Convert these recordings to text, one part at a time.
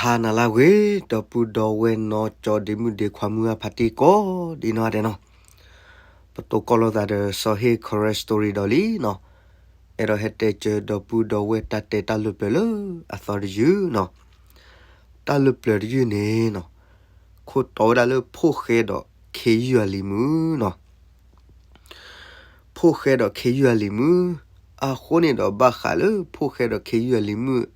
ဟါနၤလၢအဂ့ၤ ဒီပုၢ်ဒီဝဲၢ်နီၢ်ကၠီဒ့မုၣ်ဒ့ခွါမုၢ်အဖါတံၢ်ကိးဒ်နီၢ်ဂၤဒဲးနီၤ, ပတိၢ်ကီၢ်လိာ်သးဒီးစီၤဟ့ၣ် Karen Story ဒီးလံနီၤ, အဲၣ်ဒိးဟဲတဲစၢၤဒီပုၢ်ဒီဝဲၢ်တၢ်တဲတၢ်လၢပျၢၤလၢအသီတယုၢ်နီၤ, တၢ်လၢပျၢၤတယုၢ်န့ၣ်နီၤ, ခိၣ်တီဝဲဒၣ်လၢဖိၣ်ဃဲဒီးခ့ယုၢ်အလံၤမုၢ်နီၤ ဖိၣ်ဃဲဒီးခ့ယုၢ်အလံၤမုၢ်, အဃိန့ၣ်ဒီးဘၣ်ဃးလၢဖိၣ်ဃဲဒီးခ့ယုၢ်အလံၤမုၢ်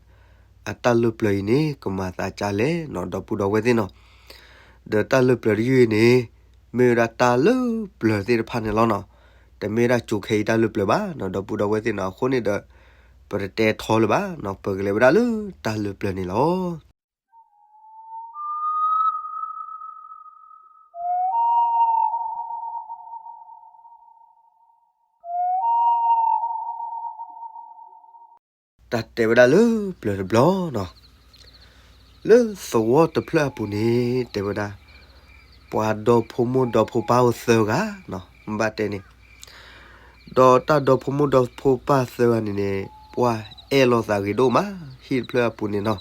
အတၢ်လၢပျၢၤအံၤန့ၣ် ကမၤသးဒ်လဲၣ်နီၤ ဒီပုၢ်ဒီဝဲၢ်သ့ၣ်နီၤ, ဒီးတၢ်လၢပျၢၤတယုၢ်အံၤန့ၣ် မ့ၢ်ဝဲဒၣ်တၢ်လၢပျၢၤသ့ၣ်တဖၣ်န့ၣ်လီၤနီၤ, တမ့ၢ်ဝဲဒၣ်ကၠိခဲအံၤတၢ်လၢပျၢၤဘၣ်နီၤ ဒီပုၢ်ဒီဝဲၢ်သ့ၣ်နီၤ, အဃိန့ၣ်ဒီး ပတတဲထီလၢၤဘၣ်နီၤ ပကလဲၤဝဲဒၣ်လၢတၢ်လၢပျၢၤန့ၣ်လီၤ. တၢ်တဲဝဲဒၣ်လၢပျၢၤတဘျီနီၤ, လၢသဝီတဖျၢၣ်အပူၤန့ၣ် တဲဝဲဒၣ် ပှၤဒီဖိမိၢ်ဒီဖိပၢ်အိၣ်သၢဂၤနီၤ မ့ၢ်ဘၣ်တဲန့ၣ်, ဒီးတၢ်ဒီဖိမိၢ်ဒီဖိပၢ်သၢဂၤန့ၣ်န့ၣ် ပှၤအဲၣ်လိာ်သးဂ့ၤဒိၣ်မး ဟံၣ်တဖျၢၣ်အပူၤန့ၣ်နီၤ,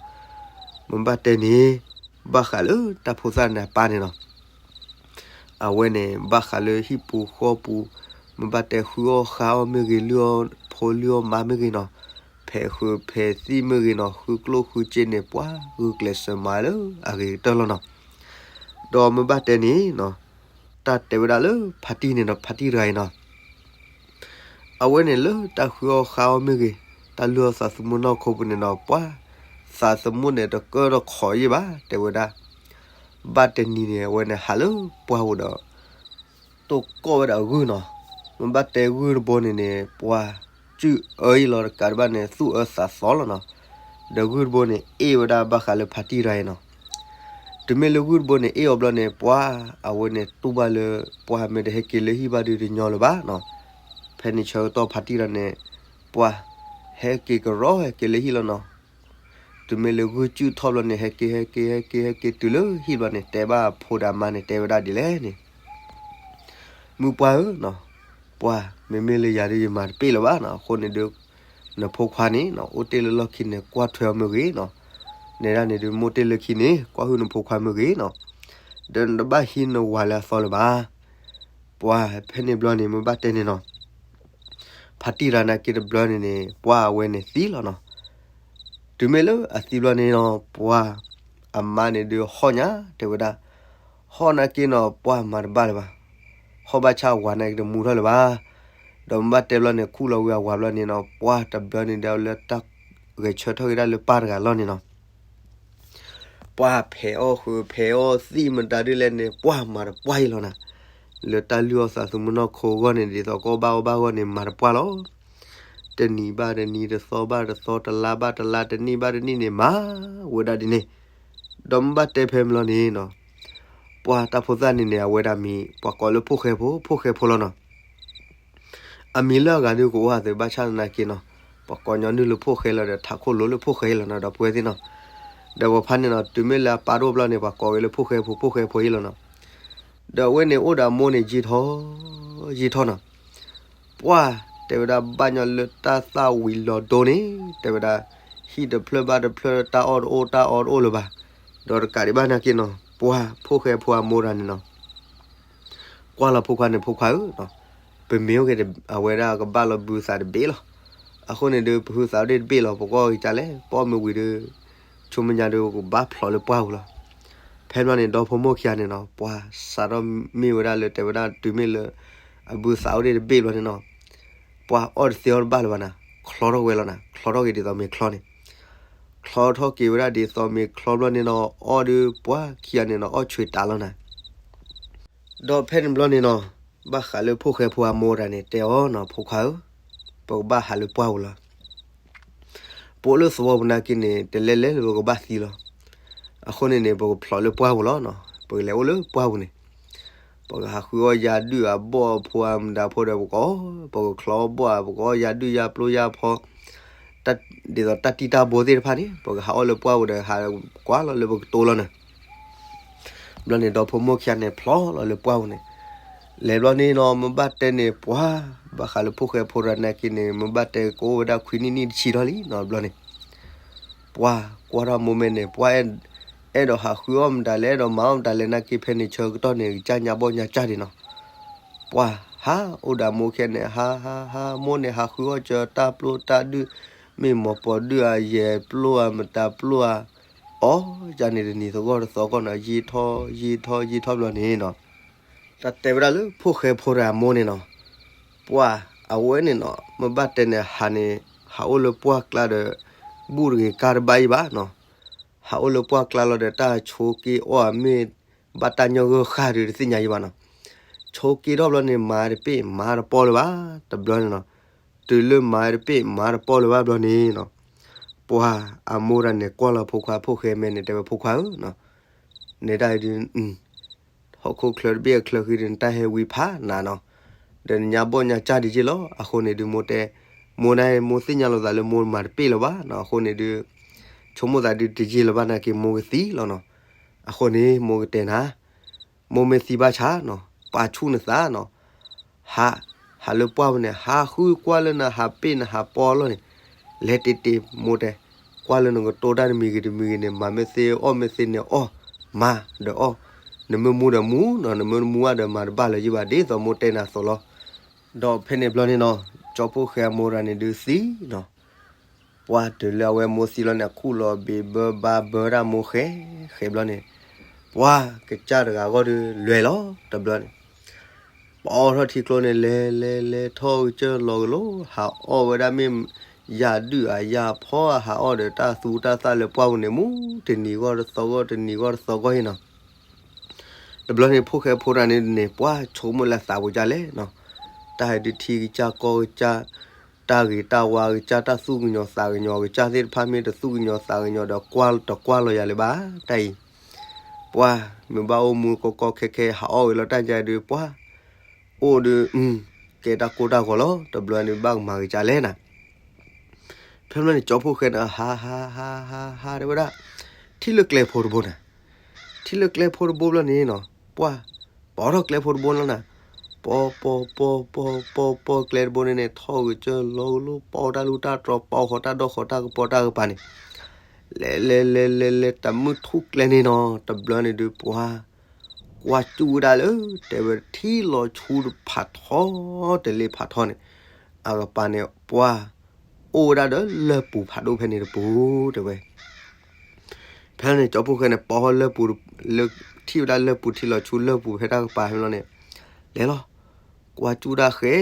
မ့ၢ်ဘၣ်တဲန့ၣ် ဘၣ်ဃးလၢတၢ်ဖိသၣ်န့ၣ်အပၢ်န့ၣ်နီၤ အဝဲန့ၣ် ဘၣ်ဃးလၢဟံၣ်ပူၤဃီပူၤ, မ့ၢ်ဘၣ်တဲဃုအီၣ်ဃါအီၣ်မ့ၢ်ဂ့ၤ, လုၢ်အီၣ်ဖိလုၢ်အီၣ်မါမ့ၢ်ဂ့ၤနီၤ, ဖဲးဃုဖဲးသံၣ်မ့ၢ်ဂ့ၤနီၤ, ဃုကျိၣ်ဃုစ့န့ၣ် ပှၤဂုာ်ကျဲးစၢးမၤလၢအဂ့ၤကတၢၢ်လီၤနီၤ. ဒီးမ့ၢ်ဘၣ်တဲန့ၣ်နီၤ, တၢ်တဲဝဲဒၣ်လၢဖါတံၢ်န့ၣ်ဒီး ဖါတံၢ်တဂၤအံၤနီၤ အဝဲန့ၣ်လၢတၢ်ဃုအီၣ်ဃါအီၣ်မ့ၢ်ဂ့ၤ, တၢ်လုၢ်အီၣ်သးသမူနီၢ်ခိပူၤန့ၣ်ဒီး ပှၤသးသမူန့ၣ်တကၢၢ်တခီးယံာ်ဘၣ် တဲဝဲဒၣ်. ဘၣ်တနံၤန့ၣ် အဝဲန့ၣ်ဟးလၢပှၢ်ပူၤဒီး တိၢ်ကီၢ်ဝဲဒၣ်ဂုၢ်နီၤ. မ့ၢ်ဘၣ်တဲဂုၢ်တဘိန့ၣ်န့ၣ် ပှၤစုၣ်အၢယံာ်လီၤတကးဒံးဘၣ်န့ၣ် သူၣ်အၢသးသီလီၤနီၤ. ဒီးဂုၢ်တဘိန့ၣ် အ့ၣ်ဝဲဒၣ်ဘၣ်ဃးလၢဖါတံၢ်တဂၤအံၤနီၤ. တုၤမ့ၢ်လၢဂုၢ်တဘိန့ၣ် အ့ၣ်အီၤဘျီန့ၣ် ပှၤအဝဲန့ၣ်တူၢ်ဘၣ်လၢ ပှၤမ့ၢ်တဟဲက့ၤလၢဟံၣ်ဘၣ်ဒုးတညီလၢၤဘၣ်နီၤ. ဖဲန့ၣ်ဆၢကတီၢ်ဖါတံၢ်တဂၤန့ၣ် ပှၤဟဲက့ၤကရီ ဟဲက့ၤလၢဟံၣ်လီၤနီၤ. တုၤမ့ၢ်လၢဂုၢ်စုၣ်ထီၣ်ဘျီန့ၣ် ဟဲက့ၤ ဟဲက့ၤ ဟဲက့ၤ ဟဲက့ၤတုၤလၢဟံၣ်ဘျီန့ၣ် တဲဘၣ်အဖိဒီးအမါန့ၣ် တဲဝဲဒၣ်ဒ်လဲၣ်န့ၣ်, မုၢ်ပှၢ်ဧၢနီၤ, ပှၤမ့မ့ၢ်လၢယၤဒုးယမၤတပ့ၢ်လၢၤဘၣ်နီၤ. အဃိန့ၣ်ဒုး နဖိခွါန့ၣ်နီၤ အိၣ်တ့ၢ်လၢလီၢ်ခံန့ၣ် ကွၢ်ထွဲအီၤမ့ၢ်ဂ့ၤနီၤ. နဲဒၣ်န့ၣ်ဒုး မ့ၢ်အိၣ်တ့ၢ်လၢခံန့ၣ် ကွၢ်ဟုၣ်နဖိခွါမ့ၢ်ဂ့ၤနီၤ. ဒီးနတဘၣ်ဟံးနဝၤလၢအသီလၢၤဘၣ်. ပှၤဖဲန့ၣ်ဘျီန့ၣ် မ့ၢ်ဘၣ်တဲန့ၣ်နီၤ, ဖါတံၢ်တဂၤနာ်က့တဘျီန့ၣ်န့ၣ် ပှၤအဝဲန့ၣ်သံလီၤနီၤ. တုၤမ့ၢ်လၢအသံဘျီန့ၣ်နီၤ ပှၤအမါန့ၣ်ဒုးဟီၣ်ညါ တဲဝဲဒၣ်, ဟီၣ်နာ်က့နီၤ ပှၤမၤတဘၣ်လၢၤဘၣ်. ဟီၣ်ဘၣ်ဆၣ်အဝၤနာ်က့တမူထီၣ်လၢၤဘၣ်. ဒီးမ့ၢ်ဘၣ်တဲဘျီန့ၣ် ခူၣ်လီၤဝံၤအဝၤဘျီန့ၣ်နီၤ ပှၤတဘျီန့ၣ်ဒီးလၢတၢ်ဂဲၤဆၢထၢၣ်က့ၤဒၣ်လၢပၢ်တဂၤလီၢ်န့ၣ်နီၤ ပှၤဖဲးအီၣ်ဃုာ်ဖဲးအီၣ်သံၣ်မတၤဒ်လဲၣ်န့ၣ် ပှၤမၤတပှၢ်အံၤလီၤနၤ. လၢတၢ်လုၢ်အီၣ်သးသမူနီၢ်ခိအဂီၢ်န့ၣ် ဒ်သိးကအီၣ်ဘၣ်အီဘၣ်အဂီၢ်န့ၣ် မၤတပှၢ်လီၤ. တနံၤဘၣ်တနံၤ တသီဘၣ်တသီ တလါဘၣ်တလါ တနံၣ်ဘၣ်တနံၣ်န့ၣ် မၤဝဲဒၣ်ဒ်န့ၣ်. ဒီးမ့ၢ်ဘၣ်တဲဖဲမ့ၢ်လီၤန့ၣ်နီၤ ပှၤတၢ်ဖိသၣ်န့ၣ်န့ၣ် အဝဲဒၣ်မံၤ ပှၤကိးလၢဖိၣ်ဃဲဖိ ဖိၣ်ဃဲဖိလီၤနီၤ. အမံၤလၢအဂၤဒုးကအိၣ်အသးဘၣ်ဆၣ်သနာ်က့နီၤ ပှၤကိးညီနုၢ်လၢဖိၣ်ဃဲလီၤဒီး ထးခိၣ်လိၤလၢဖိၣ်ဃဲလီၤနီၤ ဒီပုၢ်ဝဲၢ်သ့ၣ်နီၤ. ဒီးပှၤဖါန့ၣ်နီၤ တုၤမ့ၢ်လၢအပၢ်တအိၣ်ဘျီန့ၣ် ပှၤကိးဝဲလၢဖိၣ်ဃဲဖိ ဖိၣ်ဃဲဖိအံၤလီၤနီၤ. ဒီးအဝဲန့ၣ်အိၣ်ဒီးအမိၢ်န့ၣ်ယံာ်ထီၣ် ယံာ်ထီၣ်နီၤ. ပှၤတဲဝဲဒၣ်ဘၣ်ညီလၢတၢ်သၣ်ဝံၤလီၤဒိန့ၣ် တဲဝဲဒၣ် ဟံၣ်တဖျၢၣ်ဘၣ်တဖျၢၣ် တၢ်အီၣ်တအိၣ် တၢ်အီတအိၣ်လၢၤဘၣ်. ဒီးတကးဒံးဘၣ်နာ်က့နီၤ ပှၤဖိၣ်ဃဲဖိအမိၢ်တဂၤန့ၣ်နီၤ ကွၢ်လီၤဖိခွါန့ၣ် ဖိခွါဧၢ, ပမ့ၢ်အိၣ်က့ၤအဝဲဒၣ်ကဘၣ်လီၤဘုသးတဘ့ၣ်လီၤ. အဃိန့ၣ်ဒုး ပဟုသးအိၣ်ဒၣ်တဘ့ၣ်လီၤ ပကအီၣ်က့ၤကလဲၣ် ပအီၣ်မ့ၢ်ဝံၤဒီး ဆိမိၣ်ညါဒီးကဘၣ်ဖျိးလၢပှၢ်ပူၤလီၤ. ဖဲန့ၣ်ဘျီန့ၣ် ဒီဖိမိၢ်ခံဂၤန့ၣ်နီၤ ပှၤစးထီၣ်မ့ၢ်ဝဲဒၣ်လၢတဲဝဲဒၣ်တုၤမ့ၢ်လၢ အဘုသးအိၣ်ဒၣ်တဘ့ၣ်ဘျီန့ၣ်နီၤ ပှၤအီၣ်တသ့အီၣ်တဘၣ်လၢၤဘၣ်နၤ ချီထီၣ်ဝဲလီၤနၤ ချီထီၣ်က့ၤဒ်သိးမ့ၤချီန့ၣ် ချီထီၣ်က့ၤဝဲဒၣ်ဒ်သိးမ့ၤချီဘျီန့ၣ်နီၤ အီၣ်ဒီးပှၤခံဂၤန့ၣ်နီၤ အီၣ်ဆူၣ်တးလီၤနၤ. ဒီးဖဲန့ၣ်ဘျီန့ၣ်နီၤ ဘၣ်ဃးလၢဖိၣ်ဃဲဖိအမိၢ်တဂၤန့ၣ် တဲအီၤနီၤ ဖိခွါဧၢ, ပကဘၣ်ဟးလၢပှၢ်ပူၤလီၤ. ပအိၣ်လၢသဝီပူၤနာ်က့န့ၣ် တလဲၤလဲၤလၢပကဘၣ်သံလီၤ. အဃိန့ၣ်န့ၣ် ပကဖျိးလၢပှၢ်ပူၤလီၤနီၤ ပကလဲၤအိၣ်လၢပှၢ်ပူၤန့ၣ် ပကဟးဃုအီၣ်ယၤဒုၣ်အဘီၣ်အဖိအမတၤဖိဒီးပကအီၣ် ပကချီအီၣ်ဘီၣ် ပကအီၣ်ယၤဒုၣ်ယၤပျိယၤဖီ ဒ်သိးတၢ်တံၢ်တၢ်ဘိသ့ၣ်တဖၣ်န့ၣ် ပကဟးအီၣ်လၢပှၢ်ပူၤဒီးဟးကွၢ်လီၤလၢပကတိၤလီၤန့ၣ် ဘျီန့ၣ် ဒီဖိမိၢ်ခံဂၤန့ၣ် ဖျိးလီၤလၢပှၢ်ပူၤန့ၣ် လဲၤဘျီန့ၣ်နီၤ မ့ၢ်ဘၣ်တဲန့ၣ် ပှၤ ဘၣ်ဃးလၢဖိၣ်ဃဲဖိတဂၤနာ်က့န့ၣ် မ့ၢ်ဘၣ်တဲကအိၣ်ဝဲဒၣ်ခွံနံၣ်နံၣ်တဆံထီၣ်လံနီၤ ဘျီန့ၣ် ပှၤကွၢ်ထီၣ်မိၢ်မဲန့ၣ် ပှၤအဲၣ် အဲၣ်ဒိးဟးဃုအီၣ်မတၤလဲၣ် အဲၣ်ဒိးမၤအီၣ်မတၤလဲၣ် နာ်က့ဖဲန့ၣ်ဆၢကတီၢ်န့ၣ် ကစၢ်ညါဘီၣ်ညါကၢ်ဒံးနီၤ. ပှၤဟးအိၣ်ဒီးအမိၢ်ခဲန့ၣ် ဟးဟးဟး မိၢ်န့ၣ်ဟးဃုအီၣ်ကၢတၢ်ပျိၢ်တၢ်ဒုၣ်, မ့ၢ်မိၢ်ပိာ်ဒုၣ်ဧါ ယဲၢ်ပျိၢ်ဧါ မတၤပျိၢ်ဧါ, အီၣ်ကၢန့ၣ်တနံၤသဂီၢ်တသီဂီၢ်နီၤ ယံာ်ထီၣ်ယံာ်ထီၣ်ယံာ်ထီၣ်ဘျီန့ၣ်နီၤ တၢ်တဲဝဲဒၣ်လၢဖိၣ်ဃဲဖိတဂၤအမိၢ်န့ၣ်နီၤ, ပှၤအဝဲန့ၣ်နီၤ မ့ၢ်ဘၣ်တဲန့ၣ် ဟးန့ၣ် ဟးအိၣ်လၢပှၢ်ကျါဒီး ဘူၣ်တဂ့ၤကါတဘၣ်အံၤဘၣ်နီၤ, ဟးအိၣ်လၢပှၢ်ကျါလီၤဒီး တၢ်ဆိးက့အီၣ်အမ့ၢ် ဘၣ်တၢ်ညီဂၢၢ်ဃာ်ဒီးတသ့ၣ်ညါယံၤဘၣ်နီၤ, ဆိးက့ထီၣ်ဘျီန့ၣ် မၤတပ့ၢ်မၤတပီလၢၤဘၣ် တဘျီန့ၣ်နီၤ, တုၤလၢမၤတပ့ၢ်မၤတပီလၢၤဘၣ်ဘျီန့ၣ်နီၤ, ပှၤအမိၢ်တဂၤန့ၣ် ကွၢ်လီၤဖိခွါ ဖိၣ်ဃဲမဲာ်န့ၣ် တဲဝဲဖိခွါဧၢနီၤ, နဲဒၣ်အံၤဒုး ဟီၣ်ခိၣ်ချၢတဘ့ၣ်အချၢဃံဒုး နတၢ်ဟဲဝံဖးနၤနီၤ, ဒီးနညါဘီၣ်ညါကၢ်ဒံးက့လီၤ. အဃိန့ၣ်ဒုး မိၢ်တဲ, မိၢ်န့ၣ် မိၢ်သ့ၣ်ညါလီၤသးလၢမိၢ်မၤတပ့ၢ်လၢၤဘၣ်နီၤ, အဃိန့ၣ်ဒုး ဆိကမိၣ်သးဒုးတယံာ်လၢၤဘၣ် နာ်က့မိၢ်ကသံလီၤနီၤ, အဃိန့ၣ် မိၢ်ကတဲနၤ မိၢ်မ့ၢ်သံဘၣ်ဆၣ်နီၤ ပာ်ဆူၣ်နသးနီၤ, ဟး, ဟးလၢပှၢ်ပူၤန့ၣ် ဟးဃုကွၢ်လၢနဟးပ့ၢ်နဟးပီလီၤန့ၣ်, လဲၤတ့ၢ်တ့ၢ်မိၢ်တဲ, ကွၢ်လၢနကတိၤတၢ်တမံၤဂ့ၤတမံၤဂ့ၤန့ၣ် မၤမ့ၢ်သ့အီၣ်မ့ၢ်သ့န့ၣ်အီၣ်, မၤဒီးအီၣ်, နမ့ၢ်မူဒီးမူနီၤ နမ့ၢ်မူအါဒီးမၤတဘၣ်လၢၤယံၤဘၣ် ဒ်သိးမိၢ်တဲနၤအသိးလီၤ. ဒီးဖဲန့ၣ်ဘျီန့ၣ်နီၤ ကၠီဖှိၣ်ဃဲအမိၢ်တဂၤန့ၣ်ဒုးသံနီၤ ပှၤတုၤလၢအဝဲမိၢ်သံလီၤန့ၣ် အခူၣ်လီၤဘ့းဘၢဘါဘၢတၢ်မိၢ်ဃဲဃဲဘျီန့ၣ်, ပှၤကစၢ်တဂၤဂီၢ်ဒုးလဲၤလီၤတဘျီန့ၣ်, ပအီၣ်ထီၣ်ထံကျိန့ၣ် လဲၤလဲၤလဲၤထီၣ်ကစၢၢ်လီၤကလိၤ ဟးအီၣ်ဝဲဒၣ်မ့ၢ် ယၢ်ဒုၣ်ဧါယၢ်ဖီဧါ ဟးအီၣ်ဒီးတၢ်သူတၢ်သၣ်လၢပှၢ်ပူၤန့ၣ် မူတနံၤဂီၢ်တသီဂီၢ် တနံၤဂီၢ်တသီဂီၢ်အံၤနီၤ တဘျီန့ၣ် ဖိၣ်ဃဲဖိတဂၤန့ၣ်န့ၣ် ပှၤဆိကမိၣ်လၢသးပူၤဒ်လဲၣ်နီၤ, တၢ်ဟဲဒုးထံကစၢ်ကီၢ်ကစၢ်, တၢ်ဂ့ၤတၢ်ဝါကစၢ် တၢ်သူၣ်ကညီၤသးကညီၤကစၢ်သ့ၣ်တဖၣ် မ့ၢ်တသူၣ်ကညီၤသးကညီၤဒီး ကွၢ်တကွၢ်လီၤယၤလၢၤဘၣ် တၢ်အံၤ, ပှၤမ့ၢ်ဘၣ်အိၣ်မူကီကီခဲခဲ ဟးအီၣ်ဝဲလီၤတၢ်ကါဒုး ပှၤအိၣ်ဒုး ကဲတၢ်ကိၢ်တၢ်ဂီၤလီၤ တဘျီန့ၣ် ဘၣ်ကမၤကစၢ်လဲၣ်နၤ ဖဲမ့ၢ်န့ၣ် ကၠီဖှိၣ်ဃဲန့ၣ် ဟးဟးဟးဟးဟးတဲဝဲဒၣ်, ထံၣ်လၢကျဲဖိတဘိန့ၣ်, ထံၣ်လၢကျဲဖိတဘိဘျီန့ၣ်နီၤ, ပှၤ, ပှၤထီၣ်ကျဲဖိတဘိလီၤနၤ, ပီပီပီပီပီပီကျဲတဘိန့ၣ်န့ၣ် ထီၣ်ဂ့ၤကၢၢ်လီၤကလိၤ ပီတၢ်လူၢ်တၢ်တြီၤ ပီဃီတၢ်ဒီၣ်ဃီတၢ်ကပီၤတၢ်ကပၤန့ၣ်, လဲၤလဲၤလဲၤလဲၤလဲၤ တမုၢ်ထူၣ်ကျဲန့ၣ်နီၤ တဘျီန့ၣ်ဒုး ပှၤ ကွၢ်စူၣ်ဝဲဒၣ်လၢ တဲဝဲထံလီၤဆူတဖးထီ တလ့ဖးထီန့ၣ်, အကပၤန့ၣ် ပှၤ အိၣ်ဝဲဒၣ်ဒီးလၢၢ်ပူၤဖးဒိၣ်ဖဲန့ၣ်တပူၤ တဲဝဲ. ဖဲန့ၣ် ကၠီဖှိၣ်ဃဲန့ၣ် ပီလၢၢ်ပူၤလၢ ထံၣ်ဝဲဒၣ်လၢၢ်ပူၤထံလီၤဆူလၢၢ်ပူၤဖဲတၢ်ကပၤဖဲန့ၣ်လီၤန့ၣ်, လဲၤလီၤ. ကွၢ်စူၣ်ဒၣ်ဃဲ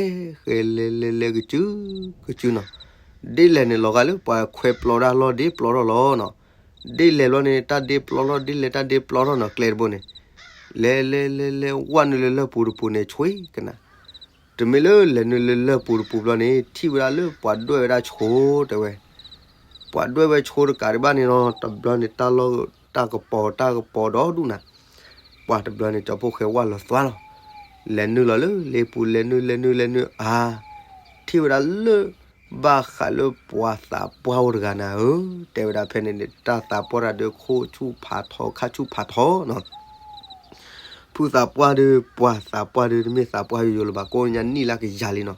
ဃဲလဲၤလဲၤလဲၤကစု ကစုနီၤ, ဒ်လဲၣ်န့ၣ်လီၤဂာ်လၢပှၤခွဲးပျီတၢ်လီၢ်ဒ့ပျီထီၣ်လီၤနီၤ, ဒ်လဲၣ်ဘျီန့ၣ် တၢ်ဒ့ပျီထီၣ် ဒ်လဲၣ်တၢ်ဒ့ပျီထီၣ်နီၤ ကျဲတဘိန့ၣ်, လဲၤလဲၤလဲၤလဲၤ ဝၣ်နုာ်လၢလၢၢ်ပူၤတပူၤန့ၣ် ဆွ့ကနၤ တမ့ၢ်လၢလဲၤနုာ်လၢလၢၢ်ပူၤတပူၤဘျီန့ၣ် ထံၣ်ဝဲဒၣ်လၢပှၤဒွဲၣ်ဝဲဒၣ်ဆိ တဲဝဲ, ပှၤဒွဲၣ်ဝဲဆိတကးဒံးဘၣ်န့ၣ်နီၤ တဘျီန့ၣ် တၢ်လီၢ်တၢ်ကပီၤတၢ်ကပီၤဒီဒူၣ်နၤ, ပှၤတဘျီန့ၣ် ကၠီဖှိၣ်ဃဲဝၣ်လီၤသွါလီၤ, လဲၤနုာ်လီၤလၢလ့ပူၤ လဲၤနုာ်လဲၤနုာ်လဲၤနုာ်အါ, ထံၣ်ဝဲဒၣ်လၢ ဘၣ်ဃးလၢပှၤသးပှၢ်အိၣ်တဂၤနၤဧၢ, တဲဝဲဒၣ်ဖဲန့ၣ်န့ၣ် တၢ်သးပှၢ်တၢ်ဒုး ခိၣ်ဆူၣ်ဖးထီ ခါဆူၣ်ဖးထီနီၤ ဖုသးပှၢ်ဒုး ပှၤသးပှၢ်ဒုး တမ့ၢ်သးပှၢ်ယိယိလၢၤဘၣ် ကိးညါနံၣ်လၢကယၤလံနီၤ,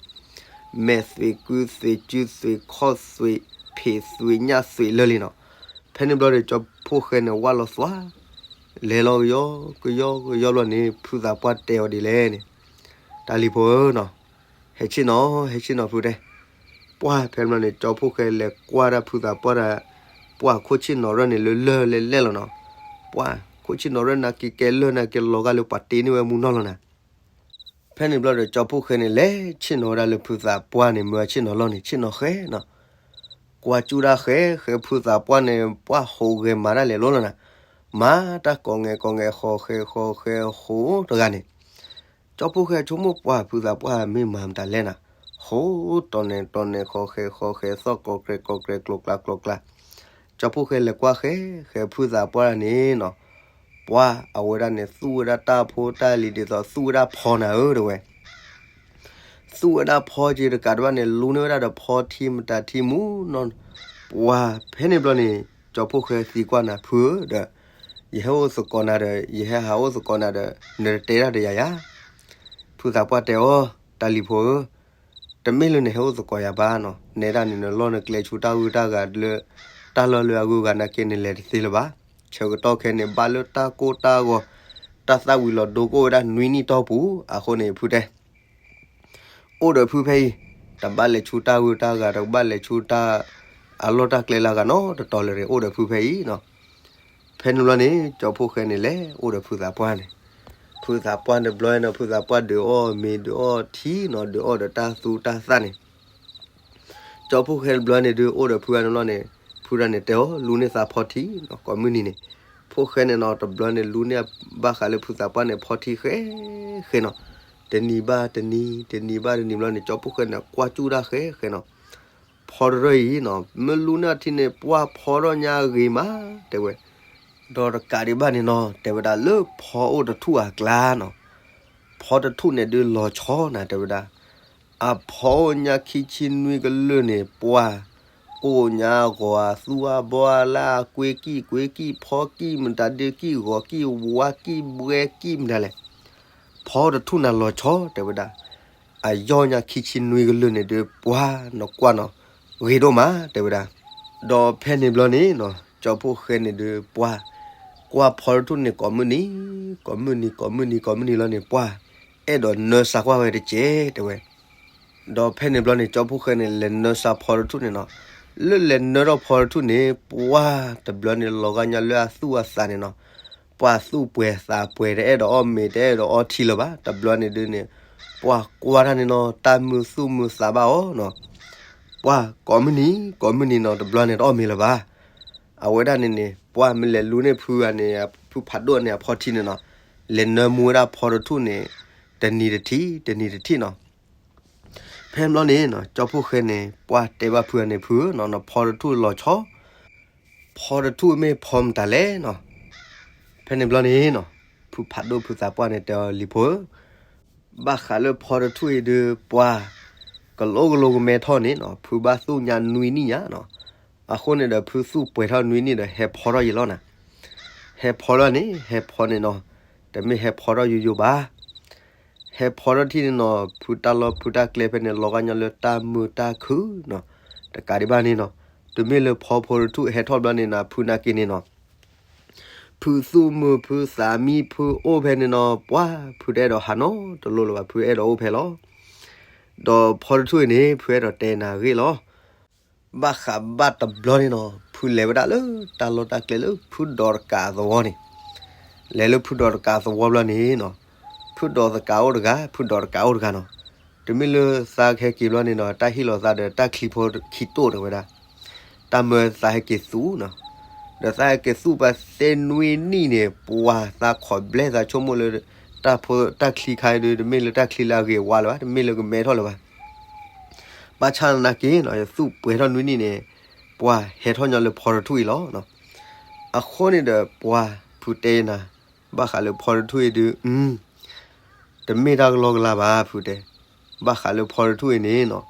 မဲာ်သွံးကု သွံးကု သွံးခီၣ် သွံးဖံး သွံးညၣ် သွံးလၢာ်လံနီၤ, ဖဲန့ၣ်ဘျီဒီး ကၠီဖှိၣ်ဃဲန့ၣ် ဝၣ်လီၤသွါ, လဲၤလီၤကယီကယီကယီဘျီန့ၣ် ဖုသးပှၢ်တဲအီၤဒ်လဲၣ်န့ၣ်, တၢ်လံၤဖိဧၢနီၤ, ဟဲဆ့ၣ်နီၤ ဟဲဆ့ၣ်နီၤဖုတဲ ပှၢ်ဖဲန့ၣ်ဘျီန့ၣ် ကၠီဖှိၣ်ဃဲလဲၤကွၢ်ဒၣ်ဖုသးပှၢ်ဒၣ် ပှၢ်ခိၣ်ဆ့ၣ်နီၤရၢၢ်န့ၣ်လၢလၢၢ်လဲၢ်လဲၢ်လီၤနီၤ, ပှၢ်ခိၣ်ဆ့ၣ်နီၤရၢၢ်နာ်က့ကဲလၢၢ်နာ်က့လီၤဂာ်လၢပှၤတ့န့ၢ်ဝဲမူနီၢ်လီၤနၤ, ဖဲန့ၣ်ဘျီဒီး ကၠီဖှိၣ်ဃဲန့ၣ် လဲၤဆ့ၣ်နီၤဝဲဒၣ်လၢဖုသးပှၢ်န့ၣ် မၢအဆ့ၣ်နီၤလီၢ်န့ၣ် ဆ့ၣ်နီၤဃဲနီၤ, ကွၢ်စူၣ်ဒၣ်ဃဲ ဃဲဖုသးပှၢ်န့ၣ် ပှၢ်ဟူးဂဲၤမၤတၢ်လဲၤလိၤလီၤနၤ, မၤတၢ်ကိးငဲၤကိးငဲၤ ဃီဃဲဃီဃဲဃိတဂၤန့ၣ် ကၠီဖှိၣ်ဃဲဆိကမိၣ်ပှၢ်ဖုသးပှၢ်မ့ၢ်မၤမတၤလဲၣ်နၤ, ဟူးတီၤနဲၤတီၤနဲၤ ဃီဃဲဃီဃဲ သီၣ်ကိးကြဲကိးကြဲ ကျိၤကျါကျိၤကျါ, ကၠီဖှိၣ်ဃဲလဲၤကွၢ်ဃဲ ဃဲဖုသးပှၢ်န့ၣ်နီၤ, ပှၢ်အဝဲဒၣ်န့ၣ် သူၣ်ဝဲဒၣ်တၢ်ဖိတၢ်လံၤဒ်သိး သူၣ်ဝဲဒၣ်ဖီနၤဧၢ တဲဝဲ သူၣ်ဝဲဒၣ်ဖီက့တကးဒံးဘၣ်န့ၣ် လူန့ၢ်ဝဲဒၣ်ဒီးဖီထံမတၤထံမူနီၤ, ပှၢ်ဖဲန့ၣ်ဘျီန့ၣ် ကၠီဖှိၣ်ဃဲသံကွၢ်နၤဖုဧၢဒီး ယဟဲအိၣ်သကိးနၤဒီး ယဟဲဟးအိၣ်သကိးနၤဒီး နတတဲတၢ်ဒီးယၤယၤ, ဖုသးပှၢ်တဲအီၤ တၢ်လံၤဖိဧၢ, တမ့ၢ်လၢနဟဲအိၣ်သကိးယၤဘၣ်နီၤ, နဲဒၣ်န့ၣ် နလီၢ်နကျဲဆူတၢ်ဂုၤတၢ်ဂၤလၢ တၢ်လီၢ်လၢအဂုၤအဂၤနာ်က့ နလဲၤတသ့လၢၤဘၣ် ဆၢကတီၢ်ခဲအံၤန့ၣ် ဘၣ်လၢတၢ်ကိၢ်တၢ်ဂီၤ တၢ်သၣ်ဝံၤလီၤဒိကိၣ်ဝဲဒၣ်နွံနံၣ်တီၢ်ပူၤ, အဃိန့ၣ် ဖုတဲ အိၣ်ဒီးဖုဖဲအံၤ, တဘၣ်လဲၤဆူတၢ်ဂုၤတၢ်ဂၤ, တဘၣ်လဲၤဆူတၢ်အလီၢ်တၢ်ကျဲလၢအဂၤနီတတီၤလၢၤ, အိၣ်ဒီးဖုဖဲအံၤနီၤ. ဖဲန့ၣ်ဘျီန့ၣ် ကၠီဖှိၣ်ဃဲန့ၣ်လဲၤအိၣ်ဒီးဖုသးပှၢ်န့ၣ်, ဖုသးပှၢ်တဘျီန့ၣ် ဖုသးပှၢ်ဒုးအီၣ်မ့ၤ ဒုးအီၣ်ထံနီၤ, ဒုးအီၣ်ဒီးတၢ်သူတၢ်သၣ်န့ၣ် ကၠီဖှိၣ်ဃဲတဘျီန့ၣ်ဒုး အိၣ်ဒီးဖုဂၤန့ၣ်ဘျီန့ၣ်, ဖုဒၣ်န့ၣ်တဲအီၤ လူန့ၢ်သးဖီထံနီၤ, ကိးမုၢ်နံၤန့ၣ်, ဖှိၣ်ဃဲန့ၣ်နီၤ တဘျီန့ၣ် လူန့ၢ်ဘၣ်ဃးလၢဖုသးပှၢ်န့ၣ် ဖီထံဃဲဃဲနီၤ, တနံၤဘၣ်တနံၤ, တနံၤဘၣ်တနံၤဘျီန့ၣ် ကၠီဖှိၣ်ဃဲန့ၣ် ကွၢ်စူၣ်တၢ်ဃဲဃဲနီၤ, ဖီတရၢၢ်အံၤနီၤ, မ့ၢ်လူန့ၢ်ထံန့ၣ် ပှၢ်ဖီထီၣ်ညါဂ့ၤမး, တဲဝဲ, ဒီးတကးဒံးဘၣ်န့ၣ်နီၤ တဲဝဲဒၣ်လၢဖီအိၣ်တထူၣ်အကျါနီၤ, ဖီတထူၣ်န့ၣ်ဒုးလီၤဆီနၤ တဲဝဲဒၣ်, အဖီအိၣ်ညါခံဆံနွံကလုာ်န့ၣ် ပှၢ်, အိၣ်ညါအဂီၤအသူအဘီအလၢအကွ့ကံၢ်ကွ့ကံၢ် ဖီကံၢ်မတၤဒုးကံၢ်ဂီၤကံၢ်ဝါကံၢ်ဘှဲကံၢ်မတၤလဲၣ်, ဖီအိၣ်တထူၣ်န့ၣ်လီၤဆီ တဲဝဲဒၣ်, အယီၢ်ညါခံဆံနွံကလုာ်န့ၣ်ဒုး ပှၢ်နကွၢ်နီၤ, ဂ့ၤဒိၣ်မး တဲဝဲဒၣ်. ဒီးဖဲန့ၣ်ဘျီန့ၣ်နီၤ ကၠီဖှိၣ်ဃဲန့ၣ်ဒုး ပှၢ်ကွၢ်ဖီတထူၣ်န့ၣ် ကိးမုၢ်နံၤ, ကိးမုၢ်နံၤ ကိးမုၢ်နံၤ ကိးမုၢ်နံၤလီၤန့ၣ် ပှၢ်အဲၣ်ဒိးနၢစးကွၢ်ဝဲတက့ၢ် တဲဝဲ. ဒီးဖဲန့ၣ်ဘျီန့ၣ် ကၠီဖှိၣ်ဃဲန့ၣ် လဲၤနၢစးဖီတထူၣ်န့ၣ်နီၤ, လၢလဲၤနၢထီၣ်ဖီတထူၣ်န့ၣ် ပှၢ်တဘျီန့ၣ် လီၤဂာ်ညါလၢအသူၣ်အသးန့ၣ်နီၤ, ပှၢ်သူၣ်ပှဲၤသးပှဲၤ တအဲၣ်ဒိးအီၣ်မ့ၤ တအဲၣ်ဒိးအီထံလၢၤဘၣ်, တဘျီန့ၣ်ဒုးန့ၣ် ပှၢ်ကွၢ်တၢ်န့ၣ်နီၤ တၢ်မုာ်သူၣ်မုာ်သးဘၣ်အီၤနီၤ, ပှၢ်ကိးမုၢ်နံၤ ကိးမုၢ်နံၤနီၤ တဘျီန့ၣ်တအီၣ်မ့ၤလၢၤဘၣ်. အဝဲဒၣ်န့ၣ်န့ၣ် ပှၢ်မ့ၢ်လဲၤလူန့ၢ်ဖုဂၤန့ၣ် ဖုဖးဒိၣ်န့ၣ်အဖီထံန့ၣ်နီၤ, လဲၤနၢမူဝဲဒၣ်ဖီတထူၣ်န့ၣ် တနံၤတထံၣ် တနံၤတထံၣ်နီၤ. ဖဲဘျီန့ၣ်နီၤ ကၠီဖှိၣ်ဃဲန့ၣ် ပှၢ်တဲဘၣ်ဖုဂၤန့ၣ် ဖုဧၢနီၤ နဖီတထူၣ်လီၤဆီ, ဖီတထူၣ်မ့ၢ်ဖီမတၤလဲၣ်နီၤ. ဖဲန့ၣ်ဘျီန့ၣ်နီၤ ဖုဖးဒိၣ်ဖုသးပှၢ်န့ၣ်တဲအီၤ လံၤဖိဧၢ, ဘၣ်ဃးလၢဖီတထူၣ်အံၤဒုး ပှၢ်ကလိကလိကမဲထီၣ်န့ၣ်နီၤ ဖုဘၣ်သူၣ်ညါနွံနံၣ်ညါနီၤ, အဃိန့ၣ်ဒီး ဖုသူၣ်ပှဲၤထီၣ်နွံနံၣ်ဒီး ဟဲဖီထီၣ်ယံၤလီၤနၤ. ဟဲဖီထီၣ်န့ၣ် ဟဲဖီန့ၣ်နီၤ, တမ့ၢ်ဟဲဖီထီၣ်ယိယိဘၣ်. ဟဲဖီထီၣ်ထံၣ်န့ၣ်နီၤ ဖုတၢ်လီၢ်ဖုတၢ်ကျဲဖဲန့ၣ် လီၤဂာ်ညါလၢတၢ်မုာ်တၢ်ခုၣ်နီၤ. တကးဒံးဘၣ်န့ၣ်နီၤ, တမ့ၢ်လၢဖီဖိတထူၣ်ဟဲထီၣ်ဘျီန့ၣ်နၤ ဖုနာ်က့န့ၣ်နီၤ ဖုသူၣ်မုာ်ဖုသးမံဖုအိၣ်ဖဲန့ၣ်နီၤ ပှၢ်ဖုတအဲၣ်ဒိးဟးနီတလိၣ်လၢၤဘၣ် ဖုအဲၣ်ဒိးအိၣ်ဖဲလီၤ. ဒီးဖီတထူၣ်အံၤန့ၣ် ဖုအဲၣ်ဒိးတဲနၤဂ့ၢ်လီၤ. ဘၣ်ဃးဘၣ်တဘျီန့ၣ်နီၤ ဖုလဲၤဝဲဒၣ်လၢတၢ်လီၢ်တၢ်ကျဲလၢဖုဒီးတကးအသဝီန့ၣ်, လဲၤလၢဖုဒီးတကးအသဝီဘျီန့ၣ်နီၤ, ဖုဒီးတကးအိၣ်တဂၤ ဖုဒီးတကးအိၣ်တဂၤနီၤ. တမ့ၢ်လၢသးကဟဲက့ၤဘျီန့ၣ်နီၤ တၢ်ဟ့ၣ်လီၤသးဒီးတၢ်ချံဖိခံတိၢ်တဲဝဲဒၣ် တၢ်မၢသးဟဲက့ၤသူၣ်နီၤ. ဒီးသးဟဲက့ၤသူၣ်ပှၤသဲနွံနံၣ်န့ၣ် ပှၤသးခိးဘျဲၣ်သးဆိကမိၣ်လၢ တၢ်ဖိတၢ်ချံခါအံၤဒုး တမ့ၢ်လၢတၢ်ချံလၢအဂ့ၤအဝါလၢၤဘၣ် တမ့ၢ်လၢကမဲထီၣ်လၢၤဘၣ်. ဘၣ်ဆၣ်သနာ်က့နီၤ ယသူၣ်ပှဲၤထီၣ်နွံနံၣ်န့ၣ် ပှၤဟဲထီၣ်ညီလၢဖီတထူၣ်အံၤလီၤ. အဃိန့ၣ်ဒီးပှၤဖုတဲနၤ ဘၣ်ဃးလၢဖီတထူၣ်အံၤဒုး တမ့ၢ်တၢ်ကလီကလီဘၣ် ဖုတဲ. ဘၣ်ဃးလၢဖီတထူၣ်အံၤန့ၣ်နီၤ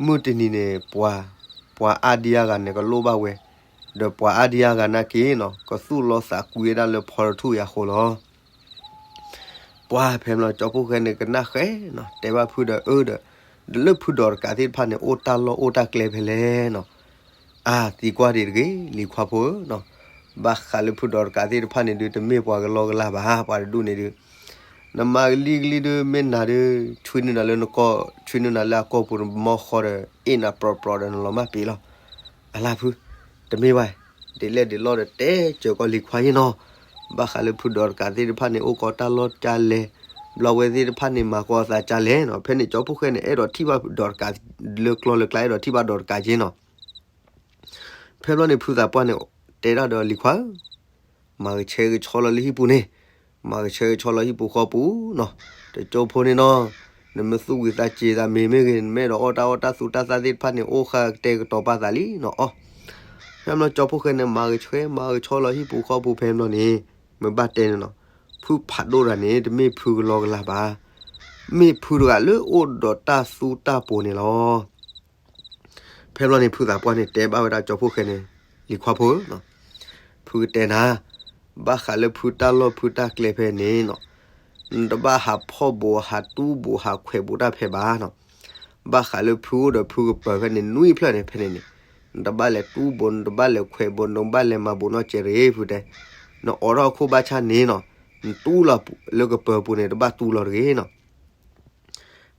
မုၢ်တနံၤန့ၣ် ပှၤ ပှၤအါဒံအါဂၤန့ၣ် ကလိၣ်ဘၣ်ဝဲ, ဒီးပှၤအါဒံအါဂၤနာ်က့နီၤ ကသူၣ်လီသးကွံဝဲဒၣ်လၢဖီတထူၣ်အံၤအဃိလီၤ. ပှၤဖဲမ့ၢ်လီၤ ကၠီဖှိၣ်ဃဲန့ၣ် ကနၣ်ဃဲနီၤ တဲဘၣ်ဖုဒီးအၢဒီး ဒီးလၢဖုဒီးတကးသ့ၣ်တဖၣ်န့ၣ် အိၣ်တၢ်လီၢ်အိၣ်တၢ်ကျဲဖဲလဲၣ်နီၤ. အါ သံကွၢ်ဒံးတဂ့ၤ လံၤခွါဖိဧၢနီၤ. ဘၣ်ဃးလၢဖုဒီးတကးသ့ၣ်တဖၣ်န့ၣ်ဒုး တမ့ၢ်ပှၤကလီကလီဘၣ် ပှၤတဒူၣ်န့ၣ်ဒုး နမၤကလံကလံဒုး မ့ၢ်နၤဒုး ဆွံနုာ်နၤလၢနကီၢ် ဆွံနုာ်နၤလၢအကီၢ်ပူၤ နမီၢ်ဃီဒီး အ့ၣ်နၤပြီပြီဒီးနလီၤမၢ်ပ့ၤလီၤ. အလါဖု တမ့ၢ်ဘၣ် ဒ်လဲၣ်ဒ်လဲၣ်ဒီး တဲစၢၤကီးလံၤခွါယ့နီၤ. ဘၣ်ဃးလၢဖုဒီးတကးသ့ၣ်တဖၣ်န့ၣ် အိၣ်ကီးတၢ်လီၢ်ကလဲၣ်, ဘျီဝဲသ့ၣ်တဖၣ်န့ၣ် မၤကီးအသးကလဲၣ်နီၤ. ဖဲန့ၣ်ကၠီဖှိၣ်ဃဲန့ၣ် အဲၣ်ဒိးထံၣ်ဘၣ်ဒီးတကး လၢကျီလၢကျါ အဲၣ်ဒိးထံၣ်ဘၣ်ဒီးတကးက့နီၤ. ဖဲဘျီန့ၣ် ဖုသးပှၢ်န့ၣ် တဲဒၣ်ဒီးလံၤခွါဧၢ, မၤကဆှဲကဆှီလီၤလၢဟံၣ်ပူၤန့ၣ်, မၤကဆှဲကဆှီလီၤဟံၣ်ပူၤဃီပူၤနီၤ. တကၠိဖိန့ၣ်နီၤ, နမ့ၢ်သူၣ်ဝံၤသးစ့ၤသးမ့ၤမ့ၢ်ဂ့ၤ နမ့ၢ်အဲၣ်ဒိးအီၣ်တၢ်အီၣ်တၢ်သူတၢ်သၣ်သ့ၣ်တဖၣ်န့ၣ် အိၣ်ဃာ်ကတဲာ်ကတီၤပာ်သးလံနီၤအီၤ. ဖဲဘျီကၠီဖှိၣ်ဃဲန့ၣ် မၤကဆှဲမၤကဆှီလီၤဟံၣ်ပူၤဃီပူၤဖဲဘျီန့ၣ်, မ့ၢ်ဘၣ်တဲန့ၣ်နီၤ, ဖုဖးဒိၣ်တဂၤန့ၣ် တမ့ၢ်ဖုကလီကလီဘၣ်, မ့ၢ်ဖုတဂၤလၢအိၣ်ဒီးတၢ်သူတၢ်ပိၤန့ၣ်လီၤ. ဖဲဘျီန့ၣ် ဖုသးပှၢ်န့ၣ် တဲဘၣ်ဝဲဒၣ်ကၠီဖှိၣ်ဃဲန့ၣ်, လံၤခွါဖိဧၢ, ဖုကတဲနၤ, ဘၣ်ဃးလၢဖုတၢ်လီၢ်ဖုတၢ်ကျဲဖဲန့ၣ်နီၤ, နတဘၣ်ဟးဖီၣ်ဘိးဟးတူၢ်ဘိးဟးခွဲးဘိးတၢ်ဖဲဘၣ်နီၤ. ဘၣ်ဃးလၢဖုအိၣ်ဒီးဖုကပၤဖဲန့ၣ် နွံဖျၢၣ်န့ၣ် ဖဲန့ၣ်န့ၣ်, နတဘၣ်လဲၤတူၢ်ဘိး နတဘၣ်လဲၤခွဲးဘိး နတဘၣ်လဲၤမၤဘိးနီတစဲးတဂ့ၤ ဖုတဲ. နအိးထီၣ်အခိၣ်ဘၣ်ဆၣ်န့ၣ်နီၤ, နတူၢ်လီၤလၢကပၢၤပူၤန့ၣ် တဘၣ်တူၢ်လီၤတဂ့ၤနီၤ.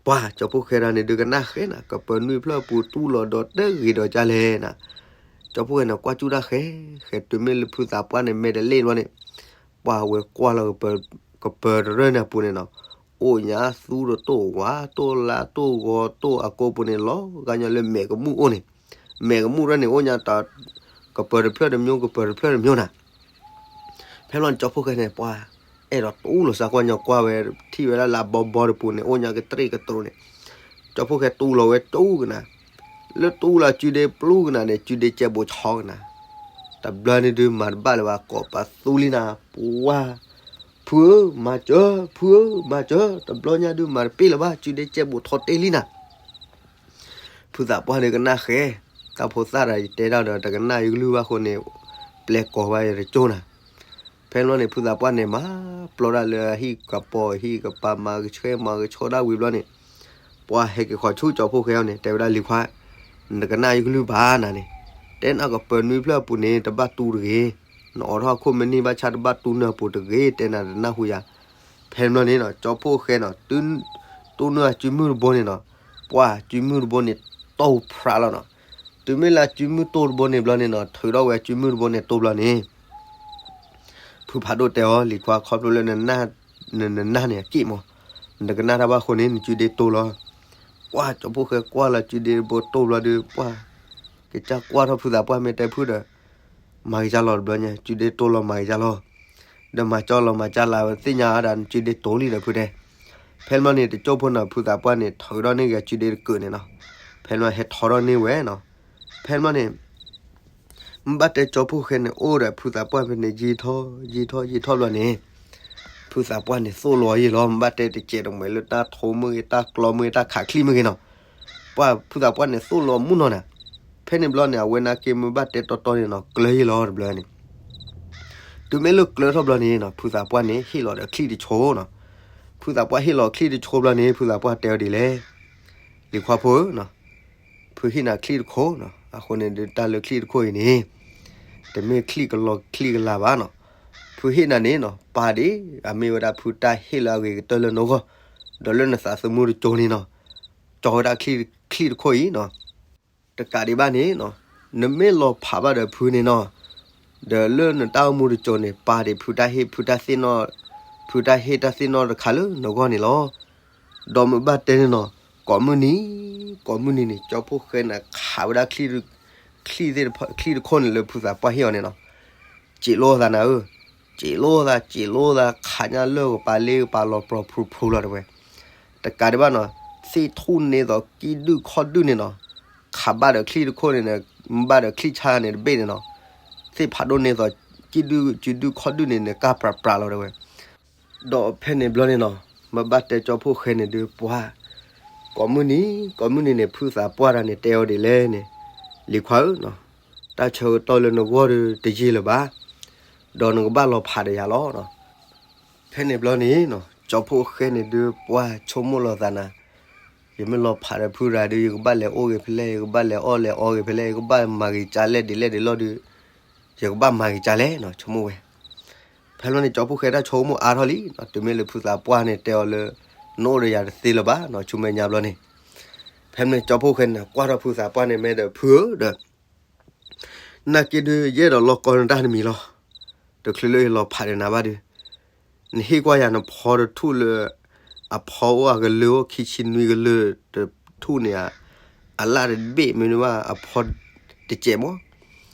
ပှၤကၠီဖှိၣ်ဃဲဒၣ်န့ၣ်ဒုးကနၣ်ဃဲနီၤ, ကပၢၤနွံဖျၢၣ်ပူၤတူၢ်လီၤဒီးတဂ့ၤဒီးကလဲၣ်နီၤ. ကၠီဖှိၣ်ဃဲန့ၣ်ကွၢ်ကူၣ်တၢ်ဃဲ, ဃဲတုၤမ့ၢ်လၢဖုသးပှၢ်န့ၣ် မဲာ်တလ့ၣ်ဘျီန့ၣ်, ပှၤဝဲကွၢ်လီၤကပၢၤတရၢၢ်န့ၣ်အပူၤန့ၣ်နီၤ, အိၣ်ညါသူဒီးတိၢ်ဝါ တိၢ်လါ တိၢ်ဂီၤ တိၢ်အကိပူၤန့ၣ်လီၤ, ဂၤညီလၢမဲာ်ကမူၣ်အိၣ်န့ၣ်, မဲာ်ကမူၣ်တရၢၢ်န့ၣ် အိၣ်ညါတၢ် ကပၢၤတဖျၢၣ်တမျိုး ကပၢၤတဖျၢၣ်တမျိုးနီၤ. ဖဲလီၤန့ၣ် ကၠီဖှိၣ်ဃဲန့ၣ် ပှၤအဲၣ်ဒိးတူၢ်လီၤစၢ်ကွၢ်ညီကွၢ်ဝဲ, ထံၣ်ဝဲဒၣ်လၢအဘီဘီတပူၤန့ၣ် အိၣ်ညါကတြ့ၣ်ကတြိၤန့ၣ်, ကၠီဖှိၣ်ဃဲတူၢ်လီၤဝဲတူၢ်ကနၤ, လၢတူၢ်လီၤစုဒ့ပျူၢ်ကနၤန့ၣ် စုဒ့ကဲဘိးဆီကနၤ, တဘျီန့ၣ်ဒုးမၤတဘၣ်လၢၤဘၣ် ကိးပသူလံနၤ, ပှၤ ဖုဧၢ မၤစၢၤ, ဖုဧၢ မၤစၢၤ, တဘျီညါဒုးမၤတပ့ၢ်လၢၤဘၣ် စုဒ့ကဲဘိးထီတ့ၢ်လံနၤ. ဖုသးပှၢ်ဒုးကနၣ်ဃဲ, တၢ်ဖိသၣ်ဒီးယတဲဒၣ်ဒီး တကနၣ်ယကလုၢ်ဘၣ်အဃိန့ၣ်, ပျဲကိးဘၣ်ယတကၠိၢ်နၤ. ဖဲလီၤန့ၣ် ဖုသးပှၢ်န့ၣ် မၤပျီဒၣ်လၢအဟံၣ်ကပီၤဟံၣ်ကပၤ မၤကဆှဲမၤကဆှီဒၣ်ဝံၤဘျီန့ၣ်, ပှၤဟဲက့ၤဃီၤဆူကၠီဖှိၣ်ဃဲအီၤန့ၣ် တဲဝဲဒၣ်လံၤခွါ, နတကနၣ်ယကလုၢ်ဘၣ်နၤန့ၣ်, တဲနၤကပၢၤနွံဖျၢၣ်အပူၤန့ၣ် တဘၣ်တူၢ်တဂ့ၤ, နအိးထီၣ်ခိၣ်မ့ၢ်န့ၢ်ဘၣ်ဆၣ်တဘၣ်တူၢ်နၢ်ပူၤတဂ့ၤ တဲနၤတနၢ်ဟူယၤ. ဖဲန့ၣ်ဘျီန့ၣ်နီၤ ကၠီဖှိၣ်ဃဲနီၤ, တူၢ်နၢ်အစုမုၢ်တဘိန့ၣ်နီၤ, ပှၤစုမုၢ်တဘိန့ၣ် တိၢ်ဖြးလီၤနီၤ. တုၤမ့ၢ်လၢအစုမုၢ်တိၢ်တဘိန့ၣ်ဘျီန့ၣ်နီၤ, ထုးထီၣ်ဝဲအစုမုၢ်တဘိန့ၣ်တိၢ်ဘျီန့ၣ် ဖုဖးဒိၣ်တဲအီၤ လံၤခွါ ခီဖျိလၢ နနၢ်န့ၣ်အက့ၢ်မး, နတကနၣ်တၢ်ဘၣ်အဃိန့ၣ် နစုဒ့တိၢ်လီၤ. ပှၤကၠီဖှိၣ်ဃဲကွၢ်လီၤစုဒ့တဘိတိၢ်ဘျီဒီး ပှၤ ကစၢ်ကွၢ်ထီၣ်ဖုသးပှၢ်မ့ၢ်တဲဖုဒီး မၤက့ၤကၢ်လီၤတဘျီညါ စုဒ့တိၢ်လီၤမၤက့ၤကၢ်လီၤ. ဒီးမၤကၠီလီၤမၤကၢ်လၢ်ဝဲသ့ၣ်ညါဒၣ်နစုဒ့တိၢ်လံဒီးဖုတဲ. ဖဲန့ၣ်ဘျီန့ၣ် တကၠိဖိန့ၣ် ဖုသးပှၢ်န့ၣ် ထုးထီၣ်န့ၢ်က့ၤစုဒ့တကုာ်န့ၣ်နီၤ. ဖဲန့ၣ်ဘျီဟဲထီထီၣ်န့ၢ်ဝဲနီၤ. ဖဲန့ၣ်ဘျီန့ၣ် မ့ၢ်ဘၣ်တဲကၠီဖှိၣ်ဃဲန့ၣ် အိၣ်ဒီးဖုသးပှၢ်ဖဲန့ၣ် ယံာ်ထီၣ် ယံာ်ထီၣ် ယံာ်ထီၣ်ဘျီန့ၣ် ဖုသးပှၢ်န့ၣ်သိၣ်လီၤယံာ်လီၤ. မ့ၢ်ဘၣ်တဲတစဲးတမှဲၤလၢတၢ်ထိမ့ၢ်ဂ့ၤ တၢ်ကျီမ့ၢ်ဂ့ၤ တၢ်ခးချံမ့ၢ်ဂ့ၤနီၤ. ပှၤဖုသးပှၢ်န့ၣ်သိၣ်လီၤမုၢ်နီၤနၤ. ဖဲန့ၣ်ဘျီန့ၣ် အဝဲနာ်က့မ့ၢ်ဘၣ်တဲတီတီန့ၣ်နီၤ ကျၢၤယံာ်လီၤတဘျီန့ၣ်. တုၤမ့ၢ်လၢကျၢၤထီၣ်ဘျီန့ၣ်နီၤ ဖုသးပှၢ်န့ၣ် ဟ့ၣ်လီၤဒီးချံၣ်တဆိနီၤ. ဖုသးပှၢ်ဟ့ၣ်လီၤချံၣ်တဆိဘျီန့ၣ် ဖုသးပှၢ်တဲအီၤဒ်လဲၣ်, လံၤခွါဖိဧၢနီၤ, ဖုဟ့ၣ်နၤချံၣ်တခိနီၤ. အဃိန့ၣ်ဒုးတၢ်လၢချံၣ်တခိအံၤန့ၣ် တမ့ၢ်ချံၣ်ကလီချံၣ်ကလၤဘၣ်နီၤ. ဖုဟ့ၣ်နၤန့ၣ်နီၤ ပာ်ဒံး အမ့ၢ်ဝဲဒၣ်ဖုတၢ်ဟ့ၣ်လၢအဂ့ၤကတၢၢ်လၢနဂီၢ်, ဒီးလၢနသးသမူတစိၤန့ၣ်နီၤ, ကၠီဝဲဒၣ်ချံၣ်တခိအံၤနီၤ. တကးဒံးဘၣ်န့ၣ်နီၤ, နမ့ၢ်လီၤဖးဘၣ်ဒီးဖုန့ၣ်နီၤ, ဒီးလၢနတၢ်အိၣ်မူတစိၤန့ၣ် ပာ်ဒံးဖုတၢ်ဟ့ၣ် ဖုတၢ်သ့ၣ်နီၣ်, ဖုတၢ်ဟ့ၣ်တၢ်သ့ၣ်နီၣ်တခါလၢနဂီၢ်န့ၣ်လီၤ. ဒီးမ့ၢ်ဘၣ်တဲန့ၣ်နီၤ, ကိးမုၢ်နံၤ ကိးမုၢ်နံၤန့ၣ် ကၠီဖှိၣ်ဃဲန့ၣ် ခးဝဲဒၣ်ချံၣ် ချံၣ်တခိၣ်န့ၣ်လၢဖုသးပှၢ်ဟ့ၣ်အီၤန့ၣ်နီၤ. စံးလိာ်သးနၤဧၢ, စံးလိာ်သး စံးလိာ်သး ခးညါလၢကပၤလ့ကပၤလီၤပြီၤဖုဖုလီၤတဲဝဲ. တကးဒံးဘၣ်နီၤ, သ့ၣ်ထူၣ်န့ၢ်သိးကံၣ်ဒုၣ်ခီၣ်ဒုၣ်န့ၣ်နီၤ, ခးဘၣ်ဒီးချံၣ်တခိၣ်န့ၣ် မ့ၢ်ဘၣ်ဒီးချံၣ်ဆါန့ၣ်တဘ့ၣ်န့ၣ်နီၤ, သ့ၣ်ဖးဒိၣ်န့ၢ်သိး ကံၣ်ဒုၣ်ကံၣ်ဒုၣ်ခီၣ်ဒုၣ်န့ၣ်န့ၣ် ကၢ်ပြးပြးလီၤတဲဝဲ. ဒီးဖဲန့ၣ်ဘျီန့ၣ်နီၤ, မ့ၢ်ဘၣ်တဲကၠီဖှိၣ်ဃဲန့ၣ်ဒုးပှၤ, ကိးမုၢ်နံၤ ကိးမုၢ်နံၤန့ၣ် ဖုသးပှၢ်တၢ်န့ၣ်တဲအီၤဒ်လဲၣ်န့ၣ်, လံၤခွါဧၢနီၤ, တၢ်ဆၢကတီၢ်လၢနဂီၢ်ဒုးတယံာ်လၢၤဘၣ်, ဒီးနကဘၣ်လီၤဖးဒီးယၤလီၤ. ဖဲန့ၣ်ဘျီန့ၣ်နီၤ, ကၠီဖှိၣ်ဃဲန့ၣ်ဒုးပှၤဆိကမိၣ်လီၤသးနၤ, ယမ့ၢ်လီၤဖးဒီးဖုရၤဒုး ယကဘၣ်လဲၤအိၣ်ဂ့ၤဖဲလဲၣ်, ယကဘၣ်လဲၤအီၣ်လဲၤအီဂ့ၤဖဲလဲၣ်, ယကဘၣ်မၤဂ့ၤကၢ်လဲၣ်ဒ်လဲၣ်ဒ်လဲၣ်ဒီး, ယကဘၣ်မၤဂ့ၤကၢ်လဲၣ်နီၤ ဆိကမိၣ်ဝဲ. ဖဲလီၤန့ၣ် ကၠီဖှိၣ်ဃဲတၢ်ဆိကမိၣ်အါထီၣ်လံနီၤ, တုၤမ့ၢ်လၢဖုသးပှၢ်န့ၣ်တဲအီၤလၢ နအိၣ်ဒီးယၤတသ့လၢၤဘၣ်နီၤ ဆူမဲာ်ညါဘျီန့ၣ်. ဖဲန့ၣ်ကၠီဖှိၣ်ဃဲန့ၣ် ကွၢ်ထီၣ်ဖုသးပှၢ်န့ၣ် မ့ၢ်ဒီးဖုဧၢဒီး နာ်က့ဒုး ယအဲၣ်ဒိးလီၢ်ကီၢ်နတၢ်တမံၤလီၤ. တချုးလၢယလီၤဖးဒီးနၤဘၣ်ဒုး, နဟ့ၣ်ကွၢ်ယၤနဖီတထူၣ်လၢ အဖီအိၣ်အကလုာ်အိၣ်ခံဆံနွံကလုာ်တထူၣ်န့ၣ်ဧါ, အလၣ်တဘ့ၣ်မ့ၢ်န့ၢ်ဘၣ်အဖီတစဲးမး.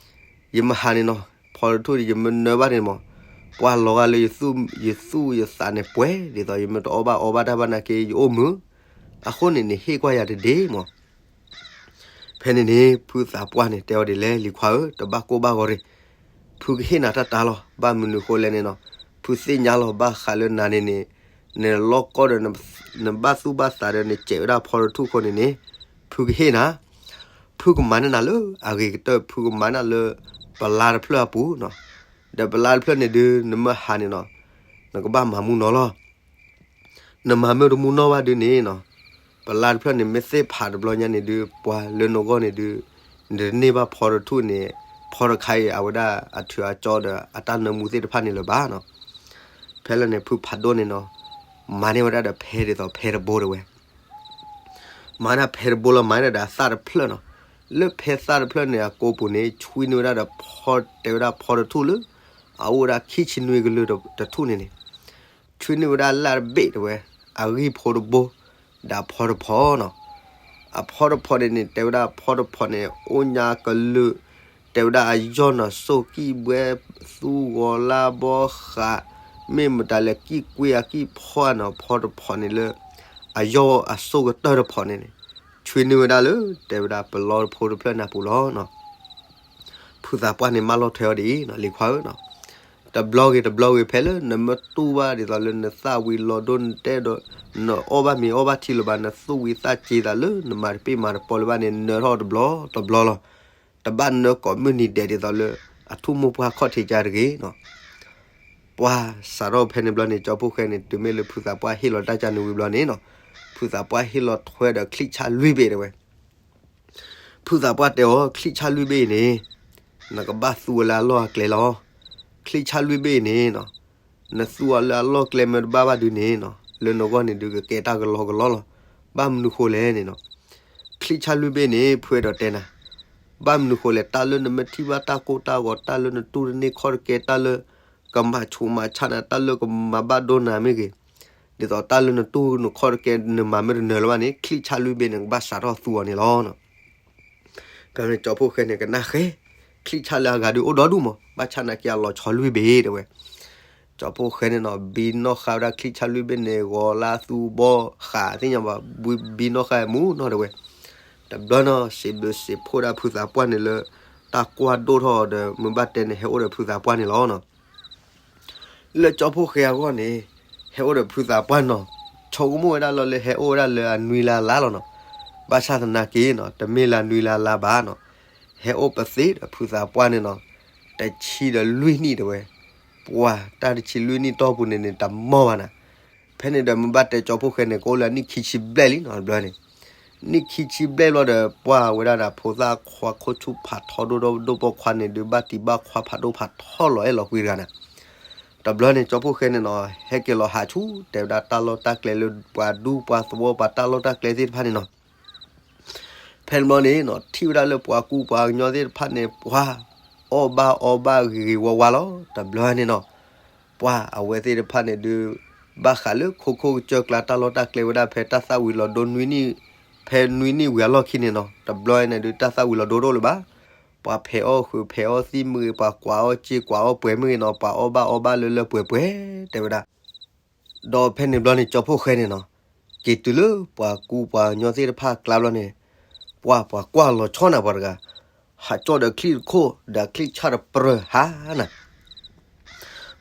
ယမ့ၢ်ဟးန့ၣ်နီၤ, ဖီတထူၣ်န့ၣ် ယမ့ၢ်နၢဘၣ်န့ၣ်မး, ပှၤလီၤဂာ်လၢယသူၣ်ယသးန့ၣ်ပှဲၤ, ဒ်သိးယမ့ၢ်တအီၣ်ဘၣ်အီဘၣ်တၢ်ဘၣ်နာ်က့ ယအိၣ်မုာ်. အဃိန့ၣ် နဟ့ၣ်ကွၢ်ယၤတဒ့မး. ဖဲန့ၣ်န့ၣ် ဖုသးပှၢ်န့ၣ် တဲအီၤဒ်လဲၣ်, လံၤခွါဧၢ, တဘၣ်ကိၢ်ဘၣ်ဂီၤတဂ့ၤ, ဖုကဟ့ၣ်နၤတၢ်တၢ်လီၤ. ဘၣ်မနုၤဃိလဲၣ်န့ၣ်နီၤ, ဖုသ့ၣ်ညါလီၤဘၣ်ဃးလၢနၤန့ၣ်န့ၣ်, နလီၢ်ကီၢ်ဒီး နဘၣ်သူၣ်ဘၣ်သးဒီး နစဲးဝဲဒၣ်ဖီတထူၣ်အဃိန့ၣ်န့ၣ်, ဖုကဟ့ၣ်နၤ, ဖုကမၤန့ၢ်နၤလၢအဂ့ၤကတၢၢ်, ဖုကမၤန့ၢ်နၤလၢပလါတဖျၢၣ်အပူၤနီၤ. ဒီးပလါတဖျၢၣ်န့ၣ်ဒုး နမ့ၢ်ဟးန့ၣ်နီၤ, နကဘၣ်မၤမူနီၤလီၤ. နမၤမ့ၢ်တမူနီၢ်ဘၣ်ဒုးန့ၣ်နီၤ, ပလါတဖျၢၣ်န့ၣ် မ့ၢ်သ့ၣ်ဖးတဘျီညါန့ၣ်ဒုး ပှၤလၢနဂီၢ်န့ၣ်ဒုး, နတန့ၢ်ဘၣ်ဖီတထူၣ်န့ၣ်, ဖ ဖီတခါအံၤ အဝဲဒၣ်အထူးအကၠီဒီးအတၢ်နၢမူသ့ၣ်တဖၣ်န့ၣ်လၢၤဘၣ်နီၤ. ဖဲလၢန့ၣ် ဖုဖးဒိၣ်န့ၣ်နီၤ မၤန့ၢ်ဝဲဒၣ်ဒီးဖဲဒ်သိးဖဲတဘိတဲဝဲ မၤဒၣ်ဖဲတဘိလီၤ မၤဒၣ်ဒီးအသၣ်တဖျၢၣ်နီၤ. လၢဖဲသၣ်တဖျၢၣ်န့ၣ် အကိာ်ပူၤန့ၣ် ဆွံန့ၢ်ဝဲဒၣ်ဒီးဖီ တဲဝဲဒၣ်ဖီတထူၣ်လၢ အအိၣ်ဝဲဒၣ်ခံဆံနွံကလုာ်တထူၣ်န့ၣ်န့ၣ် ဆွံန့ၢ်ဝဲဒၣ်လၢတဘ့ၣ်တဲဝဲ အဂံၢ်ဖိတဘိ ဒီးအဖီတဖီနီၤ. အဖီတဖီန့ၣ်န့ၣ် တဲဝဲဒၣ်ဖီတဖီန့ၣ် အိၣ်ညါကလုာ် တဲဝဲဒၣ်အယီၢ်နီၤ စိၢ်ကံၢ်ဘှဲ သူဂီၤလါဘီဃး မ့ၢ်မတၤလဲၣ် ကံၢ်ကွ့အကံၢ်ဖီနီၤ ဖီတဖီန့ၣ်လၢ အယီၢ်အစိၢ်ကတၢၢ်တဖီန့ၣ်န့ၣ် ဆွံန့ၢ်ဝဲဒၣ်လၢ တဲဝဲဒၣ်ပလီတဖိတဖျၢၣ်န့ၣ်အပူၤလီၤနီၤ. ဖုသးပှၢ်န့ၣ်မၢလီၤထွဲအီၤဒ်အံၤနီၤ လံၤခွါဧၢနီၤ. တဘျီဂ့ၤတဘျီဂ့ၤ ဖဲလၢနမ့ၢ်တူၢ်ဘၣ်ဒ်သိးလၢနသၣ်ဝံၤလီၤဒိနတဲဒီး နအီၣ်ဘၣ်မ့ၤအီဘၣ်ထံလၢၤဘၣ် နသူၣ်ဝံၤသးစ့ၤသးလၢနမၤတပ့ၢ်မၤတပီလၢၤဘၣ်န့ၣ် နၢထီၣ်တဘျီတဘျီလီၤ. တဘၣ်နၢကိးမုၢ်နံၤဒဲးဒ်သိးလၢ အထူၣ်မိၢ်ပှၢ်ခီၣ်ထံးကါတဂ့ၤနီၤ. ပှၤစးထီၣ်ဖဲန့ၣ်ဘျီန့ၣ် ကၠီဖှိၣ်ဃဲန့ၣ် တုၤမ့ၢ်လၢဖုသးပှၢ်ဟ့ၣ်လီၤတၢ်ကၢ်န့ၣ်ဝံၤဘျီန့ၣ်နီၤ ဖုသးပှၢ်ဟ့ၣ်လီၤထွဲဒီးချံၣ်ဆၣ်လွံၢ်ဘ့ၣ်တဲဝဲ ဖုသးပှၢ်တဲအီၤ ချံၣ်ဆၣ်လွံၢ်ဘ့ၣ်အံၤန့ၣ် နကဘၣ်သူအီၤလၢအလီၢ်အကျဲလီၤ. ချံၣ်ဆၣ်လွံၢ်ဘ့ၣ်အံၤန့ၣ်နီၤ နသူအီၤလၢအလီၢ်ကျဲမ့ၢ်တဘၣ်ဘၣ်ဒုးန့ၣ်နီၤ လၢနဂီၢ်န့ၣ်ဒုးကကဲတၢ်ကလီကလီလီၤ. ဘၣ်မနုၤဃိလဲၣ်န့ၣ်နီၤ ချံၣ်ဆၣ်လွံၢ်ဘ့ၣ်န့ၣ် ဖုအဲၣ်ဒိးတဲနၤ ဘၣ်မနုၤဃိလဲၣ် တၢ်လၢနမ့ၢ်ထံၣ်ဘၣ်တၢ်ကိၢ်တၢ်ဂီၤ တၢ်လၢနတူၢ်တန့ၢ်ခီၣ်တကဲ တၢ်လၢကမၤဆူးမၤဆါနၤ တၢ်လၢကမၤဘၣ်ဒိနၤမ့ၢ်ဂ့ၤ ဒ်သိးတၢ်လၢနတူၢ်နခီၣ်တကဲနမၤမ့ၢ်တနၢၤလၢၤဘၣ်န့ၣ် ချံၣ်ဆၣ်လွံၢ်ဘ့ၣ်န့ၣ် ကဘၣ်စးထီၣ်သူအီၤန့ၣ်လီၤ. ဖဲန့ၣ်ကၠီဖှိၣ်ဃဲန့ၣ် ကနၣ်ဃဲ ချံၣ်ဆၣ်လၢအဂၤဒုးအိၣ်ဒီဒူၣ်မး ဘၣ်ဆၣ်နာ်က့အလီၤဆီလွံၢ်ဘ့ၣ်တဲဝဲ ကၠီဖှိၣ်ဃဲန့ၣ်နီၤ ဘံနီၣ်ဃာ်ဝဲဒၣ်ချံၣ်ဆၣ်လွံၢ်ဘ့ၣ်န့ၣ် ဂီၤလါသူဘီဃးသ့ၣ်ညါဘၣ် ဘံနီၣ်ဃာ်မူနီၤတဲဝဲ တဘျီနီၤ စံးဘျုးစံးဖှိၣ်ဒၣ်ဖုသးပှၢ်န့ၣ်လၢ တၢ်ကွၢ်ဒိၣ်ထီၣ်ဒီး မ့ၢ်ဘၣ်တဲန့ၣ် ဟဲအိၣ်ဒီးဖုသးပှၢ်န့ၣ်လီၤနီၤ. လၢကၠီဖှိၣ်ဃဲအဂီၢ်န့ၣ် ဟဲအိၣ်ဒီးဖုသးပှၢ်နီၤ ဆိကမိၣ်ဝဲဒၣ်လီၤလၢဟဲအိၣ်ဝဲဒၣ်လၢအနွံလါလါလီၤနီၤ. ဘၣ်ဆၣ်သနာ်က့နီၤ တမ့ၢ်လၢအနွံလါလါဘၣ်နီၤ ဟဲအိၣ်ပသ့ဒီးဖုသးပှၢ်န့ၣ်နီၤ တဆံဒီးလွံၢ်နံၣ်တဲဝဲ ပှၤတၢ်တဆံလွံၢ်နံၣ်တီၢ်ပူၤန့ၣ်န့ၣ် တမီၢ်ဘၣ်နၤ. ဖဲန့ၣ်ဒီးမ့ၢ်ဘၣ်တဲကၠီဖှိၣ်ဃဲန့ၣ် ကအိၣ်လၢအနံၣ်ခံဆံဘျဲၣ်လံနီၤ တဘျီန့ၣ် နံၣ်ခံဆံဘျဲၣ်ဘျီဒီး ပှၢ်ဝဲဒၣ်ဒီး ဖိသၣ်ခွါခိၣ်ဆူၣ်ဖးထီဒိၣ်ဒိၣ်ဒိၣ်ပိာ်ခွါန့ၣ်ဒုး ဘၣ်တံၢ်ဘၣ်ခွါဖးဒိၣ်ဖးထီလီၤအဲၣ်လီၤကွံတဂၤနၤ. တဘျီန့ၣ် ကၠီဖှိၣ်ဃဲန့ၣ်နီၤ ဟဲက့ၤလီၤဟးဆူ တဲဝဲဒၣ်တၢ်လီၢ်တၢ်ကျဲလၢ ပှၤဒူပှၤသဝီပှၤတၢ်လီၢ်တၢ်ကျဲသ့ၣ်တဖၣ်န့ၣ်နီၤ ဖဲန့ၣ်ဘျီန့ၣ်နီၤ ထံၣ်ဝဲဒၣ်လၢပှၤကူပှၤကညီသ့ၣ်တဖၣ်န့ၣ် ပှၤအီၣ်ဘၣ်အီဘၣ်ဂ့ၤဂ့ၤဝါဝါလီၤ. တဘျီန့ၣ်နီၤ ပှၤအဝဲသ့ၣ်တဖၣ်န့ၣ်ဒုး ဘၣ်ဃးလၢခိခိၣ်ကစၢၢ်ကျါတၢ်လီၢ်တၢ်ကျဲဝဲဒၣ်ဖဲတၢ်သၣ်ဝံၤလီၤဒိနွံနံၣ် ဖဲနွံနံၣ်ဝံၤအလီၢ်ခံန့ၣ်နီၤ တဘျီန့ၣ်ဒုး တၢ်သၣ်ဝံၤလီၤဒိတအိၣ်လၢၤဘၣ်. ပှၤဖဲးအီၣ်ဃုာ်ဖဲးအီၣ်သံမ့ၢ်ဂ့ၤ ပှၤကွၢ်အီၣ်စ့ကွၢ်အီၣ်ပှဲၤမ့ၢ်ဂ့ၤနီၤ ပှၤအီၣ်ဘၣ်အီဘၣ်လၢလၢပှဲၤပှဲၤ တဲဝဲဒၣ် ဒီးဖဲန့ၣ်ဘျီန့ၣ် ကၠီဖှိၣ်ဃဲန့ၣ်နီၤ က့ၤတုၤလၢပှၤကူပှၤကညီသ့ၣ်တဖၣ်အကျါဘျီန့ၣ် ပှၤပှၤကွၢ်လီၤဆီနၤပှၤတဂၤ ဟးကၠီဒီးချံၣ်တခိၣ် ဒီးချံၣ်ဆၣ်တပြၢၤဟါနၤ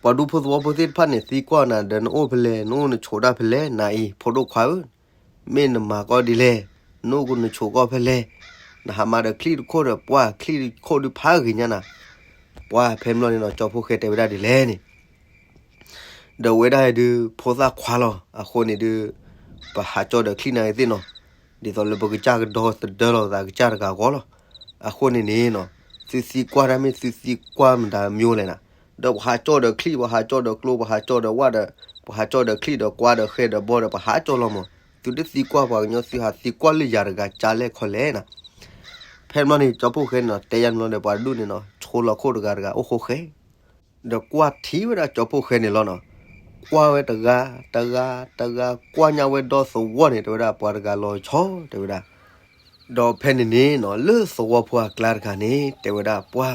ပှၤဒူဖိသဝီဖိသ့ၣ်တဖၣ်န့ၣ် သံကွၢ်နၤဒီး နအိၣ်ဖဲလဲၣ် နအိၣ်နဆိးတၢ်ဖဲလဲၣ် နအံၤ ဖိဒိၣ်ခွါဧၢ မ့ၢ်နမၤကီၢ်ဒ်လဲၣ် နအိၣ်ကနဆိးကီၢ်ဖဲလဲၣ် နဟးမၤဒီးချံၣ်တခိၣ်ဒီး ပှၢ်ချံၣ်တခိၣ်ဒုးဖးဂ့ၤညါနၤ ပှၢ်ဖဲမလီၤန့ၣ်နီၤ ကၠီဖှိၣ်ဃဲတဲဝဲဒၣ်ဒ်လဲၣ်န့ၣ် ဒီးဝဲဒၣ်ဒုး ဖိသၣ်ခွါလီၤ အဃိန့ၣ်ဒုး ပဟးကၠီဒီးချံၣ်နၤဂ့ၤသ့ၣ်နီၤ ဒ်သိးလၢပကစၢ်ကဒီသဒၢလီၤသးကစၢ်တဂၤအဂီၢ်လီၤ. အဃိန့ၣ်န့ၣ်နီၤ သုသံကွၢ်တၢ်မ့ၢ်သုသံကွၢ်မတၤမၠိလဲၣ်နၤ ဒီးပဟးကၠီဒီးချံၣ် ပဟးကၠီဒီးကျိ ပဟးကၠီဒီးဝၣ်ဒီး ပဟးကၠီဒီးချံၣ်ဒီးကွါဒီးဃဲဒီးဘီဒီးပဟးကၠီလီၤမး သုတသံကွၢ်ပှၤကညီ သုဟးသံကွၢ်လၢယၤတဂၤကၢလဲၣ်ခီလဲၣ်နၤ ဖဲမလီၤန့ၣ် ကၠီဖှိၣ်ဃဲန့ၣ်နီၤ တဲယါန့ၣ်လီၤဒီးပှၤဒူၣ်န့ၣ်နီၤ ဆိလီၤခိၣ်တဂၤတဂၤအိၣ်ဃိဃဲ ဒီးကွၢ်ထံဝဲဒၣ်ကၠီဖှိၣ်ဃဲန့ၣ်လီၤနီၤ. ကွၢ်ဝဲတဂၤ တဂၤ တဂၤ ကွၢ်ညါဝဲဒီသဝီန့ၣ် တဲဝဲဒၣ် ပှၤတဂၤလီၤဆီ တဲဝဲဒၣ်. ဒီးဖဲန့ၣ်န့ၣ်နီၤ လၢသဝီဖိအကျါတဂၤန့ၣ် တဲဝဲဒၣ် ပှၤ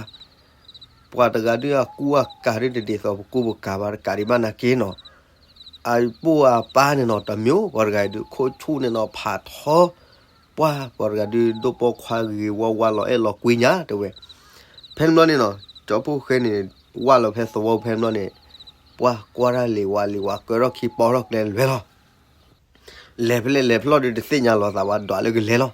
ပှၤတဂၤဒုးအကူအကၤဒုးတဒ်သိးပကူပကၤဘၣ် တကးဒံးဘၣ်နာ်က့နီၤ အပိၢ်အပၢ်န့ၣ်နီၤ တမ့ၢ်ပှၤတဂၤဒုး ခိၣ်ဆူၣ်န့ၣ်နီၤ ဖးထီ ပှၢ် ပှၤတဂၤဒုး ဒိၣ်ပိာ်ခွါဂ့ၤဝါဝါလီၤအဲၣ်လီၤကွံညါ တဲဝဲ. ဖဲန့ၣ်ဘျီန့ၣ်နီၤ ကၠီဖှိၣ်ဃဲန့ၣ် ဝၢ်လီၤဖဲသဝီဖဲန့ၣ်ဘျီန့ၣ် ပှၢ်ကွၢ်တၢ်လံၤဝါလံၤဝါ ကၢထီၣ်ခံပီထီၣ်ကျဲလွဲလီၤ. လဲၤဖဲလဲၣ်လဲၤဖဲလဲၣ်ဒုး တသ့ၣ်ညါလီၤသးဘၣ် ဒွးလၢကလဲၤလီၤ.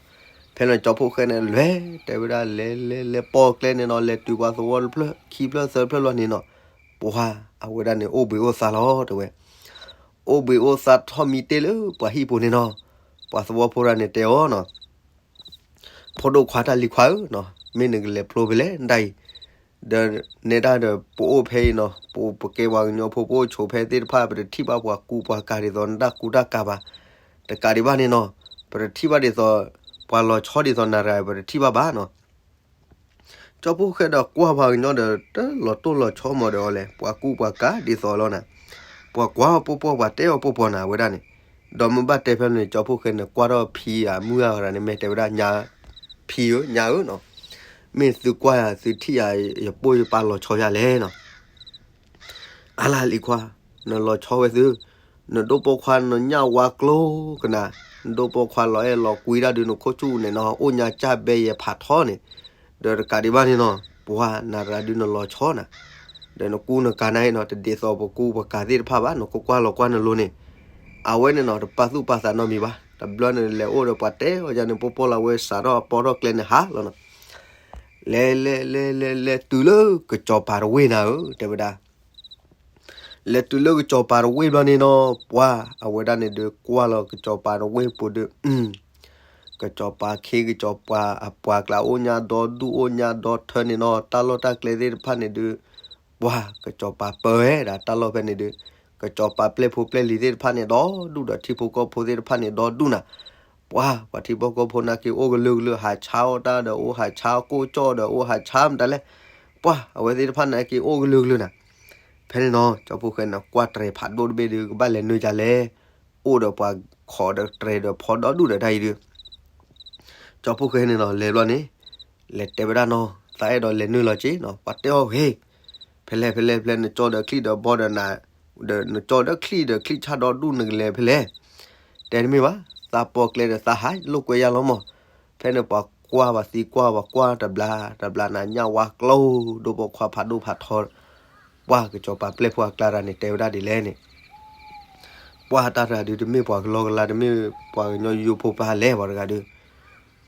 ဖဲန့ၣ်ကၠီဖှိၣ်ဃဲန့ၣ် လဲၤ တဲဝဲဒၣ် လဲၤလဲၤလဲၤပိာ်ကျဲန့ၣ်နီၤ လဲၤတုၤပှၤသဝီတဖျၢၣ် ခံဖျၢၣ်သၢဖျၢၣ်လီၤန့ၣ်နီၤ ပှၢ် အဝဲဒၣ်န့ၣ် အိၣ်ဘှံးအိၣ်သါလီၤ တဲဝဲ. အိၣ်ဘှံးအိၣ်သါထီၣ်မံတ့ၢ်လၢပှၤဟံၣ်ပူၤန့ၣ်နီၤ ပှၤသဝီဖိတဂၤန့ၣ်တဲအီၤနီၤ ဖိဒိၣ်ခွါ တၢ်လံၤခွါဧၢနီၤ မ့ၢ်နကလဲၤဖျိဖဲလဲၣ် နတၢ်အံၤ ဒီးနဲဒၣ်ဒီးပအိၣ်ဖဲအံၤနီၤ, ပကဲပှၤကညီဖိ ပအိၣ်ဆိးဖဲသ့ၣ်တဖၣ် ပတထံၣ်ဘၣ်ပှၤကူပှၤကၤဒ်သိးနတၢ်ကူတၢ်ကၤဘၣ်. တကးဒံးဘၣ်န့ၣ်နီၤ, ပတထံၣ်ဘၣ်ဒ်သိး ပှၤလီၤဆီဒ်သိးနၤတဂၤ ပတထံၣ်ဘၣ်ဘၣ်နီၤ. ကၠီဖီၣ်ဃဲဒီးကွၢ်ပှၤကညီဒီး တလီၤတိၢ်လီၤဆီမးဒီးအီၤလဲၣ်, ပှၤကူပှၤကၤဒ်သိးလီၤနၤ. ပှၤကွၢ်အီၤပိၢ်ပိၢ် ပှၤတဲအီၤပိၢ်ပိၢ်နၤ အဝဲဒၣ်န့ၣ်. ဒီးမ့ၢ်ဘၣ်တဲဖဲန့ၣ် ကၠီဖီၣ်ဃဲန့ၣ် ကွၢ်ထီၣ်ဖံအမုၢ်ဂၤန့ၣ် မ့ၢ်တဲဝဲဒၣ်ညါ, ဖံဧၢ ညါဧၢနီၤ, မ့ၢ်သုကွၢ်ယၤ သုထံၣ်ယၤ ယပိၢ်ယပၢ်လီၤဆီယၤလဲၣ်နီၤ. အါလၢလံၤခွါ, နလီၤဆီဝဲသု, နဒိၣ်ပိာ်ခွါနညၣ်ဝါကျိကနၤ, နဒိၣ်ပိာ်ခွါလီၤအဲၣ်လီၤကွံဒၣ်ဒုး နခိၣ်ဆူၣ်န့ၣ်နီၤ အိၣ်ညါကၢ်ဘဲယဲၢ်ဖးထီန့ၣ်, ဒီးတကးဒံးဘၣ်န့ၣ်နီၤ, ပှၤနၤတဂၤဒုးနလီၤဆီနၤ, ဒီးနကူနကၤနၤအံၤနီၤ တဒ်သိးပကူပကၤသ့ၣ်တဖၣ်ဘၣ်, နကကွၢ်လီၤကွၢ်နလိၤန့ၣ်, အဝဲန့ၣ်နီၤ တပာ်သူၣ်ပာ်သးနီတမံၤဘၣ်, တဘျီန့ၣ်လဲၤအိၣ်ဒီးပှၤတဲအီၤယၤန့ၣ် ပိၢ်ပိၢ်လၢအဝဲစးထီၣ်အပီထီၣ်ကျဲန့ၣ်ဟးလီၤနီၤ. လဲၤလဲၤလဲၤလဲၤ လဲၤတုၤလၢကစီၤပၤတဝ့ၢ်နၤဧၢ တဲဝဲဒၣ်. လဲၤတုၤလၢကစီၤပၤတဝ့ၢ်ဘျီန့ၣ်နီၤ, ပှၤအဝဲဒၣ်န့ၣ်ဒုးကွၢ်လီၤကစီၤပၤတဝ့ၢ်ပူၤဒုး, ကစီၤပၤခ့ကစီၤပၤအပှၤကျါအိၣ်ညါဒီဒူၣ်အိၣ်ညါဒီထၢန့ၣ်နီၤ, တၢ်လီၢ်တၢ်ကျဲသ့ၣ်တဖၣ်န့ၣ်ဒုး, ပှၤကစီၤပၤပၢဝဲဒၣ်တၢ်လီၢ်ဖဲန့ၣ်ဒုး, ကစီၤပၤပျဲၢ်ဖိပျဲၢ်လံၤသ့ၣ်တဖၣ်န့ၣ်ဒီဒူၣ်ဒီးထံဖိကီၢ်ဖိသ့ၣ်တဖၣ်န့ၣ်ဒီဒူၣ်နၤ. ပှၤ ပှၤထံဖိကီၢ်ဖိနာ်က့အိၣ်ကလုာ်ကလုာ် ဟးဆါအီၣ်တၢ်ဒီးအိၣ် ဟးဆါကီၢ်ကၠီၣ်ဒီးအိၣ် ဟးဆါမတၤလဲၣ်. ပှၤအဝဲသ့ၣ်တဖၣ်နာ်က့အိၣ်ကလုာ်ကလုာ်နၤ. ဖဲန့ၣ်နီၤ ကၠီဖီၣ်ဃဲန့ၣ် ကွၢ်တြဲၤဖးဒိၣ်တဘ့ၣ်ဒုး ကဘၣ်လဲၤနုာ်ယၤလဲၣ်, အိၣ်ဒီးပှၤခိးဒီးတြဲၤဒီးဖီဒီဒူၣ်ဒီးတၢ်အံၤဒုး ကၠီဖီၣ်ဃဲန့ၣ်နီၤ လဲၤဘျီန့ၣ်, လဲၤတဲဝဲဒၣ်နီၤ သးအဲၣ်ဒိးလဲၤနုာ်လီၤက့နီၤ, ပှၤတဲအီၤဂ့ၤ, ဖဲလဲၣ်ဖဲလဲၣ်ဖဲလဲၣ် နကၠီဒီးချံၣ်ဒီးဘီဒီးနၤ, ဒီးနကၠီဒီးချံၣ်ဒီးချံၣ်ဆၣ်ဒီဒူၣ်နကလဲၤဖဲလဲၣ်. တဲတမ့ၢ်ဘၣ်, သးပိာ်ကျဲဒီးသးဟးလိာ်ကွဲယၤလီၤမး. ဖဲန့ၣ်ပှၤကွၢ်ပှၤသံကွၢ်ပှၤကွၢ်တဘျါ, တဘျါနၤညၣ်ဝါကျိ ဒိၣ်ပိာ်ခွါဖးဒိၣ်ဖးထီ, ပှၤကစီၤပၤပျဲၢ်ဖိအကျါတဂၤန့ၣ် တဲဝဲဒၣ်ဒ်လဲၣ်န့ၣ် ပှၤတၢ်တဂၤဒုး တမ့ၢ်ပှၤကလီကလါ တမ့ၢ်ပှၤကညီယိယိဖိပၢ်လဲၣ် ပှၤတဂၤဒုး,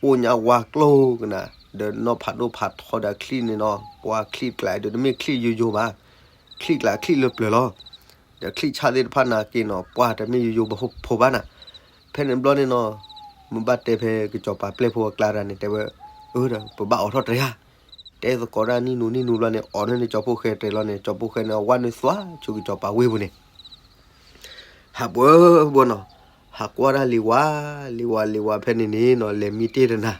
အိၣ်ညါဝါကျိကနၤ, ဒီးနီၢ်ဖးဒိၣ်ဖးထီဒီးချံၣ်န့ၣ်နီၤ, ပှၤချံၣ်ကျါဒုး တမ့ၢ်ချံၣ်ယိယိဘၣ်, ချံၣ်ကျါချံၣ်လၢပျၢၤလီၤ. ဒီးချံၣ်ဆၣ်သ့ၣ်တဖၣ်နာ်က့နီၤ ပှၤတမ့ၢ်ယိယိဖိဘၣ်နၤ. ဖဲန့ၣ်ဘျီန့ၣ်နီၤ, မ့ၢ်ဘၣ်တဲဖဲကစီၤပၤပျဲၢ်ဖိအကျါတဂၤန့ၣ် တဲဝဲ, အၢ ဒီးပဘၣ်အိးထီၣ်တြဲၤဧါ တဲသကိးဒၣ်နံၣ်နူနံၣ်နူဘျီန့ၣ် အိးန့ၢ်န့ၢ်ကၠီဖီၣ်ဃဲတြဲၤလီၤန့ၣ် ကၠီဖီၣ်ဃဲန့ၣ် အဝဲနုာ်သွါဆူကစီၤပၤဝ့ၢ်ပူၤန့ၣ်, ဟးပှၢ်ပှၢ်နီၤ, ဟးကွၢ်ဒၣ်လံၤဝါ, လံၤဝါလံၤဝါဖဲန့ၣ်န့ၣ်နီၤ လဲၤမံတ့ၢ်တနၤ,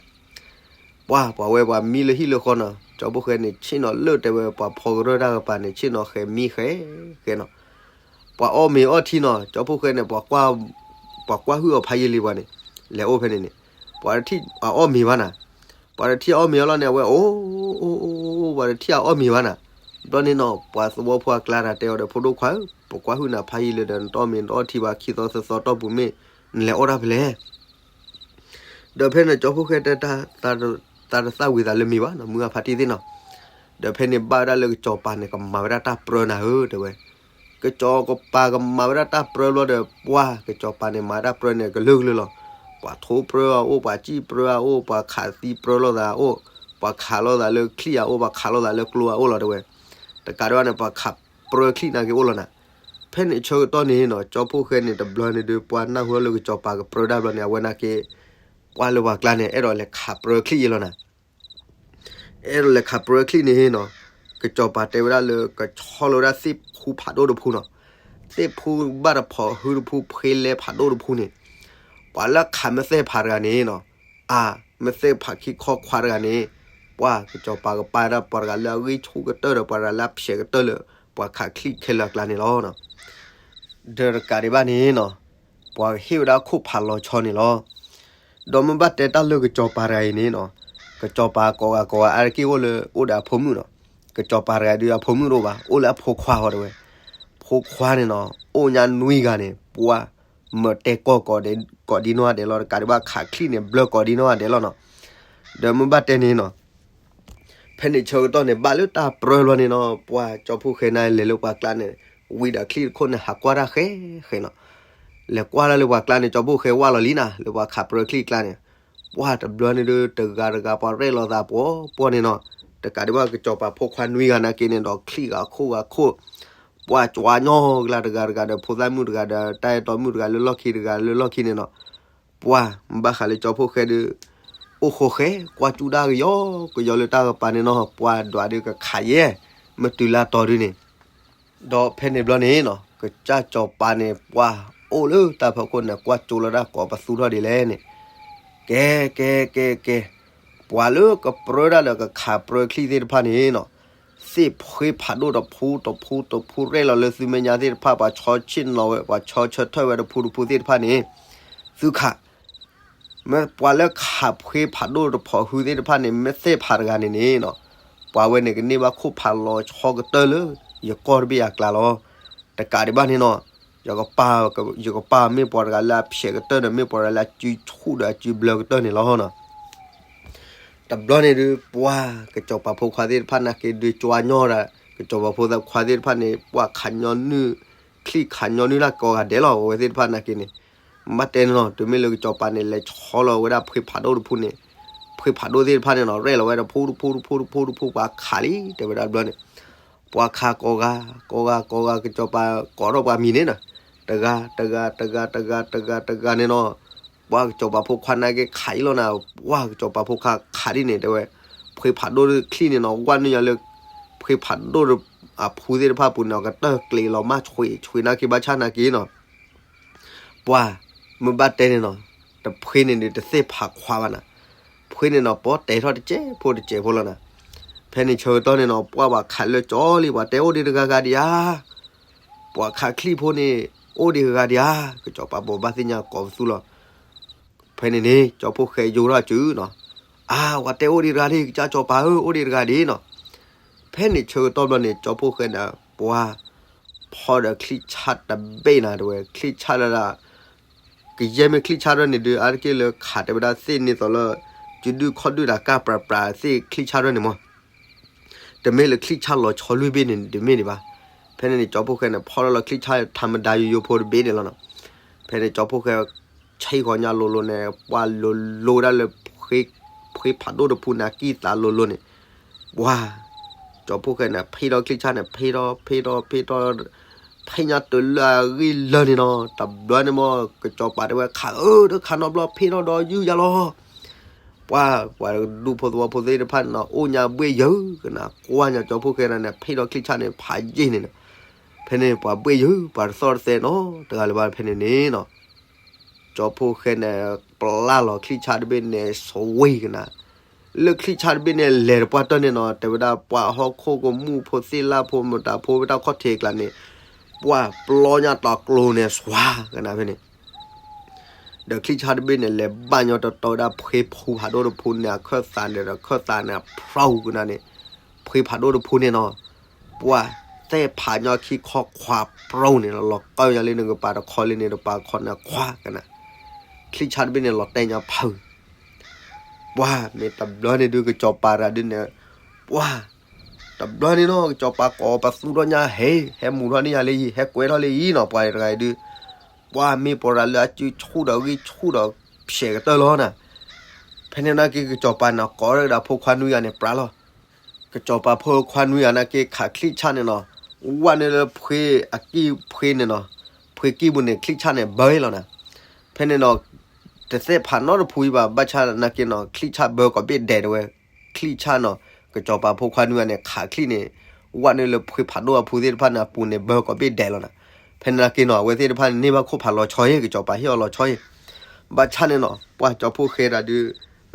ပှၤပှၤဝဲပှၤမံလၢဟံၣ်လၢဃီနီၤ, ကၠီဖီၣ်ဃဲန့ၣ် ဆ့ၣ်နီၤလၢတဲဝဲပှၤဖီကရၢၢ်တၢ်ကပၤန့ၣ် ဆ့ၣ်နီၤဃဲၤမံဃဲၤဃဲၤနီၤ, ပှၤအီၣ်မ့ၤအီၣ်ထံနီၤ, ကၠီဖီၣ်ဃဲန့ၣ် ပှၤကွၢ်ဟုၣ်အီၤဖးယံာ်လံပှၤန့ၣ်, လဲၤအိၣ်ဖဲန့ၣ်န့ၣ်, ပှၤတထံၣ်အီၣ်မ့ၤဘၣ်နၤ, ပှၤတထံၣ်အီၣ်မ့ၤအီၤလီၤန့ၣ် အဝဲအိၣ်, ပှၤတထံၣ်အီၣ်မ့ၤဘၣ်နၤ, ဘျီန့ၣ်နီၤ ပှၤသဝီဖိအကျါတဂၤတဲအီၤဒီး ဖိဒိၣ်ခွါဧၢ, ပကွၢ်ဟုၣ်နၤဖးယံာ်လံဒီး နတအီၣ်မ့ၤနတအီၣ်ထံဘၣ် ခံသီသၢသီတီၢ်ပူၤမ့ၢ် နလဲၤအီၣ်တၢ်ဖဲလဲၣ် ဒီးဖဲန့ၣ် ကၠီဖီၣ်ဃဲတဲ တၢ်တသၣ်ဝံၤသးလၢမ့ၤဘၣ်နီၤ မုၢ်ဂၤဖါတံၢ်သ့ၣ်နီၤ, ဒီးဖဲန့ၣ်ဘၣ်ဝဲဒၣ်လၢကစီၤပၤန့ၣ် ကမၤဝဲဒၣ်တၢ်ပြၢနၤဧၢ တဲဝဲ, ကစီၤပၤကမၤဝဲဒၣ်တၢ်ပြၢဘျီဒီး ပှၤကစီၤပၤန့ၣ် မၤဝဲဒၣ်ပြၢန့ၣ် ကလုာ်ကလုာ်လီၤ. ပှၤထိပြၢအအိၣ်, ပှၤစံၣ်ပြၢအအိၣ်, ပှၤခးသံပြၢလိာ်သးအအိၣ်, ပှၤခးလိာ်သးလၢချံၣ်အအိၣ်, ပှၤခးလိာ်သးလၢကျိအအိၣ်လီၤ တဲဝဲ, တကးဒံးဘၣ်န့ၣ် ပှၤခးပြၢချံၣ်နာ်က့အိၣ်လီၤနၤ. ဖဲန့ၣ်ဆၢကတီၢ်န့ၣ်နီၤ ကၠီဖီၣ်ဃဲန့ၣ် တဘျီန့ၣ်ဒီး ပှၤနၢ်ဟူလၢကစီၤပၤကပြၢတၢ်ဘျီန့ၣ် အဝဲနာ်က့ ပှၤလၢပှၤကျါန့ၣ် အဲၣ်ဒိးလဲၤခးပြၢချံၣ်ယဲလီၤနၤ. အဲၣ်ဒိးလဲၤခးပြၢချံၣ်န့ၣ်နီၤ, ကစီၤပၤတဲဝဲဒၣ်လၢကဆီလီၤဝဲဒၣ်သ့ၣ်ဖူဖးဒိၣ်တဖူနီၤ, သ့ၣ်ဖူဘၣ်တဖီၣ်ဟုတဖူ ဖှ့လဲဖးဒိၣ်တဖူန့ၣ်, ပှၤလၢခးမ့ၢ်သ့ၣ်ဖးတဂၤန့ၣ်နီၤ, အါ, မ့ၢ်သ့ၣ်ဖးခံခီခွါတဂၤန့ၣ်, ပှၤကစီၤပၤကပာ်ဒၣ်ပှၤတဂၤလၢအဂံၢ်ဆူၣ်ကတၢၢ်ဒီး ပှၤတဂၤလၢအဖျဲးကတၢၢ်လၢ ပှၤခးချံၣ်ခဲလၢာ်အကျါန့ၣ်လီၤ. ဒီးတကးဒံးဘၣ်န့ၣ်နီၤ, ပှၤဟ့ၣ်ဝဲဒၣ်ခိၣ်ဖးလီၤဆီန့ၣ်လီၤ. ဒီးမ့ၢ်ဘၣ်တဲတၢ်လၢကစီၤပၤတဂၤအံၤန့ၣ်နီၤ, ကစီၤပၤကိးဂၤကိးဂၤအါတက့ၢ်အိၣ်လၢအိၣ်ဒီးအဖိမုၣ်နီၤ, ကစီၤပၤတဂၤဒုးအဖိမုၣ်တအိၣ်ဘၣ် အိၣ်လၢအဖိခွါဃီတဲဝဲ, ဖိခွါန့ၣ်နီၤ အိၣ်ညါနွံဂၤန့ၣ် ပှၤမၤတဲကီၢ်ကိးဒံနီၢ်ဂၤဒဲးလီၤ တကးဒံးဘၣ်ခးချံၣ်န့ၣ် ဘျၢကိးဒံနီၢ်ဂၤဒဲးလီၤနီၤ. ဒီးမ့ၢ်ဘၣ်တဲန့ၣ်နီၤ ဖဲန့ၣ်ဆၢကတီၢ်န့ၣ် ဘၣ်လၢတၢ်ပြၢလီၤန့ၣ်နီၤ ပှၤကၠီဖီၣ်ဃဲန့ၣ်လဲၤလၢပှၤကျါန့ၣ် ဝံၤဒီးချံၣ်တခိၣ်န့ၣ် ဟးကွၢ်တၢ်ဃဲဃဲနီၤ. လဲၤကွၢ်လၢပှၤကျါန့ၣ် ကၠီဖီၣ်ဃဲဝၢ်လီၤလံနၤ လၢပှၤခးပြၢချံၣ်ကျါန့ၣ်, ပှၤတဘျီန့ၣ်ဒီး တဂၤတဂၤပှၤရဲၣ်လီၤသးပှီၢ်ပှီၢ်န့ၣ်နီၤ. တကးဒံးဘၣ်ကစီၤပၤဖိခွါနွံဂၤနာ်က့န့ၣ်ဒီး ချံၣ်ဂၤခိၣ်ဂၤခိၣ် ပှၤကွၢ်ညီကလါတဂၤတဂၤဒီး ဖိသၣ်မုၣ်တဂၤဒီး တၢ်အဲၣ်တီမုၣ်တဂၤလၢလီၢ်ခံတဂၤလၢလီၢ်ခံန့ၣ်နီၤ. ပှၤမ့ၢ်ဘၣ်ဃးလၢကၠီဖီၣ်ဃဲဒီး အိၣ်ဃိဃဲ ကွၢ်ကၠူၣ်ဒၣ်ကယီကယီလၢတၢ်ကပၤန့ၣ်နီၤ, ပှၤဒွးဒုးကခးယဲၢ် မ့ၢ်တုၤလၢတီၤဒုန့ၣ်, ဒီးဖဲန့ၣ်ဘျီန့ၣ်နီၤ ကစၢ်စီၤပၤန့ၣ် ပှၤအိၣ်လၢတၢ်ဖီခိၣ်န့ၣ် ကွၢ်ကၠိလီၤဒၣ်ကိးပသူထီၣ်ဒ်လဲၣ်န့ၣ်, ကဲ ကဲ ကဲ ကဲ, ပှၤလၢကပြၢတၢ်ဒီးကခးပြၢချံသ့ၣ်တဖၣ်န့ၣ်နီၤ, သ့ၣ်ဖှ့ဖးဒိၣ်တဖူတဖူတဖူရဲၣ်လီၤလၢသုမဲာ်ညါသ့ၣ်တဖၣ် ပှၤဆီဆ့ၣ်နီၤဝဲ ပှၤဆီဆၢထၢၣ်ဝဲတဖူတဖူသ့ၣ်တဖၣ်န့ၣ်, သုခး မ့ၢ်ပှၤလၢခးဖှ့ဖးဒိၣ်တဖီၣ်ဟုသ့ၣ်တဖၣ်န့ၣ် မ့ၢ်သ့ၣ်ဖးတဂၤန့ၣ်န့ၣ်နီၤ, ပှၤဝဲန့ၣ်ကန့ၢ်ဘၣ်ခိၣ်ဖးလီၤဆီကတၢၢ်လၢ ယကီၢ်တဘ့ၣ်အကျါလီၤ. တကးဒံးဘၣ်န့ၣ်နီၤ, ယကပာ်မ့ၢ်ပှၤတဂၤလၢအဖျဲးကတၢၢ်ဒီး မ့ၢ်ပှၤတဂၤလၢအစုဆူၣ်ဒီးအစုဘျၢကတၢၢ်န့ၣ်လီၤနီၤ. တဘျီန့ၣ်ဒုး ပှၤကစီၤပၤဖိခွါသ့ၣ်တဖၣ်နာ်က့ဒုးကွၢ်ညီဒၣ်, ကစီၤပၤဖိခွါသ့ၣ်တဖၣ်န့ၣ် ပှၤခးညီနုၢ်, ချံၣ်ခးညီနုၢ်လၢကိးဂၤဒဲးလီၤ အဝဲသ့ၣ်တဖၣ်နာ်က့န့ၣ်, ဘၣ်တဲန့ၣ်နီၤ, တုၤမ့ၢ်လၢကစီၤပၤန့ၣ် လဲၤဆီလီၤဝဲဒၣ်ဖှ့ဖးဒိၣ်တဖူန့ၣ်, ဖှ့ဖးဒိၣ်သ့ၣ်တဖၣ်န့ၣ်နီၤ ရဲၣ်လီၤဝဲတဖူတဖူတဖူတဖူတဖူ ပှၤခးလံ တဲဝဲဒၣ်တဘျီန့ၣ်, ပှၤခးကိးဂၤ, ကိးဂၤ ကိးဂၤ ကစီၤပၤကိးထီၣ်ပှၤမံၤန့ၣ်နီၤ, တဂၤ တဂၤ တဂၤ တဂၤ တဂၤ တဂၤန့ၣ်နီၤ, ပှၤကစီၤပၤဖိခွါနာ်က့ခးအံၤလီၤနၤ, ပှၤကစီၤပၤဖိခွါခးဒ်န့ၣ် တဲဝဲ, ဖှ့ဖးဒိၣ်ချံၣ်န့ၣ်နီၤ ဝဲနုာ်ညါလၢ ဖှ့ဖးဒိၣ်အဖူသ့ၣ်တဖၣ်ပူၤန့ၣ် အကတၢၢ်ကျ့ၤလီၤမၢ်ဆွံးဆွံးနာ်က့ဘၣ်ဆၣ်နာ်က့နီၤ ပှၤမ့ၢ်ဘၣ်တဲန့ၣ်နီၤ, တဖှ့န့ၣ်ဒုးတသ့ၣ်ဖးခွါဘၣ်နၤ, ဖှ့န့ၣ်နီၤ ပီၣ်တဲာ်ထီၣ်တစဲးဖိတစဲးဖိလီၤနၤ, ဖဲန့ၣ်ဆၢကတီၢ်န့ၣ်နီၤ ပှၤဘၣ်ခးလၢကၠီလံ ပှၤတဲအိၣ်ဒံးတဂၤဂၤဒံးဧါ, ပှၤခးချံၣ်ဖိန့ၣ် အိၣ်ဒံးတဂၤဂၤဒံးဧါ, ကစီၤပၤဘိးဘၣ်သ့ၣ်ညါကိးပသူလီၤ. ဖဲန့ၣ်န့ၣ် ကၠီဖိၣ်ဃဲယိထီၣ်စုနီၤ, အါ ပှၤတဲအိၣ်ဒံးတဂၤဒံး ကစၢ်စီၤပၤဧၢ အိၣ်ဒံးတဂၤဒံးနီၤ, ဖဲန့ၣ်ဆၢကတီၢ်ဘျီန့ၣ် ကၠီဖိၣ်ဃဲန့ၣ် ပှၤဖီၣ်ဒီးချံၣ်ဆၣ်တဘ့ၣ်နၤ တဲဝဲ ချံၣ်ဆၣ်လၢဒၣ် ကယဲၢ်မ့ၢ်ချံၣ်ဆၣ်ထီၣ်န့ၣ်ဒုး အါတက့ၢ်လၢခးတဲဝဲဒၣ်သ့ၣ်န့ၣ်သိးလၢ စုဒုၣ်ခီၣ်ဒုၣ်တၢ်ကၢ်ပြးပြးသ့ၣ်ချံၣ်ဆၣ်ထီၣ်န့ၣ်မး, တမ့ၢ်လၢချံၣ်ဆၣ်လီၤဆီလွံၢ်ဘ့ၣ်န့ၣ်တမ့ၢ်ဒံးဘၣ်. ဖဲန့ၣ်န့ၣ် ကၠီဖိၣ်ဃဲန့ၣ် ဖီၣ်ထီၣ်လီၤချံၣ်ဆၣ်ထးမဒါယိယိဖိတဘ့ၣ်န့ၣ်လီၤနီၤ. ဖဲန့ၣ် ကၠီဖိၣ်ဃဲ ဆံးဃီၤညါလိၤလိၤန့ၣ် ပှၤလိၤလိၤဝဲဒၣ်လၢ ဖှ့ဖးဒိၣ်တဖူန့ၣ် အကံၢ်သးလိၤလိၤန့ၣ်, ပှၤ ကၠီဖိၣ်ဃဲန့ၣ် ဖ့ထီၣ်ချံၣ်ဆၣ်န့ၣ် ဖ့ထီၣ် ဖ့ထီၣ် ဖ့ထီၣ် ဖ့ညါတုၤလၢအဂံၢ်လၢာ်န့ၣ်နီၤ. တဘျီန့ၣ်မး ကစီၤပၤတဲဝဲ ခးဧၢ တခးနီတဘျီ ဖ့ထီၣ်ဒီးယုၢ်ယါလီၤ. ပှၤ ပှၤဒူၣ်ဖိသဝီဖိသ့ၣ်တဖၣ်န့ၣ်နီၤ အိၣ်ညါဘှ့ၣ်ယၢၤကနၤ ကွၢ်ညါကၠီဖိၣ်ဃဲဒၣ်န့ၣ် ဖ့ထီၣ်ချံၣ်ဆၣ်န့ၣ် ဖးယံာ်န့ၣ်နီၤ. ဖဲန့ၣ် ပှၤဘှ့ၣ်ယၢၤ ပှၤတသီၣ်တသဲနီတဂၤလၢၤဘၣ်. ဖဲန့ၣ်န့ၣ်နီၤ ကၠီဖိၣ်ဃဲန့ၣ် ပျၢ်လီၤချံၣ်ဆၣ်တဘ့ၣ်န့ၣ် စဝ့ၤကနၤ လၢချံၣ်ဆၣ်တဘ့ၣ်န့ၣ် လဲၤတပှၢ်တၢၢ်န့ၣ်နီၤ တဲဝဲဒၣ်ပှၤဟီၣ်ခိၣ်ကမူၣ်ဖိသ့ၣ်လၣ်ဖိမတၤဖိဝဲတၢ်ခီၣ်ထံးအကျါန့ၣ် ပှၤပျီညါတၢ်ကျိၤန့ၣ် စွၤကနၤဖဲန့ၣ် ဒီးချံၣ်ဆၣ်တဘ့ၣ်န့ၣ် လဲၤဘၣ်ညီတတီဝဲဒၣ်ဖှ့ဖူဖးဒိၣ်တဖူန့ၣ် အခၢၣ်သးန့ၣ်ဒီးခၢၣ်သးန့ၣ် ဖျိကနၤန့ၣ် ဖှ့ဖးဒိၣ်တဖူန့ၣ်နီၤ ပှၤသဲၣ်ဖးညီခံခီခွးပြိန့ၣ် လီၤကၢယၤလၢနကပၤတခီလံန့ၣ် တပၤခီန့ၣ်ခွးကနၤ ချံၣ်ဆၣ်တဘ့ၣ်န့ၣ် လီၤတဲာ်ညါဖုး ပှၤမ့ၢ်တဘျီန့ၣ်ဒုးကစီၤပၤတဂၤဒုးန့ၣ် ပှၤ တဘျီန့ၣ်နီၤ ကစီၤပၤကိးပသူထီၣ်ညါ ဟဲ ဟဲမူထီၣ်န့ၢ်ယၤလၢယံၤ ဟဲကွဲထီၣ်လၢယံၤနီၤ ပှၤတဂၤအံၤဒုး ပှၤမ့ၢ်ပှၤတဂၤလၢအစုဆူၣ်ဒီးဂံၢ်ဆူၣ်ဒီးဖျဲးကတၢၢ်လီၤနၤ ဖဲန့ၣ်နာ်က့ကစီၤပၤန့ၣ် ကိးဒီးဖိခွါနွံဂၤန့ၣ် ပြးလီၤ ကစီၤပၤဖိခွါနွံဂၤနာ်က့ခးချံၣ်ဆၣ်န့ၣ်နီၤ ဝဲန့ၣ်လၢဖှ့အကံၢ်ဖှ့န့ၣ်နီၤ ဖှ့ကံၢ်ပူၤန့ၣ် ချံၣ်ဆၣ်န့ၣ်ဘၢလီၤနၤ ဖဲန့ၣ်နီၤ တသဲၣ်ဖးနီတဖူအံၤဘၣ် ဘၣ်ဆၣ်နာ်က့နီၤ ချံၣ်ဆၣ်ဘၢကိးဘ့ၣ်ဒဲးတဝဲ ချံၣ်ဆၣ်နီၤ ကစီၤပၤဖိခွါနွံဂၤန့ၣ် ခးချံၣ်န့ၣ် ဝဲန့ၣ်လၢဖှ့ဖးဒိၣ်အဖူသ့ၣ်တဖၣ်န့ၣ် အပူၤန့ၣ်ဘၢကိးဘ့ၣ်ဒဲးလီၤနၤ ဖဲန့ၣ်နာ်က့နီၤ အဝဲသ့ၣ်တဖၣ်န့ၣ် န့ၢ်ဘၣ်ခိၣ်ဖးလီၤဆီအံၤ ကစီၤပၤဟ့ၣ်အီၤလီၤဆီအံၤ ဘၣ်ဆၣ်န့ၣ်နီၤ ပှၤကၠီဖိၣ်ဃဲတဂၤဒုး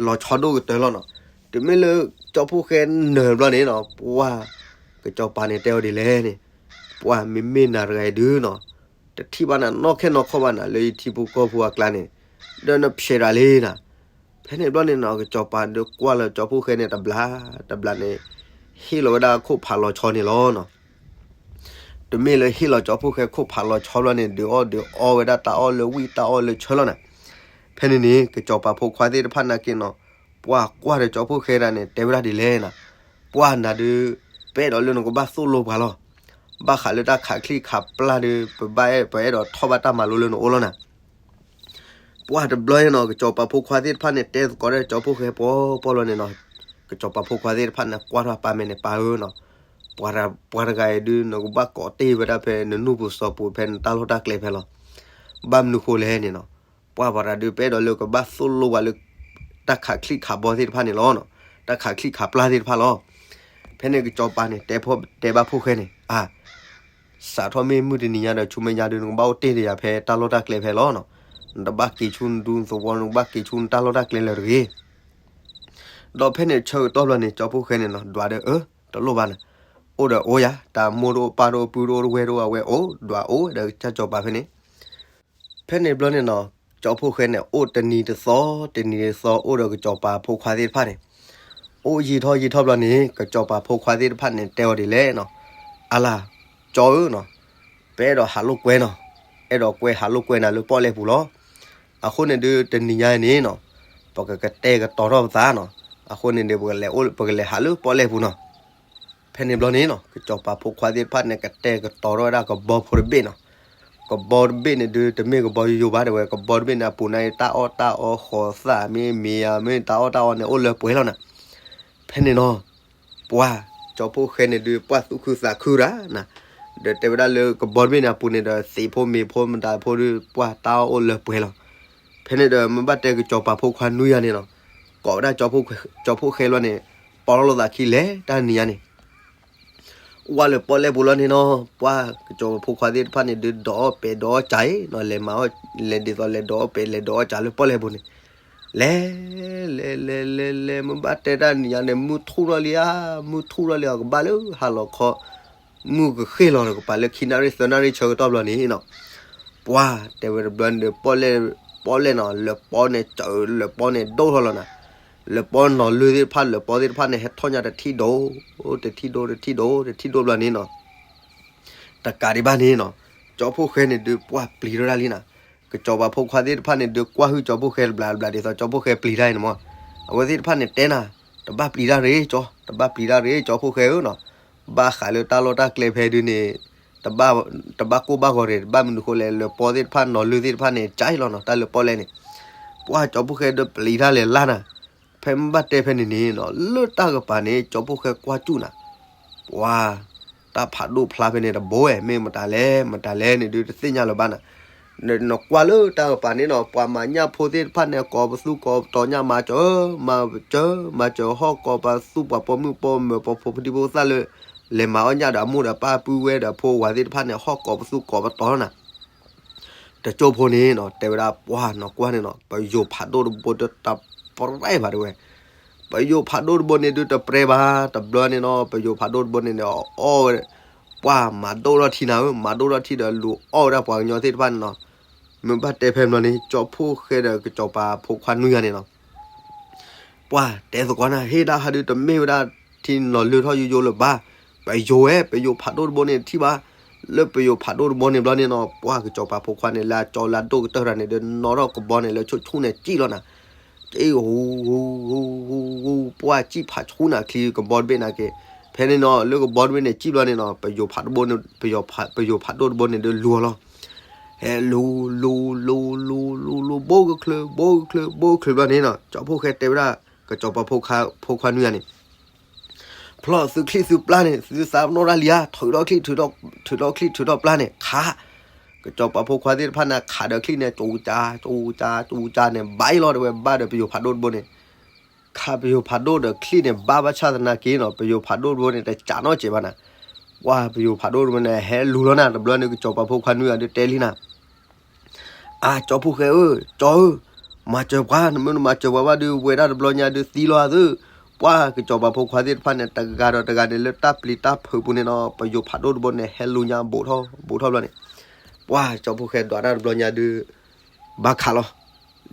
လီၤဆီဒိၣ်ကတၢၢ်လီၤနီၤ တုၤမ့ၢ်လၢကၠီဖိၣ်ဃဲနၢၤဘျီန့ၣ်နီၤ ပှၤ ကစီၤပၤန့ၣ်တဲအီၤဒ်လဲၣ်န့ၣ် ပှၤမ့မ့ၢ်နၤတဂၤအံၤဒုးနီၤ တထံၣ်ဘၣ်နၤနီၢ်ခဲနီၢ်ခီဘၣ်နၤ လၢယထံဖိကီၢ်ဖိအကျါန့ၣ် ဒီးနဖျဲးတၢ်လံနၤ ဖဲန့ၣ်ဘျီန့ၣ်နီၤ ကစီၤပၤဒုးကွၢ်လၢကၠီဖိၣ်ဃဲန့ၣ်တဘျီ တဘျီန့ၣ် ဟ့ၣ်လီၤဝဲဒၣ်ခိၣ်ဖးလီၤဆီန့ၣ်လီၤနီၤ တမ့ၢ်လၢဟ့ၣ်လီၤကၠီဖိၣ်ဃဲခိၣ်ဖးလီၤဆီဘျီန့ၣ် ဒုးအီၣ်ဒုးအီဝဲဒၣ်တၢ်အီၣ်လၢဝံၣ်တၢ်အီၣ်လၢဆၢလီၤနၤ ဖဲန့ၣ်န့ၣ် ကစီၤပၤဖိခွါသ့ၣ်တဖၣ်နာ်က့နီၤ ပှၤကွၢ်ဒီးကၠီဖိၣ်ဃဲဒၣ်န့ၣ် တဲဝဲဒၣ်ဒ်လဲၣ်နၤ ပှၤနၤဒုး ပအဲၣ်ဒိးလၢနကဘၣ်သိၣ်လိပှၤလီၤ ဘၣ်ဃးလၢတၢ်ခးချံၣ်ခးပျၢ်ဒုး ပဘၣ်အဲၣ် ပအဲၣ်ဒိးထီၣ်ဘၣ်တၢ်မၤလိလၢနအိၣ်လီၤနၤ ပှၤတဘျီအံၤနီၤ ကစီၤပၤဖိခွါသ့ၣ်တဖၣ်န့ၣ် တဲသကိးဒီးကၠီဖိၣ်ဃဲပှီၤပှီၤလီၤန့ၣ်နီၤ ကစီၤပၤဖိခွါသ့ၣ်တဖၣ်န့ၣ် ကွၢ်ထီၣ်ပၢ်မဲာ်န့ၣ် ပၢ်ဧၢနီၤ ပှၤတဂၤအံၤဒုး နကဘၣ်ကိးတ့ၢ်ဝဲဒၣ်ဖဲနနူၢ်ပူၤစီၤပူၤ ဖဲနတၢ်လီၢ်တၢ်ကျဲဖဲလီၤ ဘၣ်မနုၤဃိလဲၣ်န့ၣ်နီၤ ပှၤပှၤတဂၤဒုး ပအဲၣ်ဒိးလၢကဘၣ်သိၣ်လိပှၤလၢ တၢ်ခးချံၣ်ခးဘီသ့ၣ်တဖၣ်န့ၣ်လီၤနီၤ, တၢ်ခးချံၣ်ခးပျၢ်သ့ၣ်တဖၣ်လီၤ. ဖဲန့ၣ်ကစီၤပၤန့ၣ် တဲဖဲ တဲဘၣ်ဖိၣ်ဃဲန့ၣ် အါ, စးထီၣ်မ့ၢ်မုၢ်တနံၤညါဒီး ဆူမဲာ်ညါဒုး နကဘၣ်အိၣ်တ့ၢ်ဒီးယၤဖဲတၢ်လီၢ်တၢ်ကျဲဖဲလီၤနီၤ. နတဘၣ်က့ၤဆူနဒူသဝီ, နကဘၣ်က့ၤဆူနတၢ်လီၢ်တၢ်ကျဲလၢၤတဂ့ၤ. ဒီးဖဲန့ၣ်ဆၢကတီၢ်ဘျီန့ၣ် ကၠီဖှိၣ်ဃဲန့ၣ်နီၤ ဒွးဒီး အၢ, တလိၣ်ဘၣ်နီၤ, အိၣ်ဒီးအိၣ်ယၤ, တၢ်မိၢ်တအိၣ်ပၢ်တအိၣ်ပုၢ်တအိၣ်တဝဲၢ်တအိၣ် အဝဲအိၣ်ဒွးအိၣ်ဝဲဒီးကစၢ်စီၤပၤဖဲန့ၣ်. ဖဲန့ၣ်ဘျီန့ၣ်နီၤ ကၠီဖှိၣ်ဃဲန့ၣ် အိၣ်တနံၤတသီ, တနံၤတသီ အိၣ်ဒီးကစီၤပၤဖိခွါသ့ၣ်တဖၣ်န့ၣ်, အိၣ်ယံာ်ထီၣ်ယံာ်ထီၣ်ဘျီန့ၣ် ကစီၤပၤဖိခွါသ့ၣ်တဖၣ်န့ၣ် တဲအီၤဒ်လဲၣ်နီၤ, အလၤ, ကၠီဧၢနီၤ, ပအဲၣ်ဒိးဟးလိာ်ကွဲနီၤ, အဲၣ်ဒိးကွဲဟးလိာ်ကွဲနၤလၢပီၣ်လဲၣ်ပူၤလီၤ. အဃိန့ၣ်ဒုးတနံၤညါအံၤန့ၣ်နီၤ, ပကကတဲာ်ကတီၤထီၣ်ပသးနီၤ, အဃိန့ၣ်ဒုး ပကလဲၤအိၣ် ပကလဲၤဟးလၢပီၣ်လဲၣ်ပူၤနီၤ. ဖဲန့ၣ်ဘျီန့ၣ်နီၤ ကစီၤပၤဖိခွါသ့ၣ်တဖၣ်န့ၣ် ကတဲာ်ကတီၤထီၣ်ဝဲဒၣ်ကဘီဖိတဘ့ၣ်နီၤ. ကဘီတဘ့ၣ်န့ၣ်ဒုး တမ့ၢ်ကဘီယိယိဘၣ်တဲဝဲ, ကဘီတဘ့ၣ်န့ၣ် အပူၤန့ၣ် တၢ်အီၣ်တၢ်အီ ဃိးသၣ်မ့ၢ်မ့ၢ်ဧါ မ့ၢ်တၢ်အီၣ်တၢ်အီန့ၣ် အိၣ်လၢပှဲၤလီၤနီၤ. ဖဲန့ၣ်နီၤ ပှၢ်ကၠီဖှိၣ်ဃဲန့ၣ်ဒုး ပှၢ်သူၣ်ခုသးခုတၢ်နီၤ, ဒီးတဲဝဲဒၣ်လၢကဘီတဘ့ၣ်န့ၣ်အပူၤန့ၣ်ဒီး သ့ၣ်ဖိမ့ၤဖိမတၤဖိဒုး ပှၢ်တၢ်အီၣ်အိၣ်လၢပှဲၤလီၤ. ဖဲန့ၣ်ဒီး မ့ၢ်ဘၣ်တဲကစီၤပၤဖိခွါနွံဂၤန့ၣ်နီၤ, ကိးဝဲဒၣ်ကၠီဖှိၣ်ဃဲလီၤန့ၣ်, ပီၣ်ထီၣ်လိာ်သးခံလဲၤတၢ်နံၤညါန့ၣ် ဝဲလၢပီၣ်လဲၣ်ပူၤလီၤန့ၣ်နီၤ, ပှၢ်ကစီၤပၤဖိခွါသ့ၣ်တဖၣ်န့ၣ်ဒုး ဒိးအီၣ်ပဲာ်ဒိးအီၣ်ကၢအံၤနီၤ, လဲၤမၤအီၣ် လဲၤဒ်သိးလဲၤဒိးအီၣ်ပဲာ်လဲၤဒိးအီၣ်ကၢလၢပီၣ်လဲၣ်ပူၤန့ၣ်, လဲၤ လဲၤ လဲၤ လဲၤ လဲၤ မ့ၢ်ဘၣ်တဲတၢ်နံၤညါန့ၣ် မုၢ်ထူၣ်ထီၣ်လံဧါ, မုၢ်ထူၣ်ထီၣ်လံဧါ, ကဘၣ်လၢဟါလီၤခီ မုၢ်ကဃ့ၢ်လီၤဒီး ကပၤလၢခံနၣ်ရံၣ်သၢနၣ်ရံၣ်ဆၢကတီၢ်ဘျီန့ၣ်နီၤ, ပှၢ်တဲဝဲတဘျီန့ၣ်ဒီး ပီၣ်လဲၣ် ပီၣ်လဲၣ်နီၤ, လၢပီၣ်န့ၣ် စးလၢပီၣ်န့ၣ်ဒိၣ်ထီၣ်လီၤနီၤ, လၢပီၣ်နီၤလၢၢ်သ့ၣ်တဖၣ် လၢပီၣ်သ့ၣ်တဖၣ်န့ၣ် ဟဲထီၣ်ညါတထံၣ်ဒိၣ် တထံၣ်ဒိၣ် တထံၣ်ဒိၣ် တထံၣ်ဒိၣ်ဘျီန့ၣ်နီၤ, တကးဒံးဘၣ်န့ၣ်နီၤ, ကၠီဖှိၣ်ဃဲန့ၣ်ဒုး ပှၢ်ပျံၤထီၣ်ဒၣ်လံနီၤ, ကစီၤပၤဖိခွါသ့ၣ်တဖၣ်န့ၣ်ဒုး ကွၢ်ဟုၣ်ကၠီဖှိၣ်ဃဲတဘျီတဘျီ ဒ်သိးကၠီဖှိၣ်ဃဲပျံၤတၢ်အံၤန့ၣ်မး, အဝဲသ့ၣ်တဖၣ်န့ၣ်တဲနၤ, တဘၣ်ပျံၤတၢ်ရ့ၣ်ကၠီ, တဘၣ်ပျံၤတၢ်ရ့ၣ် ကၠီဖှိၣ်ဃဲဧၢနီၤ, ဘၣ်ဃးလၢတၢ်လီၢ်တၢ်ကျဲဖဲဒုးန့ၣ် တဘၣ်ကိၢ်ဘၣ်ဂီၤရ့ၣ် တဘၣ်မနုၤဃိလဲၣ် လၢပီၣ်သ့ၣ်တဖၣ်နီၤလၢၢ်သ့ၣ်တဖၣ်န့ၣ် ကၢအံၤလီၤနီၤ, တၢ်လၢပီၣ်လဲၣ်န့ၣ်, ပှၢ်ကၠီဖှိၣ်ဃဲဒုးပျံၤတၢ်လဲၤလၢ်နၤ, ဖဲမ့ၢ်ဘၣ်တဲဖဲန့ၣ်န့ၣ်နီၤ လၢတၢ်ကပၤန့ၣ် ကၠီဖှိၣ်ဃဲကွၢ်စူၣ်နၤ, ပှၢ် တၢ်ဖးဒိၣ်ဖျါဖဲန့ၣ်တဘိဝဲ မ့ၢ်မတၤလဲၣ် မတၤလဲၣ်န့ၣ်ဒုး တသ့ၣ်ညါလၢၤဘၣ်နၤ, နကွၢ်လၢတၢ်ကပၤန့ၣ်နီၤ ပှၤမၤညၣ်ဖိသ့ၣ်တဖၣ်န့ၣ် ကိးပသူကိးပတီၤညၣ် မၤစၢၤ မၤစၢၤ မၤစၢၤ ဟီၣ်ကိးပသူပှၤပိာ်မုၣ်ပိာ်မၢၤ ပှၤဖိဒံဖိသၣ်လၢ လဲၤမၤအီၣ်ညၣ်ဒီးအမိၢ်ဒီးပၢ်ပုၢ်ဝဲၢ်ဒီးဖိဝၤသ့ၣ်တဖၣ်န့ၣ် ဟီၣ်ကိးပသူကိးပတီၤလီၤနၤ တကၠိဖိန့ၣ်နီၤ တဲဝဲဒၣ်ပှၢ်နီၤကွၢ်န့ၣ်နီၤ ပယိၤဖးဒိၣ်တဘိဒီးတပြဲၢ်ဘၣ်တဲဝဲ, ပယိၤဖးဒိၣ်တဘိန့ၣ်ဒုးတပြဲၢ်ဘၣ် တဘျီန့ၣ်နီၤ ပယိၤဖးဒိၣ်တဘိန့ၣ်န့ၣ် အီၣ်ဝဲ ပှၢ်မၤဒိၣ်ထီၣ်ထံနၤဧၢ မၤဒိၣ်ထီၣ်ထံဒီးလူၤအီၣ်ဝဲဒၣ်ပှၤကညီသ့ၣ်တဖၣ်န့ၣ်နီၤ, မ့ၢ်ဘၣ်တဲဖဲဘျီန့ၣ် ကၠီဖှိၣ်ဃဲဒီးကစီၤပၤဖိခွါနွံဂၤန့ၣ်နီၤ ပှၢ်တဲသကိးနၤ ဟ့ၣ်ဒၣ်ဟးဒုးတမ့ၢ်ဝဲဒၣ်ထံနီၤလၢၢ်ထီၣ်ယိယိလၢၤဘၣ်, ပယိၤဝဲ ပယိၤဖးဒိၣ်တဘိန့ၣ်ထံၣ်ဘၣ်, လၢပယိၤဖးဒိၣ်တဘိန့ၣ်ဘျီန့ၣ်နီၤ ပှၢ်ကစီၤပၤဖိခွါန့ၣ် လၢအကၠီလၢအဒိၣ်ကတၢၢ်တၢ်န့ၣ်ဒီး နီၣ်ထီၣ်ကဘီန့ၣ်လၢဆိဆိန့ၣ်စံၣ်လီၤနၤ, က့ၢ်ဟူ ဟူ ဟူ ဟူ ဟူ ပှၢ်စံၣ်ဖးဆူနၤချံကဘီတဘ့ၣ်နၤက့ၤ, ဖဲန့ၣ်နီၤ လၢကဘီတဘ့ၣ်န့ၣ်စံၣ်ဘျီန့ၣ်နီၤ ပယိၤဖးဒိၣ်တဘိန့ၣ် ပယိၤဖးဒိၣ်တဘိန့ၣ်ဒီးလူၤအီၤလီၤ ဟဲလူၤ လူၤ လူၤ လူၤ လူၤ လူၤ ဘိကချၢ ဘိကချၢ ဘိကချၢဘျီန့ၣ်နီၤ ကၠီဖှိၣ်ဃဲတဲဝဲဒၣ် ကစီၤပၤဖိခွါနွံဂၤန့ၣ် ဖျီၣ်သုချံၣ်သုပျၢ်န့ၣ် သုသးပနီၣ်တၢ်လံဧါ ထုးထီၣ်ချံၣ် ထုးထီၣ်ချံၣ်ထုးထီၣ်ပျၢ်န့ၣ် ခး, ကစီၤပၤဖိခွါသ့ၣ်တဖၣ်န့ၣ် ခးဒီးချံၣ်န့ၣ် ကၠူကၠါ ကၠူကၠါ ကၠူကၠါန့ၣ် ဘၣ်အံၤလီၤတဲဝဲ ဘၣ်ဒီးပယိၤဖးဒိၣ်တဘိန့ၣ် ခးပယိၤဖးဒိၣ်ဒီးချံၣ်န့ၣ် ဘၣ်ဘၣ်ဆၣ်သနာ်က့နီၤ ပယိၤဖးဒိၣ်တဘိန့ၣ် တကးနီတစဲးဘၣ်နၤ, ပှၢ်ပယိၤဖးဒိၣ်တဘိန့ၣ် ဟဲလူၤလီၤနၤ တဘျီန့ၣ် ကစီၤပၤဖိခွါနွံဂၤဒုးတဲလံနၤ အါ ကၠီဖှိၣ်ဃဲဧၢ, ကၠီဧၢ, မၤစၢၤပှၤ, နမ့ၢ်နမၤစၢၤပှၤဘၣ်ဒုး ဝဲဒၣ်တဘျီညါဒုးသံလီၤသု, ပှၢ်ကစီၤပၤဖိခွါသ့ၣ်တဖၣ်န့ၣ် တဂၤဒီးတဂၤန့ၣ် လၢတၢ်ပျံၤတၢ်ဖုးပူၤန့ၣ်နီၤ ပယိၤဖးဒိၣ်တဘိန့ၣ် ဟဲလူၤညါဘူးထီၣ်ဘူးထီၣ်ဘျီန့ၣ်, ပှၢ်ကၠီဖှိၣ်ဃဲဒွးတၢ်တဘျီညါဒုး ဘၣ်ခးလီၤ,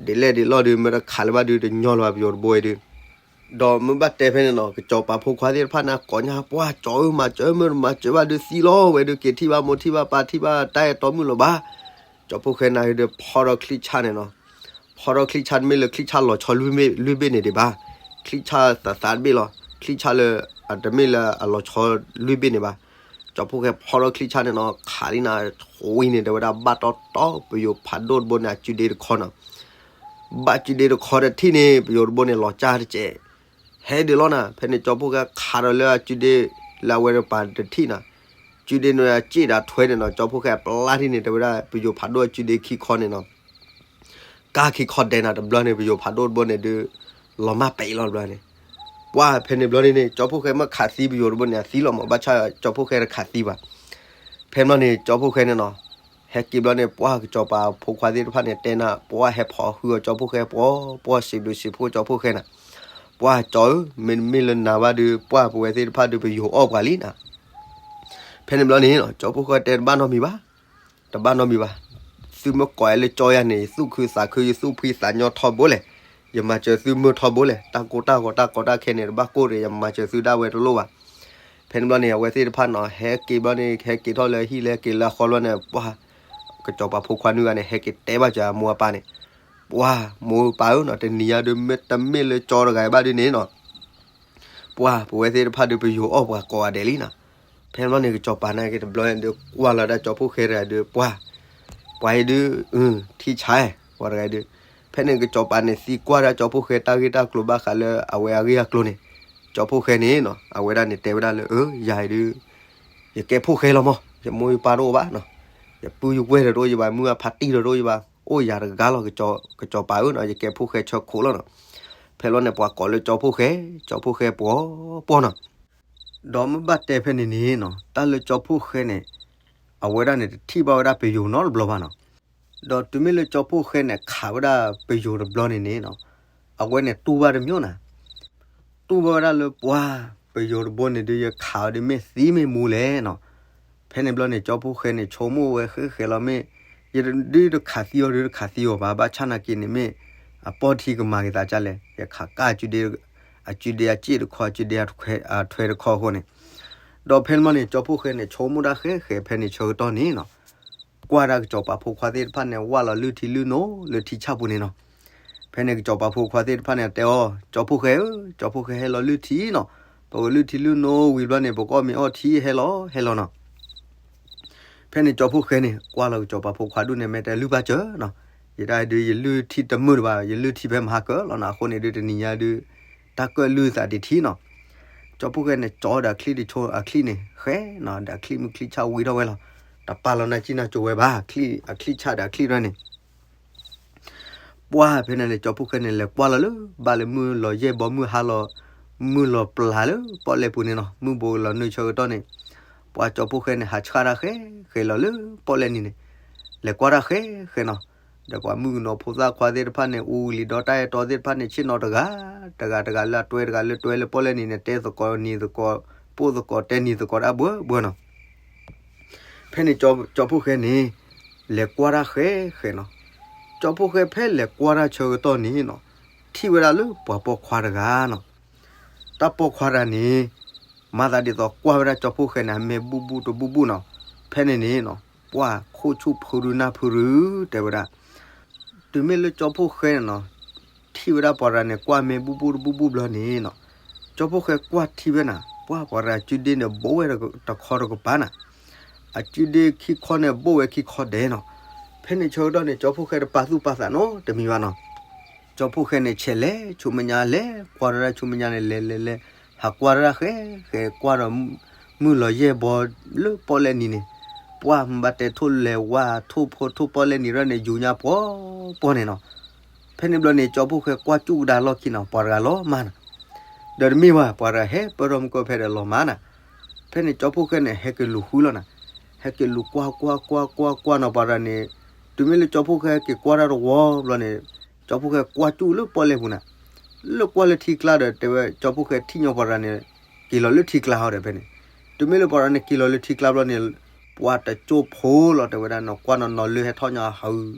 ဒ်လဲၣ်ဒ်လဲၣ်ဒုး မ့ၢ်တခးလၢၤဘၣ်ဒုး တညီလၢၤဘၣ်ပယိၤတဘိဝဲဒုး ဒီးမ့ၢ်ဘၣ်တဲဖဲန့ၣ်နီၤ ကစီၤပၤဖိခွါသ့ၣ်တဖၣ်န့ၣ် ကိးညါ ပှၢ်ကၠီဧၢ မၤစၢၤ မ့ၢ်တမၤစၢၤဘၣ်ဒုးသံလီၤဝဲဒုး က့ၤထံၣ်ဘၣ်မိၢ်ထံၣ်ဘၣ်ပၢ်ထံၣ်ဘၣ်တၢ်အဲၣ်တီမုၣ်လၢၤဘၣ်, ကၠီဖှိၣ်ဃဲနၤဒုး ဖီထီၣ်ချံၣ်ဆၣ်န့ၣ်နီၤ, ဖီထီၣ်ချံၣ်ဆၣ်တမ့ၢ်လၢချံၣ်ဆၣ်လီၤဆီလွံၢ်ဘ့ၣ်န့ၣ်ဒံးဘၣ်, ချံၣ်ဆၣ်သးသးတဘ့ၣ်လီၤ, ချံၣ်ဆၣ်လၢ အတမ့ၢ်လၢအလီၤဆီလွံၢ်ဘ့ၣ်န့ၣ်ဘၣ်, ကၠီဖှိၣ်ဃဲဖီထီၣ်ချံၣ်ဆၣ်န့ၣ်နီၤ ခးလံနၤ ထွံၣ်န့ၣ် တဲဝဲဒၣ်ဘၣ်တီတီ ပယိၤဖးဒိၣ်တဘိန့ၣ် အစုဒ့တခီနီၤ ဘၣ်စုဒ့တခီတထံၣ်န့ၣ် ပယိၤတဘိန့ၣ် လီၤစၢ်တစဲး, ဟဲဒုးလီၤနၤ, ဖဲန့ၣ်ကၠီဖှိၣ်ဃဲခးဒီးလၢအစုဒ့ လၢအဝဲတပၤတထံၣ်နီၤ, စုဒ့န့ၣ်အစ့ၣ်ဒီးထွဲန့ၣ်နီၤ, ကၠီဖှိၣ်ဃဲအပျၢ်ထံၣ်န့ၣ် တဲဝဲဒၣ် ပယိၤဖးဒိၣ်အစုဒ့ခံခီန့ၣ်နီၤ, ကၢ်ခံခီဒဲးနၤ တဘျီန့ၣ် ပယိၤဖးဒိၣ်တဘိန့ၣ်ဒုး လီၤမၢ်ပဲာ်လီၤတဘျီန့ၣ်, ပှၢ်ဖဲန့ၣ်ဘျီန့ၣ်န့ၣ် ကၠီဖီၣ်ဃဲမ့ၢ်ခးသံပယိၤတဘိန့ၣ် အသံလီၤမး ဘၣ်ဆၣ်ကၠီဖီၣ်ဃဲတခးသံဘၣ်. ဖဲန့ၣ်ဘျီန့ၣ် ကၠီဖီၣ်ဃဲန့ၣ်နီၤ, ဟဲက့ၤဘျီန့ၣ် ပှၢ်ကစီၤပၤဖိခွါသ့ၣ်တဖၣ်န့ၣ် တဲနၤ ပှၢ်ဟဲဖီၣ်ဟုအီၤကၠီဖီၣ်ဃဲ ပှၢ်ပှၢ်စံးဘျုးစံးဖှိၣ်ကၠီဖီၣ်ဃဲနၤ, ပှၢ်ကၠီဧၢ, မ့တမ့ၢ်လၢနၤဘၣ်ဒီး ပှၢ်ပဝဲသ့ၣ်တဖၣ်ဒီး ပယိၤအီၣ်ပှၤလံနၤ. ဖဲန့ၣ်ဘျီန့ၣ် ကၠီဖီၣ်ဃဲတဲတဘၣ်နီတမံၤဘၣ်, တဘၣ်နီတမံၤဘၣ်. သုမ့ၢ်ကိးယၤလၢကၠီယၤန့ၣ် ယသူၣ်ခုသးခု ယသူၣ်ဖှံသးညီထီဘိလဲၣ်, ယမၤစၢၤသုမုာ်ထီဘိလဲၣ်, တၢ်ကိၢ်တၢ်ဂီၤတၢ်ကီတၢ်ခဲန့ၣ် တဘၣ်ကိၢ်ဒီး ယမၤစၢၤသုဒၣ်ဝဲတလိၣ်ဘၣ်. ဖဲန့ၣ်ဘျီန့ၣ် အဝဲသ့ၣ်တဖၣ်နီၤ ဟဲက့ၤဘျီန့ၣ် ဟဲက့ၤထီၣ်လၢဟံၣ်လၢဟဲက့ၤလၢအဃီဘျီန့ၣ် ပှၢ် ကစီၤပၤဖိခွါနွံဂၤန့ၣ် ဟဲက့ၤတဲဘၣ်စၢၤအမိၢ်အပၢ်န့ၣ်, ပှၢ်မိၢ်ပၢ်ဧၢနီၤ, တနံၤညါဒီး မ့တမ့ၢ်လၢကၠီတဂၤဘၣ်ဒ်န့ၣ်နီၤ ပှၢ်ပဝဲသ့ၣ်တဖၣ်ဒီး ပယိၤအီၣ်ပှၤကိးဂၤဒဲးလံနီၤ. ဖဲန့ၣ်ဘျီန့ၣ် ကစီၤပၤန့ၣ်က့ၤတဘျီဒီး ကွၢ်လီၤဒၣ်ကၠီဖီၣ်ဃဲတဂၤဒီး ပှၢ် ပှၤအံၤဒုး ထံဆါ ပှၤတဂၤဒုး. ဖဲန့ၣ်ကစီၤပၤန့ၣ် သံကွၢ်ဒၣ်ကၠီဖီၣ်ဃဲတၢ်ဂ့ၢ်တၢ်ကျိၤဘၣ်ဃးလၢအဝဲအဂ့ၢ်အကျိၤန့ၣ်, ကၠီဖီၣ်ဃဲန့ၣ်နီၤ အဝဲဒၣ်န့ၣ်တဲဝဲဒၣ်လၢ အၢ ယၤအံၤဒုး ယကဲဖီၣ်ဃဲလီၤမး, ယမိၢ်ယပၢ်တအိၣ်ဘၣ်နီၤ, ယပုၢ်ယဝဲၢ်ဒီးတအိၣ် ယဘၣ်မုၢ်အဖါတံၢ်ဒီးတအိၣ် ယဘၣ်အိၣ်ယၤတဂၤလီၤ. ကစီၤပၤဧၢနီၤ ယကဲဖီၣ်ဃဲဆၢခိၣ်လီၤနီၤ. ဖဲလီၤန့ၣ် ပှၤကိးလၢကၠီဖီၣ်ဃဲ, ကၠီဖီၣ်ဃဲပှီၤပှီၤနီၤ. ဒီးမ့ၢ်ဘၣ်တဲဖဲန့ၣ်န့ၣ်နီၤ တၢ်လၢကၠီဖီၣ်ဃဲန့ၣ် အဝဲဒၣ်န့ၣ် တထံၣ်ဘၣ်ဝဲဒၣ်ပယိၤနီတဘျီဘၣ်နီၤ. ဒီးတုၤမ့ၢ်လၢကၠီဖီၣ်ဃဲန့ၣ် ခးဝဲဒၣ်ပယိၤတဘျီန့ၣ်န့ၣ်နီၤ အဝဲန့ၣ်တူၢ်ဘၣ်တမံၤနၤ တူၢ်ဘၣ်ဝဲဒၣ်လၢပှၤ ပယိၤတဘိန့ၣ်ဒုး ယခးအီၤဒုးမ့ၢ်သံမ့ၢ်မူလဲၣ်နီၤ. ဖဲန့ၣ်ဘျီန့ၣ် ကၠီဖီၣ်ဃဲန့ၣ် ဆိကမိၣ်ဝဲဃဲဃဲလီၤမ့ၢ် ယဒုးတခးသံအီၤဒုးတခးသံအီၤဘၣ် ဘၣ်ဆၣ်နာ်က့န့ၣ်မ့ၢ် အပီၢ်ထံကမၤက့ၤသးဒ်လဲၣ် ယခးကၢ်အစုဒ့ အစုဒ့အစ့ၣ်တခီ အစုဒ့အထွဲတခီအဃိန့ၣ်, ဒီးဖဲန့ၣ်ဘျီန့ၣ် ကၠီဖီၣ်ဃဲန့ၣ် ဆိကမိၣ်ဒၣ်ဃဲဃဲဖဲန့ၣ်ဆၢကတီၢ်န့ၣ်နီၤ ကွၢ်ဒၣ်ကစီၤပၤဖိခွါသ့ၣ်တဖၣ်န့ၣ် ဝၢ်လီၤလုၢ်ထံလုၢ်နိလၢထံဆၣ်ပူၤန့ၣ်နီၤ. ဖဲန့ၣ်ကစီၤပၤဖိခွါသ့ၣ်တဖၣ်န့ၣ် တဲအီၤ ကၠီဖီၣ်ဃဲဧၢ, ကၠီဖီၣ်ဃဲဟဲလီၤလုၢ်ထံနီၤ, ပကလုၢ်ထံလုၢ်နိဝံၤဘျီန့ၣ် ပကအီၣ်မ့ၤအီထံ ဟဲလီၤဟဲလီၤနီၤ. ဖဲန့ၣ်ကၠီဖီၣ်ဃဲန့ၣ် ကွၢ်လီၤကစီၤပၤဖိခွါဒူၣ်န့ၣ် မ့ၢ်တဲလုၢ်ဘၣ်စၢၤနီၤ, ယဒၣ်ဒုး ယလုၢ်ထံတမုာ်တဘၣ် ယလုၢ်ထံဖဲမဟါကၢလီၤနီၤ, အဃိန့ၣ်ဒုးတနံၤညါဒုး တၢ်ကၢၣ်လုၢ်သးဒံးထံနီၤ. ကၠီဖီၣ်ဃဲန့ၣ် ကၠီဒီးအချံၣ်တဆိအချံၣ်န့ၣ် ဃဲနီၤ, ဒီးအချံၣ်မုၢ်ချံၣ်ဆၣ်ဝံထီၣ်ဝဲလီၤ, တပာ်လီၤနၤကံနၤကၠိၤဝဲဘၣ်, အချံၣ်ဆၣ်ဒီးအချံၣ်ရဲၣ်န့ၣ် ပှၢ်ဖဲန့ၣ်န့ၣ် ကၠီဖီၣ်ဃဲန့ၣ် လဲၤကွၢ်လီၤလၢ ဘၣ်လၢမုၢ်လီၤယဲၢ်ဘီမုၢ်ဟါလီၤ, မုၢ်လီၤပျၢ်လၢပီၣ်လဲၣ်ပူၤန့ၣ်နီၤ, မုၢ်ဘိးလီၤနုာ်ဆၢကတီၢ်န့ၣ်, ပှၢ်ကၠီဖီၣ်ဃဲန့ၣ် ဟးဆှၣ်တၢ်ဃဲဃဲလီၤလၢပီၣ်လဲၣ်နံၤန့ၣ်, လဲၤကွၢ်တၢ်ဃဲဃဲနီၤ, ဒီးပှၤမုၣ်ကနီၤဖိသၣ်ခွါသ့ၣ်တဖၣ်န့ၣ် အူလံၤဒီးတၢ်အဲၣ်တီသ့ၣ်တဖၣ်န့ၣ် ဆ့ၣ်နီၤတဂၤ, တဂၤတဂၤလၢအတွဲတဂၤလၢတွဲလၢပီၣ်လဲၣ်နံၤန့ၣ် တဲသကိးနံၤသကိး, ပိၢ်သကိးတဲနံၤသကိးဒၣ်ဘှၢဘှၢနီၤ. ဖဲန့ၣ်ကၠီဖီၣ်ဃဲန့ၣ် လဲၤကွၢ်တၢ်ဃဲဃဲနီၤ, ကၠီဖီၣ်ဃဲဖဲလဲၤကွၢ်တၢ်ဆၢကတီၢ်န့ၣ်နီၤ, ထံၣ်ဝဲဒၣ်လၢပှၤပိာ်ခွါတဂၤနီၤ, တၢ်ပိာ်ခွါတဂၤန့ၣ် မၤသးဒ်သိးကွၢ်ဝဲဒၣ်ကၠီဖီၣ်ဃဲန့ၣ် အမဲာ်ဘူၣ်ဘူၣ်တဘူၣ်ဘူၣ်နီၤ, ဖဲန့ၣ်န့ၣ်နီၤ, ပှၢ်ခိၣ်ဆူၣ်ဖိဒုနၢ်ဖုရူ တဲဝဲဒၣ် တုၤမ့ၢ်လၢကၠီဖီၣ်ဃဲန့ၣ်နီၤ, ထံၣ်ဝဲဒၣ်ပှၤတဂၤန့ၣ် ကွၢ်မဲာ်ဘူၣ်ဘူၣ်တဘူၣ်ဘူၣ်ဘျီန့ၣ်နီၤ, ကၠီဖီၣ်ဃဲကွၢ်ထံၣ်ဝဲနၤ, ပှၢ်ပှၤတဂၤစုဒ့န့ၣ် ဘိၣ်ဝဲတခီတကပၤနၤ, အစုဒ့ခံခီန့ၣ် ဘိၣ်ဝဲခံခီဒဲးနီၤ, ဖဲန့ၣ်ဆၢကတီၢ်န့ၣ် ကၠီဖီၣ်ဃဲတပာ်သူၣ်ပာ်သးနီတမံၤဘၣ်နီၤ, ကၠီဖီၣ်ဃဲန့ၣ် ဆဲးလဲၤဆူမဲာ်ညါ လဲၤကွၢ်တၢ်ဆူမဲာ်ညါန့ၣ် လဲၤလဲၤလဲၤ, ဟးကွၢ်တၢ်ဃဲဃဲ ကွၢ်ဒီး မုၢ်လီၤယဲၢ်ဘီလၢပီၣ်လဲၣ်နံၤန့ၣ်, ပှၢ်မ့ၢ်ဘၣ်တဲထိၣ်လဲၤဝါထိၣ်ဖိထိၣ်ပီၣ်လဲၣ်နံၤရဲၣ်န့ၣ် ယူၤညါပှီၤပှီၤန့ၣ်နီၤ, ဖဲန့ၣ်ဘျီန့ၣ် ကၠီဖီၣ်ဃဲကွၢ်စူၣ်ကဒါလီၢ်ခံနီၤ ပှၤတဂၤလီၤမၢ်နၤ, ဒီးတမ့ၢ်ဘၣ် ပှၤတဂၤဟဲပၢၢ်ထီၣ်မူကီၢ်ဖဲဒီးလီၤမၢ်နၤ, ဖဲန့ၣ်ကၠီဖီၣ်ဃဲန့ၣ် ဟဲက့ၤလူၤဃုလီၤနၤ, ဟဲက့ၤလူၤကွၢ်ကွၢ်ကွၢ်ကွၢ်ကွၢ်နီၤ ပှၤတဂၤန့ၣ်, တုၤမ့ၢ်လၢကၠီဖီၣ်ဃဲဟဲက့ၤကွၢ်တၢ်တဝီဘျီန့ၣ်, ကၠီဖီၣ်ဃဲကွၢ်စူၣ်လၢပီၣ်လဲၣ်ပူၤနၤ, လၢကွၢ်လၢထံကျါဒီး တဲဝဲကၠီဖီၣ်ဃဲထံၣ်ညီပှၤတဂၤန့ၣ် က့ၤလီၤလၢထံကျါဟီဒီးဖဲန့ၣ်, တုၤမ့ၢ်လၢပှၤတဂၤန့ၣ်က့ၤလီၤလၢထံကျါဘျီန့ၣ်, ပှၤတကၠိဖိလီၤ တဲဝဲဒၣ်နီၤ ကွၢ်နီၤနီၤလၢဟဲထီၣ်ညီ ဟု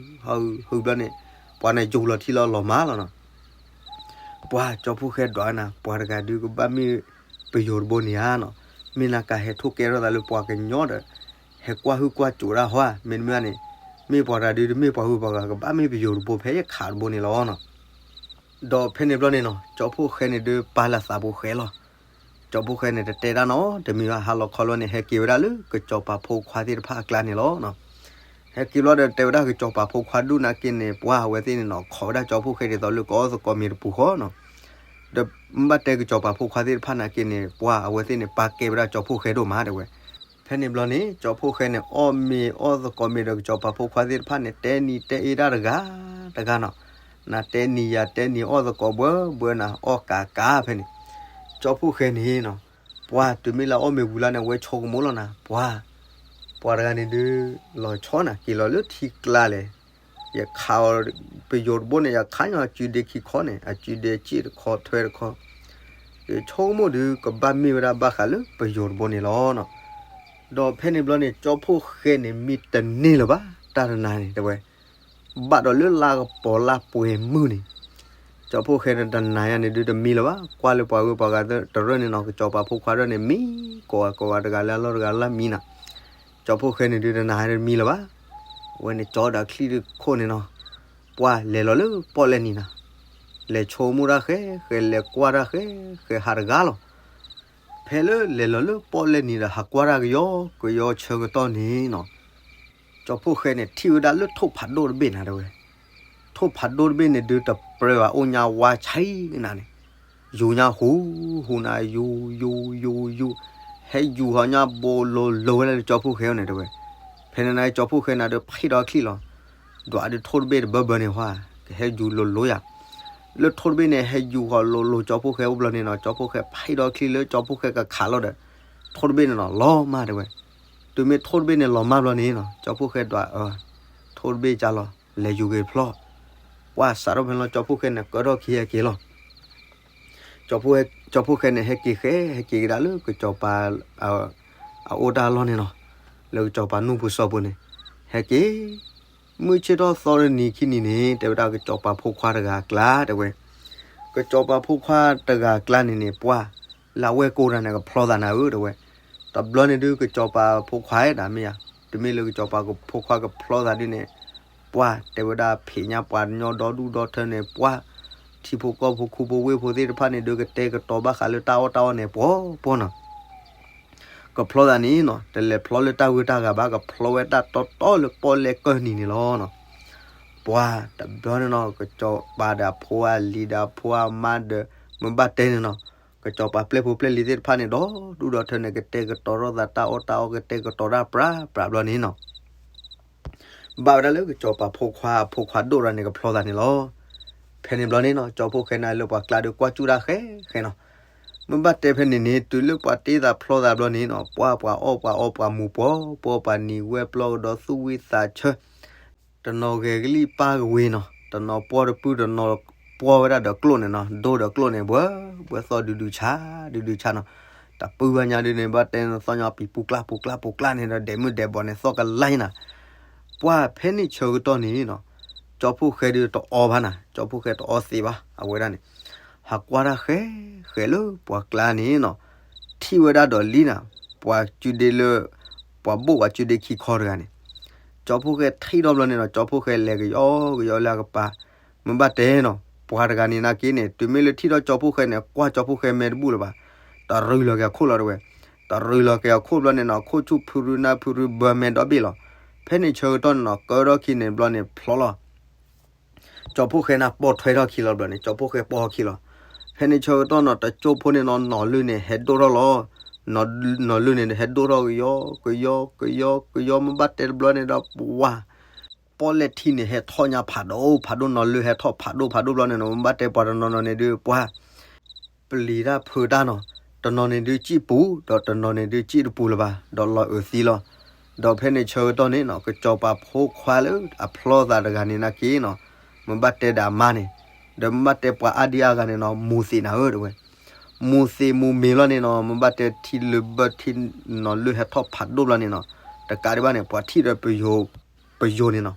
ဟု ဟုဘျီန့ၣ်, ပှၤန့ၣ်ယူၤလီၤထံလီၤလီၤမၢ်လီၤနီၤ ပှၢ်ကၠီဖီၣ်ဃဲဒွးနၤ ပှၤတဂၤဒုးကဘၣ်မ့ၢ်ပယိၤတဘိန့ၣ်ဧါနီၤ, မ့ၢ်နၤကဟဲထိၣ်ကဲထီၣ်သးလၢပှၤကညီဒီး ဟဲကွၢ်ဟုၣ်ကွၢ်စူၣ်ဒၣ်ဟီဧါ, မ့တမ့ၢ်န့ၣ်, မ့ၢ်ပှၤတဂၤဒုးတမ့ၢ်ပှၤဟုၣ်ပှၤဂၤ ကဘၣ်မ့ၢ်ပယိၤတဘိဖဲယခးတဘိန့ၣ်လီၤနီၤ. ဒီးဖဲန့ၣ်ဘျီန့ၣ်နီၤ ကၠီဖီၣ်ဃဲန့ၣ်ဒုးပာ်လၢသးပူၤဃဲလီၤ. ကၠီဖီၣ်ဃဲန့ၣ် တတဲတၢ်နီတမံၤဘၣ် ဟါလီၤခီလီၤန့ၣ် ဟဲက့ၤဝဲဒၣ်လၢကစီၤပၤဖိခွါသ့ၣ်တဖၣ်အကျါန့ၣ်လီၤ. ဟဲက့ၤဘျီဒီးတဲဝဲဒၣ်ကစီၤပၤဖိခွါဒူၣ်နာ်က့န့ၣ် ပှၤအဝဲသ့ၣ်န့ၣ်နီၤ ခိးဝဲဒၣ်ကၠီဖီၣ်ဃဲဒ်သိးလၢကအီၣ်သကိးမ့ၤတပူၤဃီနီၤ. ဒီးမ့ၢ်ဘၣ်တဲကစီၤပၤဖိခွါသ့ၣ်တဖၣ်နာ်က့န့ၣ် ပှၤအဝဲသ့ၣ်န့ၣ် ပာ်ကဲဝဲဒၣ်ကၠီဖီၣ်ဃဲဒိၣ်မးတဲဝဲ. ဖဲန့ၣ်ဘျီန့ၣ် ကၠီဖီၣ်ဃဲန့ၣ် အီၣ်မ့ၤအီၣ်သကိးမ့ၤဒီးကစီၤပၤဖိခွါသ့ၣ်တဖၣ်န့ၣ် တဲနံၤတဲအ့တၢ်တဂၤတဂၤနီၤ. နတဲနံၤယၤတဲနံၤအီၣ်သကိးဘၢဘၢနၤအီၣ်ကးကးဖဲန့ၣ်, ကၠီဖှိၣ်ဃဲန့ၣ်နီၤ, ပှၤတုၤမ့ၢ်လၢအီၣ်မ့ၤဝံၤလီၤန့ၣ် အဝဲဆိကမိၣ်လီၤနၤ, ပှၤ ပှၤတဂၤန့ၣ်ဒုး လီၤဆီနၤ က့ၤလီၤလၢထံကျါလဲၣ်, ယခးအီၤ ပယိၤတဘိန့ၣ် ယခးညီအစုဒ့ခံခီန့ၣ် အစုဒ့စ့ၣ်တခီထွဲတခီ, ယဆိကမိၣ်ဒုး ကဘၣ်မ့ၢ်ဝဲဒၣ်ဘၣ်ဃးလၢပယိၤတဘိန့ၣ်လီၤနီၤ. ဒီးဖဲန့ၣ်ဘျီန့ၣ် ကၠီဖှိၣ်ဃဲန့ၣ် မ့ၢ်တန့ၢ်လၢၤဘၣ် တၢ်တနၤန့ၣ်တဲဝဲ ဘၣ်ဒီးလၢလါကပီၤလါပှဲၤမုၢ်န့ၣ်, ကၠီဖှိၣ်ဃဲန့ၣ်တနၤညါန့ၣ်ဒုးတမံလၢၤဘၣ်, ကွၢ်လၢပှၤဂုၤပှၤဂၤတရၢၢ်န့ၣ်နီၤ, ကစီၤပၤဖိခွါတရၢၢ်န့ၣ် မံကိးဂၤကိးဂၤတဂၤလၢအလီၢ်တဂၤလၢမံနၤ, ကၠီဖှိၣ်ဃဲန့ၣ်ဒုးတနၤညါတမံလၢၤဘၣ်, အဝဲန့ၣ်ကၠီဒီးချံၣ်တခိၣ်န့ၣ်နီၤ, ပှၤလဲၤလီၤလၢပီၣ်လဲၣ်နံၤနၤ, လဲၤဆိကမိၣ်တၢ်ဃဲဃဲ လဲၤကွၢ်တၢ်ဃဲဃဲ ဟးတဂၤလီၤ. ဖဲလၢလဲၤလီၤလၢပီၣ်လဲၣ်နံၤဒီး ဟးကွၢ်တၢ်ကယီကယီဆၢကတီၢ်န့ၣ်နီၤ, ကၠီဖှိၣ်ဃဲန့ၣ် ထံၣ်ဝဲဒၣ်လၢထိၣ်ဖးဒိၣ်တဘ့ၣ်နၤတဲဝဲ, ထိၣ်ဖးဒိၣ်တဘ့ၣ်န့ၣ်ဒုးတပြၢဘၣ် အိၣ်ညါဝါဆံးနၤန့ၣ်, ယူၤညါဟူးဟူးနၤ ယူၤ ယူၤ ယူၤ ယူၤ, ဟဲယူၤဟီညါဘိလိၤလိၤဝဲဒၣ်လၢကၠီဖှိၣ်ဃဲအအိၣ်န့ၣ်တဲဝဲ, ဖဲန့ၣ်နၤကၠီဖှိၣ်ဃဲနၤဒုးဖံးဒီးချံၣ်လီၤ, ဒွးဒုးထိၣ်တဘ့ၣ်တဘၢဘၢန့ၣ်ဟါ, ကဟဲယူၤလိၤလိၤယၤ လၢထိၣ်တဘ့ၣ်န့ၣ် ဟဲယူၤဃီၤလိၤလိၤကၠီဖှိၣ်ဃဲအိၣ်ဘျီန့ၣ်နီၤ, ကၠီဖှိၣ်ဃဲဖံးဒီးချံၣ်လၢကၠီဖှိၣ်ဃဲကခးလီၤဒီး, ထိၣ်တဘ့ၣ်န့ၣ်နီၤ လီၤမၢ်တဲဝဲ, တုၤမ့ၢ်ထိၣ်တဘ့ၣ်န့ၣ်လီၤမၢ်ဘျီန့ၣ်နီၤ, ကၠီဖှိၣ်ဃဲဒွးအၢ, ထိၣ်တဘ့ၣ်ကၢ်လီၤ လဲၤယူၤက့ၤတဖျီၣ်, ပှၤစးထီၣ်ဖဲန့ၣ်လီၤ ကၠီဖှိၣ်ဃဲန့ၣ် ကၢထီၣ်ခံဟဲက့ၤလီၤ ကၠီဖှိၣ်ဃဲန့ၣ် ဟဲက့ၤဃဲ ဟဲက့ၤကဒါလၢကစီၤပၤ အအိၣ်တၢ်လီၢ်န့ၣ်နီၤ, လၢကစီၤပၤနူၢ်ပူၤစီၤပူၤန့ၣ်, ဟဲက့ၤ, မုၢ်ဆ့ၣ်ထီၣ်သီတနံၤခံနံၤန့ၣ် တဲဝဲဒၣ်ကစီၤပၤဖိခွါတဂၤအကျါ တဲဝဲ, ကစီၤပၤဖိခွါတဂၤအကျါန့ၣ်န့ၣ် ပှၤ လၢအဝဲၢ်ကိးတၢ်န့ၣ် ကဖျီသးနၤဧၢ တဲဝဲ, တဘျီန့ၣ်ဒုး ကစီၤပၤဖိခွါဒၣ်မ့ၢ်ယါ, တမ့ၢ်လၢကစီၤပၤဖိခွါကဖျီသးဒ်န့ၣ်, ပှၤတဲဝဲဒၣ် ဖံးညါပှၤညီဒီဒူၣ်ဒီထၢန့ၣ် ပှၤ ထံဖိကီၢ်ဖိခူဖိဝ့ၢ်ဖိသ့ၣ်တဖၣ်န့ၣ်ဒုး ကတဲာ်ကတီၤဘၣ်ဃးလၢတၢ်အီၣ်တၢ်အီန့ၣ် ပှီၤပှီၤနီၤ, ကဖျီသးန့ၣ်နီၤ တလဲၤဖျီလၢတၢ်ဂုၢ်တၢ်ဂၤဘၣ် ကဖျီဝဲတၢ်တီတီလၢပီၣ်လဲၣ်ကၢၢ်နံၤန့ၣ်လီၤနီၤ, ပှၤတဘျီန့ၣ်နီၤ ကစီၤပၤဒီးအဖိအလံၤဒီးအဖိအမါဒီး မ့ၢ်ဘၣ်တဲန့ၣ်နီၤ, ကစီၤပၤပျဲၢ်ဖိပျဲၢ်လံၤသ့ၣ်တဖၣ်န့ၣ် ဒီဒူၣ်ဒီထၢန့ၣ် ကတဲာ်ကတီၤထီၣ်သးတၢ်အီၣ်တၢ်အီ ကတဲာ်ကတီၤတၢ်ပြးပြးဘျီန့ၣ်နီၤ ဘၣ်ဝဲဒၣ်လၢကစီၤပၤဖိခွါအဖိခွါဒိၣ်တဂၤန့ၣ် ကဖျီသးန့ၣ်လီၤ. ဖဲန့ၣ်ဘျီန့ၣ်နီၤ ကၠီဖိဃဲန့ၣ်လၢပှၤကျါဒီးကွၢ်ကၠူၣ်တၢ်ဃဲဃဲနီၤ. မ့ၢ်ဘၣ်တဲဖဲန့ၣ်န့ၣ် တုၤလၢပှၤတ့သးဖျီသးဘျီန့ၣ်နီၤ ပှၤပှၤအီၣ်ပှၤအီပှၤမူၤပှီၤပှီၤ ပှၤနံၤဝဲပျီကဒီးသူၣ်ဝံသးဆၢ တနီၤဂဲၤကလံၣ်ပၢ်ကဝ့ၤနီၤ တနီၤပှီၢ်တပုၢ် တနီၤပှီၢ်ဝဲဒၣ်ဒီးကျိၣ်န့ၣ်နီၤ ဒိၣ်ဒီးကျိၣ်န့ၣ် ဘှၢဘှၢသီၣ်ဒုးဒုးဆါ ဒုးဒုးဆါနီၤ. တပုၢ်ဘၣ်ညါဒုးန့ၣ် ဘၣ်တဲသီၣ်ညီပံၤပူကျၣ်ပူကျၣ်ပူကျၣ်န့ၣ်ဒီး ဒဲးမုၢ်ဒဲးဘီန့ၣ် သီၣ်ကလါနၤ. ပှၤဖဲန့ၣ်ဆၢကတီၢ်န့ၣ်နီၤ ကၠီဖိဃဲဒုးတအီဘၣ်နၤ ကၠီဖိဃဲတအီသ့ဘၣ် အဝဲဒၣ်န့ၣ် ဟးကွၢ်တၢ်ဃဲဃဲလၢပှၤကျါန့ၣ်နီၤ ထံၣ်ဝဲဒၣ်ဒီးလံနၤ ပှၤစုဒ့လၢ ပှၤဘိၣ်ပှၤစုဒ့ခံခီတဂၤန့ၣ် ကၠီဖိဃဲထံၣ်ထီၣ်ဘျီန့ၣ်နီၤ ကၠီဖိဃဲလဲၤကယီကယီလၢအကပၤ မ့ၢ်ဘၣ်တဲနီၤ ပှၤတဂၤန့ၣ်နာ်က့န့ၣ် တုၤမ့ၢ်လၢထံၣ်ထီၣ်ကၠီဖိဃဲန့ၣ် ကွၢ်ကၠီဖိဃဲမဲာ်တဘူၣ်လၢၤဘၣ် တရံးလီၤက့ၤအခိၣ်လီၤတဝဲ တရံးလီၤက့ၤအခိၣ်ဘျီန့ၣ်နီၤ ခိၣ်ဆူၣ်ဖုရူနၢ်ဖုရူဘၢမဲာ်ဒီဘ့ၣ်လီၤ. ဖဲန့ၣ်ဆၢကတီၢ်န့ၣ်နီၤ ကၢထီၣ်ခံန့ၣ်ဘျီန့ၣ်ဖျီလီၤ ကၠီဖိဃဲန့ၣ်ပိာ်ထွဲထီၣ်ခံလီၤဘျီန့ၣ် ကၠီဖိဃဲပိာ်ထီၣ်ခံလီၤ. ဖဲန့ၣ်ဆၢကတီၢ်နီၤ တကၠိဖိန့ၣ်နီၤ နီၢ်လုၢ်န့ၣ်ဟဲဒိၣ်ထီၣ်လီၤ. နီၢ်လုၢ်န့ၣ်ဟဲဒိၣ်ထီၣ်ကယီ ကယီ ကယီ ကယီ မ့ၢ်ဘၣ်တဲတဘျီန့ၣ်ဒီး ပှၤ ပီၣ်လဲၣ်ထံန့ၣ်ဟဲထီၣ်ညါဖးဒိၣ်ဖးဒိၣ် နီၢ်လုၢ်ဟဲထီၣ်ဖးဒိၣ်ဖးဒိၣ်ဘျီန့ၣ်နီၤ မ့ၢ်ဘၣ်တဲပှၤတနီၤနီၤန့ၣ်ဒုး ပှၤ ပျံၤတၢ်ဖုးတၢ်နီၤ တနီၤန့ၣ်ဒုးစံၣ်ပူၤ ဒီးတနီၤန့ၣ်ဒုးစံၣ်တပူၤလၢၤဘၣ် ဒီးလီၤအုးသံလီၤ. ဒီးဖဲန့ၣ်ဆၢကတီၢ်န့ၣ်နီၤ ကစီၤပၤဖိခွါလၢအဖျီသးတဂၤန့ၣ်နာ်က့နီၤ မ့ၢ်ဘၣ်တဲဒီးအမါန့ၣ် ဒီးမ့ၢ်ဘၣ်တဲပှၤအါဒံအါဂၤန့ၣ်နီၤ မူၤသံးနၤဧၢတဝဲ မူၤသံးမူၤမ့ၤလီၤန့ၣ်နီၤ မ့ၢ်ဘၣ်တဲထံလၢဘၢထံနီၤလၢဟဲထီၣ်ဖးဒိၣ်ဘျီန့ၣ်နီၤ တကးဒံးဘၣ်န့ၣ် ပှၤထံၣ်ဒီးပယိၤ ပယိၤန့ၣ်နီၤ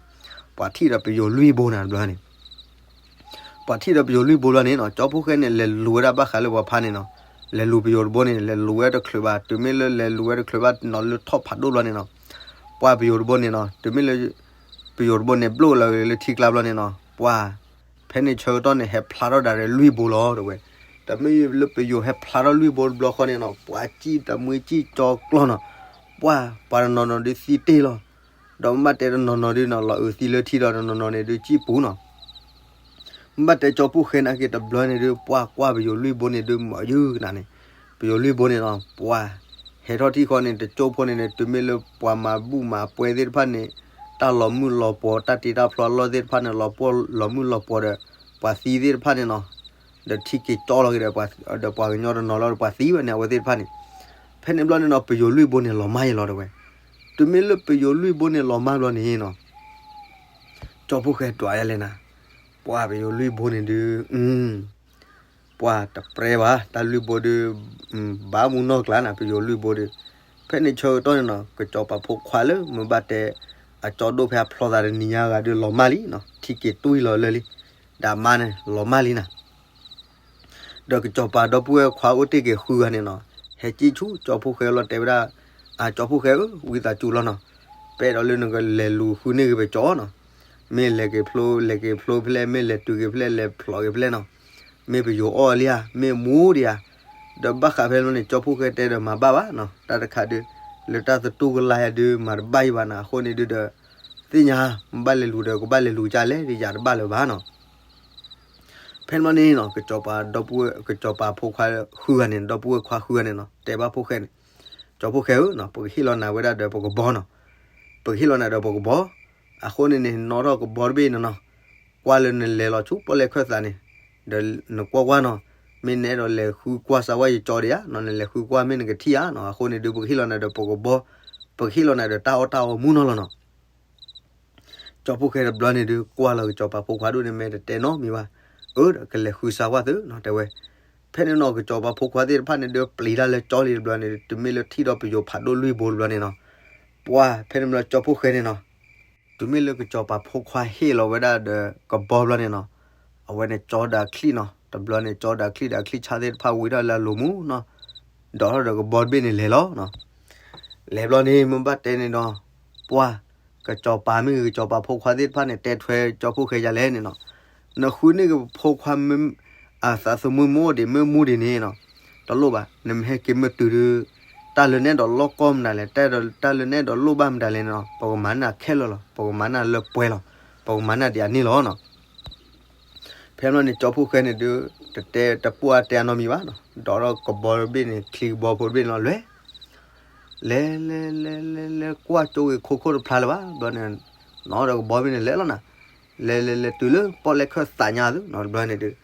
ပှၤထံၣ်ဒီးပယိၤလွံၢ်ဘိနၤတဘျီန့ၣ် ပှၤထံၣ်ဒီးပယိၤလွံၢ်ဘိလီၤန့ၣ်နီၤ ကၠီဖိဃဲန့ၣ် လဲၤလူၤဝဲဒၣ်ဘၣ်ဃးလၢပှၤဖါန့ၣ်နီၤ လဲၤလူၤပယိၤတဘိန့ၣ် လဲၤလူၤဝဲတချုးဘၣ် တုၤမ့ၢ်လၢလဲၤလူၤဝဲတချုးဘၣ်နီၤ လၢထီၣ်ဖးဒိၣ်ဘျီန့ၣ်နီၤ ပှၤပယိၤတဘိန့ၣ်နီၤ တုၤမ့ၢ်လၢ ပယိၤတဘိန့ၣ် ဘျိၣ်လီၤလၢထံကျါဘျီန့ၣ်နီၤ ပှၤ ဖဲန့ၣ်ဆၢကတီၢ်န့ၣ် ဟဲဖျါထီၣ်ဒၣ်ရဲၣ်လွံၢ်ဘိလီၤတဝဲ တမ့ၢ်လၢပယိၤဟဲဖျါထီၣ်လွံၢ်ဘိတဘျီဃီန့ၣ်နီၤ ပှၤစံၣ်တမှံစံၣ်ကၠီကျီနီၤ ပှၤ ပှၤတနီၤနီၤဒုးသံတ့ၢ်လီၤ ဒီးမ့ၢ်ဘၣ်တဲတနီၤနီၤဒုးနီၤ လီၤအုးသံလၢထံဒီးတနီၤနီၤန့ၣ်ဒုးစံၣ်ပူၤနီၤ မ့ၢ်ဘၣ်တဲကၠီဖိဃဲနာ်က့တဘျီန့ၣ်ဒုး ပှၤကွၢ်ပယိၤလွံၢ်ဘိန့ၣ်ဒုးမၤယုၢ်ကနၤန့ၣ် ပယိၤလွံၢ်ဘိန့ၣ်နီၤ ပှၤ ဟဲထီၣ်ထံၣ်ဃီန့ၣ် တကၠိဖိန့ၣ်န့ၣ် တုၤမ့ၢ်လၢပှၤမၤဘူၣ်မၤပှဲၤသ့ၣ်တဖၣ်န့ၣ် တၢ်လီၤမုၢ်လီၤပှီၤ တၢ်တ့တၢ်ဖျီအလီၢ်သ့ၣ်တဖၣ်န့ၣ် လီၤပှီၢ်လီၤမုၢ်လီၤပှီၤဒီး ပှၤသံသ့ၣ်တဖၣ်န့ၣ်နီၤ, ဒီးထံၣ်က့ၤကၠီလီၤက့ၤဒီး ဒီးပှၤကညီတနီၤလီၤဒီးပှၤသံဝဲန့ၣ် အဝဲသ့ၣ်တဖၣ်န့ၣ်, ဖဲန့ၣ်ဘျီန့ၣ်နီၤ ပယိၤလွံၢ်ဘိန့ၣ် လီၤမၢ်ယလီၤတဲဝဲ, တုၤမ့ၢ်လၢပယိၤလွံၢ်ဘိန့ၣ်လီၤမၢ်ဘျီန့ၣ်နီၤ, ကၠီဖီၣ်ဃဲဒွးယလဲၣ်နၤ, ပှၤပယိၤလွံၢ်ဘိန့ၣ်ဒုး ပှၤတပြဲဘၣ် တၢ်လွံၢ်ဘိဒုး ဘၣ်မူနီၢ်ကျါနၤ ပယိၤလွံၢ်ဘိဒုး, ဖဲန့ၣ်ဆၢကတီၢ်န့ၣ်နီၤ ကစီၤပၤဖိခွါလၢမ့ၢ်ဘၣ်တဲ အကၠီဒိၣ်ဖဲအဖျီသးတနံၤညါဂၤဒုးလီၤမၢ်လံနီၤ ထံၣ်က့ၤတွံၢ်လီၤလၢာ်လံ, ဒီးအမါန့ၣ်လီၤမၢ်လံနၤ ဒီးကစီၤပၤဒီပုၢ်ဝဲၢ်ခွါအိၣ်တ့ၢ်က့ၤဃုဂၤန့ၣ်နီၤ, ဟဲကံၣ်ဆူကၠီဖီၣ်ဃဲလီၤတဲဝဲဒၣ်, အကၠီဖီၣ်ဃဲဧၢ ဝံသးစူၤလီၤနီၤ, ပအဲၣ်ဒိးလၢနကလဲၤလူၤဃုန့ၢ်က့ၤပကၠီနီၤ, မ့ၢ်လဲၤက့ၤဖျိ လဲၤက့ၤဖျိဖဲလဲၣ် မ့ၢ်လဲၤတုၤက့ၤဖဲလဲၣ် လဲၤဖျိးက့ၤဖဲလဲၣ်နီၤ, မ့ၢ်ပယိၤအီၣ်လံဧါ မ့ၢ်မူဒံးဧါ, ဒီးဘၣ်ဃးဖဲန့ၣ် ကၠီဖီၣ်ဃဲတဲဒီးမၤဘၣ်ဘၣ်နီၤ, တၢ်တခါဒုး လၢတၢ်သတူၢ်ကလာ်ယၤဒုး မၤတဘၣ်ယံၤဘၣ်နၤ အဃိန့ၣ်ဒုးဒီး သ့ၣ်ညါ မ့ၢ်ဘၣ်လဲၤလူၤဒီးကဘၣ်လဲၤလူၤကၢ်လဲၣ် ယၤတဘၣ်လၢၤဘၣ်နီၤ ဖဲန့ၣ်ဘျီန့ၣ်နီၤ ကစီၤပၤဒီပုၢ်ဝဲၢ် ကစီၤပၤဖိခွါဃုဂၤန့ၣ် ဒီပုၢ်ဝဲၢ်ခွါဃုဂၤန့ၣ်နီၤ တဲဘၣ်ဖီၣ်ဃဲန့ၣ်, ကၠီဖီၣ်ဃဲဧၢနီၤ ပကဟ့ၣ်လီၤနၤဝဲဒၣ်ဒီးပကဘီနီၤ, ပကဟ့ၣ်လီၤနၤဒီးပကဘီ, အဃိန့ၣ်န့ၣ် နီၣ်ထီၣ်ကဘီတဘ့ၣ်န့ၣ်နီၤ, ကွၢ်လၢနလဲၤလီၤဆူပီၣ်လဲၣ်ခၢၣ်သးန့ၣ်, ဒီးနကွၢ်ကွၢ်နီၤ, မ့ၢ်နအဲၣ်ဒိးလဲၤဃုကွၢ်စၢၤဝဲယကၠီဒံးဧါနီၤ နလဲၤဃုကွၢ်မ့ၢ်နကထံၣ်ဧါနီၤ အဃိန့ၣ်ဒုး ပကဟ့ၣ်လီၤနၤဒီးပကဘီ, ပကဟ့ၣ်လီၤနၤဒီးတၢ်အီၣ်တၢ်အီမူနီၤလီၤနီၤ ကၠီဖီၣ်ဃဲတဘျီန့ၣ်ဒုး ကွၢ်လီၤကစီၤပၤဖိခွါဒိၣ်န့ၣ်မ့ၢ်တတဲနီတမံၤဘၣ်, အၢ ဒီးကလဲၤဃုစၢၤဝဲသုနီၤ တဲဝဲ, ဖဲန့ၣ်နီၤ ကစီၤပၤဖိခွါသ့ၣ်တဖၣ်န့ၣ်ဒုး ပျံၤတၢ်လၢကၠီလံတဘျီန့ၣ် တုၤမ့ၢ်လၢထံၣ်ဒီးပယိၤဖးဒိၣ်လွံၢ်ဘိတဘျီန့ၣ်နီၤ, ပှၤဖဲန့ၣ်ဘျီကၠီဖီၣ်ဃဲန့ၣ်နီၤ တုၤမ့ၢ်လၢကစီၤပၤဖိခွါဟ့ၣ်လီၤဝဲဒၣ်ဒီးကဘီဘျီန့ၣ်နီၤ, အဝဲန့ၣ်ကၠီဒီးချံၣ်နီၤ တဘျီန့ၣ် ကၠီဒီးချံၣ်ဒီးချံၣ်ဆၣ်သ့ၣ်တဖၣ်ဝံထီၣ်လၢအလိၤမူနီၤ, ဒိးထီၣ်ဒီးကဘီတဘ့ၣ်န့ၣ်လဲၤလီၤနီၤ လဲၤဘျီန့ၣ် မ့ၢ်ဘၣ်တဲန့ၣ်ဒီး ပှၤ ကစီၤပၤမ့ၢ်ဂ့ၤ ကစီၤပၤဖိခွါသ့ၣ်တဖၣ်န့ၣ် တဲထွဲကၠီဖီၣ်ဃဲယၤလဲၣ်န့ၣ်နီၤ, နဃုန့ၢ်က့ၤပဖိခွါမ့ၢ် အသးသမူမ့ၢ်အိၣ်ဒံးမ့ၢ်မူဒံးန့ၣ်နီၤ, တလိၣ်ဘၣ် နမ့ၢ်ဟဲက့ၤမ့ၢ်တုၤဒုး တၢ်လၢနအဲၣ်ဒိးလီၢ်ကီၢ်မနုၤလဲၣ် တၢ်လၢနအဲၣ်ဒိးလိၣ်ဘၣ်မနုၤလဲၣ်န့ၣ်နီၤ ပကမၤနၢ်ခဲလၢာ်လီၤ ပကမၤနၢ်လၢပှဲၤလီၤ ပကမၤနၢ်ဒံးအန့ၣ်လီၤနီၤ ဖဲမ့ၢ်န့ၣ် ကၠီဖီၣ်ဃဲန့ၣ်ဒုး တတဲတပှၢ်တဲအနီတမံၤဘၣ်နီၤ, ဒီးထီၣ်ကဘီတဘ့ၣ်န့ၣ် ချံကဘီဖိတဘ့ၣ်န့ၣ်လီၤ လဲၤ လဲၤလဲၤလဲၤလဲၤလဲၤ ကွၢ်ကၠိဂ့ၤခိခိၣ်တဖျါလၢၤဘၣ် ဘျီန့ၣ် နီၤဒီးကဘီတဘ့ၣ်န့ၣ်လဲၤလီၤနၤ, လဲၤလဲၤလဲၤတုၤလၢပီၣ်လဲၣ်ခၢၣ်သးညါသုနီၤ တဘျီန့ၣ်ဒုး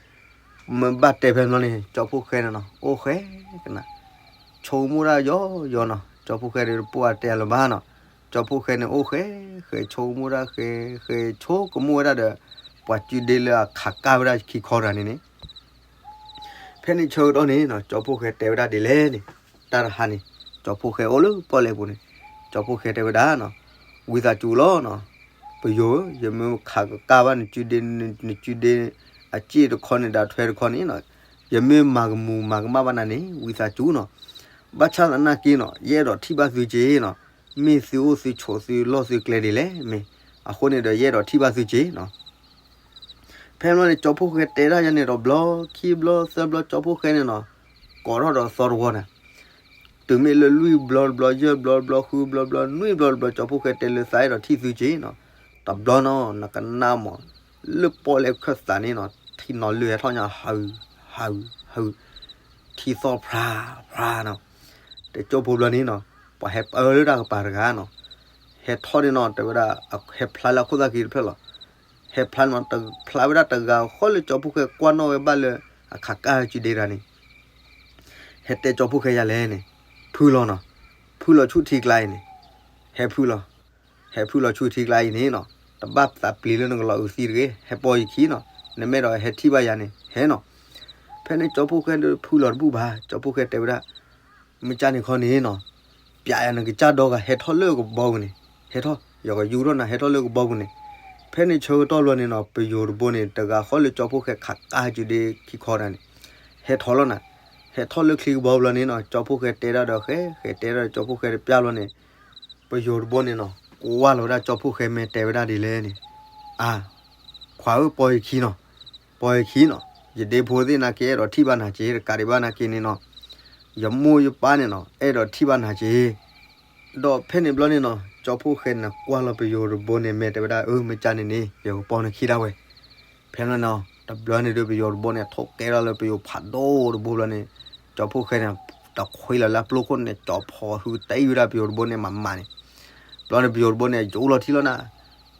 မ့ၢ်ဘၣ်တဲဖဲမ့ၢ်န့ၣ် ကၠီဖီၣ်ဃဲန့ၣ်နီၤ အိၣ်ဃဲကနၤ ဆိကမိၣ်တၢ်ယီယီနီၤ, ကၠီဖီၣ်ဃဲဒုးတပှၢ်တဲအလၢၤဘၣ်နီၤ, ကၠီဖီၣ်ဃဲန့ၣ်အိၣ်ဃဲ ဃဲဆိကမိၣ်တၢ်ဃဲ ဃဲဆိကမိၣ်ဝဲဒၣ်ဒီး ပှၤစုဒ့လၢအခးကၢ်ဝဲဒၣ်ခံခီတဂၤန့ၣ်န့ၣ် ဖဲန့ၣ်ဆၢကတီၢ်န့ၣ်နီၤ ကၠီဖီၣ်ဃဲတဲဝဲဒၣ်ဒ်လဲၣ်န့ၣ်, တၢ်တဟါန့ၣ် ကၠီဖီၣ်ဃဲအိၣ်လၢပီၣ်လဲၣ်ပူၤန့ၣ်, ကၠီဖီၣ်ဃဲတဲဝဲဒၣ်နီၤ, ဝံသးစူၤလီၤနီၤ, ပယိၤဧၢ, ယမ့ၢ်ခးကကၢ်ဘၣ်နစုဒ့, နစုဒ့ အစ့ၣ်တခီန့ၣ် ဒီးထွဲတခီန့ၣ်နီၤ, ယမ့ၢ်မၤကမူၤမၤကမၣ်ဘၣ်နၤန့ၣ် ဝံသးစူၤနီၤ, ဘၣ်ဆၣ်သနာ်က့နီၤ ယအဲၣ်ဒိးထံၣ်ဘၣ်သုက့ၤနီၤ, မ့ၢ်သုအိၣ်သုဆိးသုလီၢ်သုကျဲဒ်လဲၣ်မ့ၢ်, အဃိန့ၣ်ဒီးယအဲၣ်ဒိးထံၣ်ဘၣ်သုက့ၤနီၤ ဖဲမ့ၢ်န့ၣ် ကၠီဖီၣ်ဃဲတဲဒၣ်ယၤန့ၣ်ဒီးဘျီ, ခံဘျီသၢဘျီ ကၠီဖီၣ်ဃဲန့ၣ်နီၤ, ကိးထီၣ်ဒီးသီတဝီန့ၣ်, တုၤမ့ၢ်လၢလွံၢ်ဘျီတဘျီ ယဲၢ်ဘျီတဘျီ ဃုဘျီတဘျီ နွံဘျီတဘျီ ကၠီဖီၣ်ဃဲတဲလၢသးအဲၣ်ဒိးထံၣ်သုက့ၤနီၤ, တဘျီနီၤ နကနၣ်မး, လၢပီၣ်လဲၣ်ခၢၣ်သးန့ၣ်နီၤ ထံနီၤလၢဟဲထီၣ်ညါ ဟး ဟး ဟး ထံသီၣ်ဖြါ ဖြါနီၤ, တကၠိဖိဘျီန့ၣ်နီၤ, ပှၤဟဲပၢလၢတၢ်ကပၤတဂၤနီၤ, ဟဲထီၣ်န့ၣ်နီၤ တဲဝဲဒၣ် ဟဲဖျါလၢအခိၣ်သၣ်ခံတဖျၢၣ်လီၤ, ဟဲဖျါန့ၣ်နီၤ ဖျါဝဲဒၣ်တဂၤဃီလၢကၠီဖီၣ်ဃဲကွၢ်နီၣ်ဝဲဘၣ်လၢ အခးကၢ်စုဒ့တဂၤန့ၣ်, ဟဲတဲကၠီဖီၣ်ဃဲယၤလဲၣ်န့ၣ်, ဖုလီၤနီၤ, ဖုလီၤဆူထံကျါအံၤန့ၣ်, ဟဲဖုလီၤ ဟဲဖုလီၤဆူထံကျါအံၤန့ၣ်နီၤ, တဘၣ်သးပျံၤလၢနကလီၤအုးသံတဂ့ၤ, ဟဲပိာ်ယခံနီၤ, နမ့ၢ်အဲၣ်ဒိးဟဲထံၣ်ဘၣ်ယၤန့ၣ် ဟဲနီၤ, ဖဲန့ၣ်ကၠီဖီၣ်ဃဲဒီးဖုလီၤတဘူၣ်ဘၣ်, ကၠီဖီၣ်ဃဲတဲဝဲဒၣ် မ့ၢ်ကၢ်န့ၣ်ခီန့ၣ်နီၤ, ပျးယၤနကစၢ်ဒီဂၤ ဟဲထီၣ်လၢကဘီပူၤန့ၣ်, ဟဲထီၣ် ယကယူၤထီၣ်နၤ ဟဲထီၣ်လၢကဘီပူၤန့ၣ်, ဖဲန့ၣ်ဆၢကတီၢ်ဘျီန့ၣ်နီၤ ပယိၤတဘိန့ၣ် တဂၤဃီလၢကၠီဖီၣ်ဃဲခးကၢ်စုဒ့ခံခီတဂၤန့ၣ်, ဟဲထီၣ်လီၤနၤ, ဟဲထီၣ်လၢချံကဘီဘျီန့ၣ်နီၤ ကၠီဖီၣ်ဃဲတဲဒၣ်ဒီးဃဲ ဃဲတဲဒၣ်ဒီးကၠီဖီၣ်ဃဲတပျၢ်ဘျီန့ၣ်, ပယိၤတဘိန့ၣ်နီၤ ကွၢ်လီၤဝဲဒၣ်ကၠီဖီၣ်ဃဲမ့ၢ်တဲဝဲဒၣ်ဒ်လဲၣ်န့ၣ်, အါ ခွါဧၢ ပိာ်ယခံနီၤ, ပိာ်ယခံနီၤ, ယဒ့ဖိသ့ၣ်နာ်က့ အဲၣ်ဒိးထံၣ်ဘၣ်နၤက့ၤ တကးဒံးဘၣ်နာ်က့န့ၣ်နီၤ, ယမိၢ်ယပၢ်န့ၣ်နီၤ အဲၣ်ဒိးထံၣ်ဘၣ်နၤက့ၤ, ဒီးဖဲန့ၣ်ဘျီန့ၣ်နီၤ ကၠီဖီၣ်ဃဲန့ၣ် ကွၢ်လီၤပယိၤတဘိန့ၣ် မ့ၢ်တဲဝဲဒၣ် အၢ မ့ၢ်ကၢ်န့ၣ်န့ၣ် ယကပိာ်နခံဒၣ်ဝဲ, ဖဲန့ၣ်နီၤ တဘျီန့ၣ်ဒီးပယိၤတဘိန့ၣ် ထိၣ်ကဲထီၣ်လၢပယိၤဖးဒိၣ်တဘိဘျီန့ၣ်, ကၠီဖီၣ်ဃဲန့ၣ် တခွံလီၤလၢအပျိခိၣ်န့ၣ် ကၠီဖီၣ်ဟုတအံၤဝဲဒၣ်ပယိၤတဘိန့ၣ်မးမးန့ၣ်, ဘျီန့ၣ်ပယိၤတဘိန့ၣ် ယူၤလီၤထံလီၤနၤ,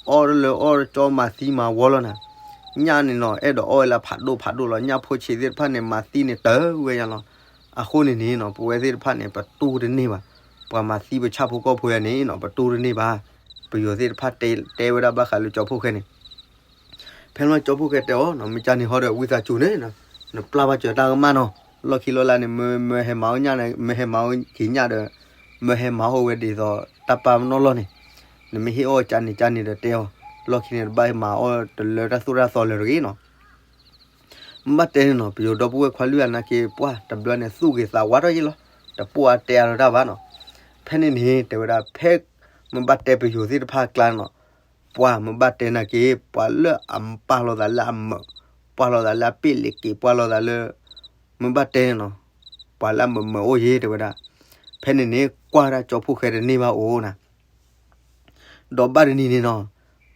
အီၣ်လၢအီၣ်ကၠီမၤသံမၤဝီလီၤနၤ, ညၣ်န့ၣ်နီၤ အဲၣ်ဒိးအီၣ်ဝဲလၢဖးဒိၣ်ဖးဒိၣ်လီၤ, ညၣ်ဖိဆံးသ့ၣ်တဖၣ်န့ၣ် မၤသံန့ၣ်တၢ်ဝဲညါလီၤ. အဃိန့ၣ်န့ၣ်နီၤ ပဝဲသ့ၣ်တဖၣ်န့ၣ် ပတူၢ်တန့ၢ်ဘၣ်, ပှၤမၤသံပဆၣ်ဖိကီၢ်ဖိယၤန့ၣ်နီၤ ပတူၢ်တန့ၢ်ဘၣ်. ပယိၤသ့ၣ်တဖၣ်တဲဝဲဒၣ်ဘၣ်ဃးလၢကၠီဖှိၣ်ဃဲန့ၣ် ဖဲလီၤကၠီဖှိၣ်ဃဲတဲအီၤနီၤ မ့ၢ်ကန့ၣ်ဟီဒီး ဝံသးစူၤန့ၣ်နီၤ နပျၢ်ဘၣ်စၢၤတၢ်ကမၣ်နီၤ, လီၢ်ခံလီၢ်လၢ်န့ၣ် မၢဟဲမၤအီၣ်ညၣ်န့ၣ် မၢဟဲမၤအီၣ်က့ၤညၣ်ဒီး မၢဟဲမၤဟီၣ်ဝဲဒ်သိးတၢ်ပာ်ပနီၣ်လီၢ်န့ၣ်, နမ့ၢ်ဟ့ၣ်အီၣ်ကန့ၣ်ကန့ၣ်ဒီးတဲအီၤ, လီၢ်ခံန့ၣ်တဘၣ်မၤအီၣ်တလၢတၢ်သိၣ်တၢ်သီလၢၤတဂ့ၤနီၤ. မ့ၢ်ဘၣ်တဲန့ၣ်နီၤ ပယိၤဒီပုၢ်ဝဲၢ်ခွါလွံၢ်ဂၤနာ်က့ ပှၢ်တဘျီန့ၣ် သူၣ်ဂ့ၤသးဝါထီၣ်ယ့ၣ်လီၤ, တပိာ်အတဲအါလီၤတၢ်ဘၣ်နီၤ. ဖဲန့ၣ်န့ၣ် တဲဝဲဒၣ် ဖဲမ့ၢ်ဘၣ်တဲပယိၤသ့ၣ်တဖၣ်အကျါနီၤ ပှၢ်မ့ၢ်ဘၣ်တဲနာ်က့ ပှၤလၢအပာ်လီၤသးလၢအမၢး, ပာ်လီၤသးလၢအပ့ၣ်လ့က့ၤ ပာ်လီၤသးလၢ မ့ၢ်ဘၣ်တဲန့ၣ်နီၤ ပှၤလၢအမၢးမၢးအိၣ်ယ့ၣ် တဲဝဲဒၣ်. ဖဲန့ၣ်န့ၣ် ကွၢ်ဒၣ်ကၠီဖှိၣ်ဃဲတန့ၢ်ဘၣ်အိၣ်နၤ ဒီးဘၣ်တနံၤန့ၣ်နီၤ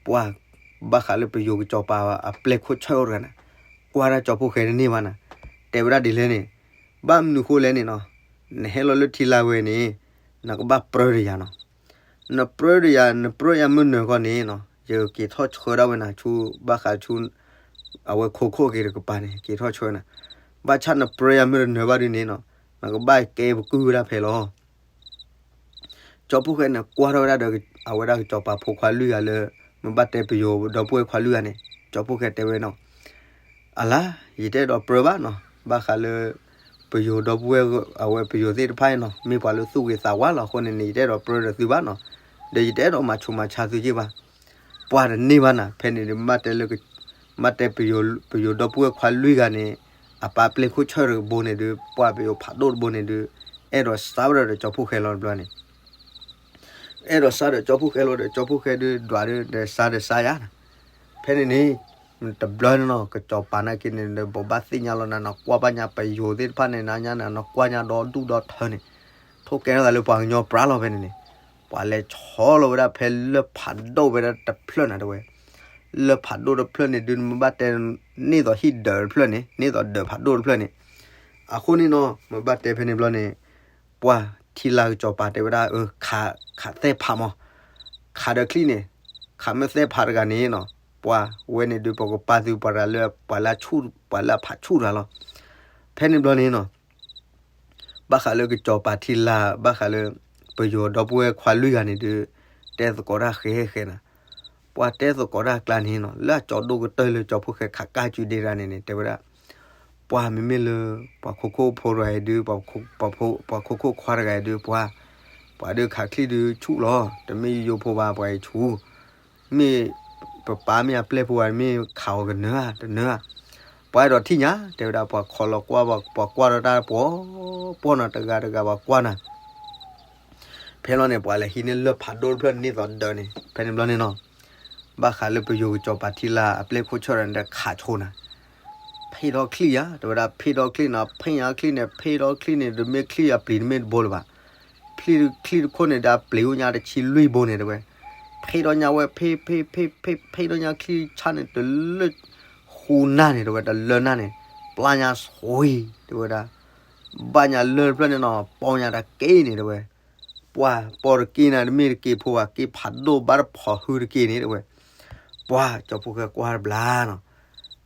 ပှၤဘၣ်ဃးလၢပယိၤကစီၤပၤအပျဲၢ်ခိၣ်ဆၢၣ်အိၣ်တဂၤန့ၣ် ကွၢ်ဒၣ်ကၠီဖှိၣ်ဃဲတန့ၢ်ဘၣ်နၤ, တဲဝဲဒၣ်ဒ်လဲၣ်န့ၣ်, ဘၣ်မနုၤဃိလဲၣ်န့ၣ်နီၤ, နဟဲလီၤလၢထံလာ်ဝဲန့ၣ် နကဘၣ်ပြၢတယၤနီၤ, နပြၢတယၤ နပြၢယၤမုၢ်နၢၤခီန့ၣ်နီၤ ယကက့ၤထီၣ်ဆှၢဒၣ်ဝဲနၤဆူ ဘၣ်ဃးဆူ အဝဲခိခိၣ်က့ၤတကပၤန့ၣ် က့ၤထီၣ်ဆှၢနၤ, ဘၣ်ဆၣ်နပြၢယၤမုၢ်တနၢၤဘၣ်ဒုန့ၣ်နီၤ နကဘၣ်ကဲပကုၢ်ဝဲဒၣ်ဖဲလီၤ. ကၠီဖှိၣ်ဃဲန့ၣ် ကွၢ်ထီၣ်ဝဲဒၣ်ဒီး အဝဲဒၣ်ကစီၤပၤဖိခွါလွံၢ်ဂၤလၢ မ့ၢ်ဘၣ်တဲပယိၤဒီပုၢ်ဝဲၢ်ခွါလွံၢ်ဂၤန့ၣ် ကၠီဖှိၣ်ဃဲတဲဝဲနီၤ, အလါ ယတအဲၣ်ဒိးပြၢဘၣ်နီၤ, ဘၣ်ဃးလၢ ပယိၤဒီပုၢ်ဝဲၢ် အဝဲပယိၤသ့ၣ်တဖၣ်နီၤ မ့ၢ်ပှၤလၢသူၣ်ဂ့ၤသးဝါလီၤအဃိန့ၣ်န့ၣ် ယတအဲၣ်ဒိးပြၢဒီးသုဘၣ်နီၤ, ဒီးယတအဲၣ်ဒိးမၤဆူးမၤဆါသုယ့ၣ်ဘၣ်. ပှၢ်တန့ၢ်ဘၣ်နၤ ဖဲန့ၣ်ဒီး မ့ၢ်ဘၣ်တဲလၢ မ့ၢ်တဲပယိၤ ပယိၤဒီပုၢ်ဝဲၢ်ခွါလွံၢ်ဂၤန့ၣ် အပၢ်ပျဲၢ်ခိၣ်ဆၢၣ်တဘိန့ၣ်ဒီး ပှၢ်ပယိၤဖးဒိၣ်တဘိန့ၣ်ဒီး အဲၣ်ဒိးစါဝဲဒၣ်ဒီးကၠီဖှိၣ်ဃဲလီၤတဘျီန့ၣ် အဲၣ်ဒိးစါဒီးကၠီဖှိၣ်ဃဲလီၤဒီး ကၠီဖှိၣ်ဃဲဒုးဒွးဒီး စါဒီးစါယါနၤ, ဖဲန့ၣ်န့ၣ် တဘျီန့ၣ်နီၤ ကစီၤပၤနာ်က့န့ၣ်ဒီး ဘိးဘၣ်သ့ၣ်ညါလီၤနၤ နကွၢ်ဘၣ်ညါပယိၤသ့ၣ်တဖၣ်န့ၣ် နညါန့ၣ် နကွၢ်ညါဒီဒူၣ်ဒီထၢန့ၣ် ထိၣ်ကဲထီၣ်သးလၢပှၤကညီပြါလီၤဖဲန့ၣ်န့ၣ်, ပှၤလဲၤဆီလီၤဝဲဒၣ်ဖဲလၢၢ်ဖးဒိၣ်ဝဲဒၣ်တဖျၢၣ်နၤတဲဝဲ, လၢၢ်ဖးဒိၣ်တဖျၢၣ်န့ၣ်ဒုး နမ့ၢ်ဘၣ်တဲ န့ၢ်သိးဟံၣ်ဒၢးတဖျၢၣ်န့ၣ် န့ၢ်သိးဒၢးဖးဒိၣ်တဖျၢၣ်န့ၣ်, အဃိန့ၣ်နီၤ မ့ၢ်ဘၣ်တဲဖဲန့ၣ်ဘျီန့ၣ် ပှၢ်ထံလာ်ကစီၤပၤတဲဝဲဒၣ် ခးသဲၣ်ဖးမး, ခးဒီးချံၣ်န့ၣ်, ခးမ့ၢ်သဲၣ်ဖးတဂၤန့ၣ်နီၤ, ပှၢ်ဝဲန့ၣ်ဒုး ပကပာ်သုပှၤတဂၤလၢ ပှၤလၢအဖးဆူၣ်တဂၤလီၤ. ဖဲန့ၣ်ဘျီန့ၣ်နီၤ ဘၣ်ဃးလၢကစီၤပၤထံလာ် ဘၣ်ဃးလၢ ပယိၤဒီပုၢ်ဝဲၢ်ခွါလွံၢ်ဂၤန့ၣ်ဒုး တဲသကိးတၢ်ဃဲဃဲနၤ, ပှၤတဲသကိးတၢ်ကျါန့ၣ်နီၤ လၢအကၠီဒိၣ်ကတၢၢ်လၢကၠီဖှိၣ်ဃဲခးကၢ်စုဒ့တဂၤန့ၣ်န့ၣ် တဲဝဲဒၣ် ပှၤမ့မ့ၢ်လၢ ပှၤခိခိၣ်ဖိတဂၤအံၤဒုး ပှၤခိခိၣ်ခွါတဂၤအံၤဒုး ပှၤ ပှၤဒုးခးချံၣ်ဒုးဆူၣ်လီၤ, တမ့ၢ်ယိယိဖိဘၣ် ပှၤအံၤဆူၣ်, မ့ၢ် ပပၢ်မ့ၢ်အပျဲၢ်ဖိဘၣ် မ့ၢ်ခးအီၤကနၢၤဧါ တနၢၤဧါ, ပှၤအဲၣ်ဒိးထံၣ်ညါ တဲဝဲဒၣ် ပှၤခီလီၤကွၢ် ပှၤကွၢ်ဒီးတၢ်ပှီၤ ပှီၢ်နၤတဂၤတဂၤ ပှၤကွၢ်နၤ ဖဲလီၤန့ၣ် ပှၤလဲၤဟံးန့ၢ်လၢၢ်ဖးဒိၣ်တဖျၢၣ်န့ၣ်သိးဒၢးန့ၣ် ဖဲန့ၣ်ဘျီန့ၣ်နီၤ, ဘၣ်ဃးလၢပယိၤကစီၤပၤထံလာ်အပျဲၢ်ခိၣ်ဆၢၣ်ဒီးခးဆိနၤ, ဖ့ၣ်ထီၣ်ချံၣ်ဧါ တဲဝဲဒၣ် ဖ့ၣ်ထီၣ်ချံၣ်နီၤ ဖ့ၣ်ညါချံၣ်န့ၣ် ဖ့ၣ်ထီၣ်ချံၣ်န့ၣ် တမ့ၢ်ချံၣ်အပျံၤတမ့ၢ်တဘိလၢၤဘၣ်, ချံၣ်တခိၣ်န့ၣ်ဒီးအပျံၤအိၣ်ညါတဆံလွံၢ်ဘိန့ၣ်တဲဝဲ, ဖ့ၣ်ထီၣ်ညါဝဲ ဖ့ၣ်ဖ့ၣ်ဖ့ၣ်ဖ့ၣ် ဖ့ၣ်ထီၣ်ညါချံၣ်ဆၣ်န့ၣ် တလၢ ဃူနၢ်န့ၣ်တဲဝဲ တလၢနၢ်န့ၣ် ပျၢ်ညါဆွံ တဲဝဲဒၣ်, ဘၣ်ညါလၢၢ်တဖျၢၣ်န့ၣ်နီၤ ပီၢ်ညါတက့ၢ်န့ၣ်တဲဝဲ, ပှၤပီၢ်တက့ၢ်နၤ တမ့ၢ်တက့ၢ်ဖိဘၣ် က့ၢ်ဖးဒိၣ်ဘၣ်တဖီၣ်ဟုတက့ၢ်န့ၣ်တဲဝဲ, ပှၤကၠီဖှိၣ်ဃဲကွၢ်တဘျီနီၤ,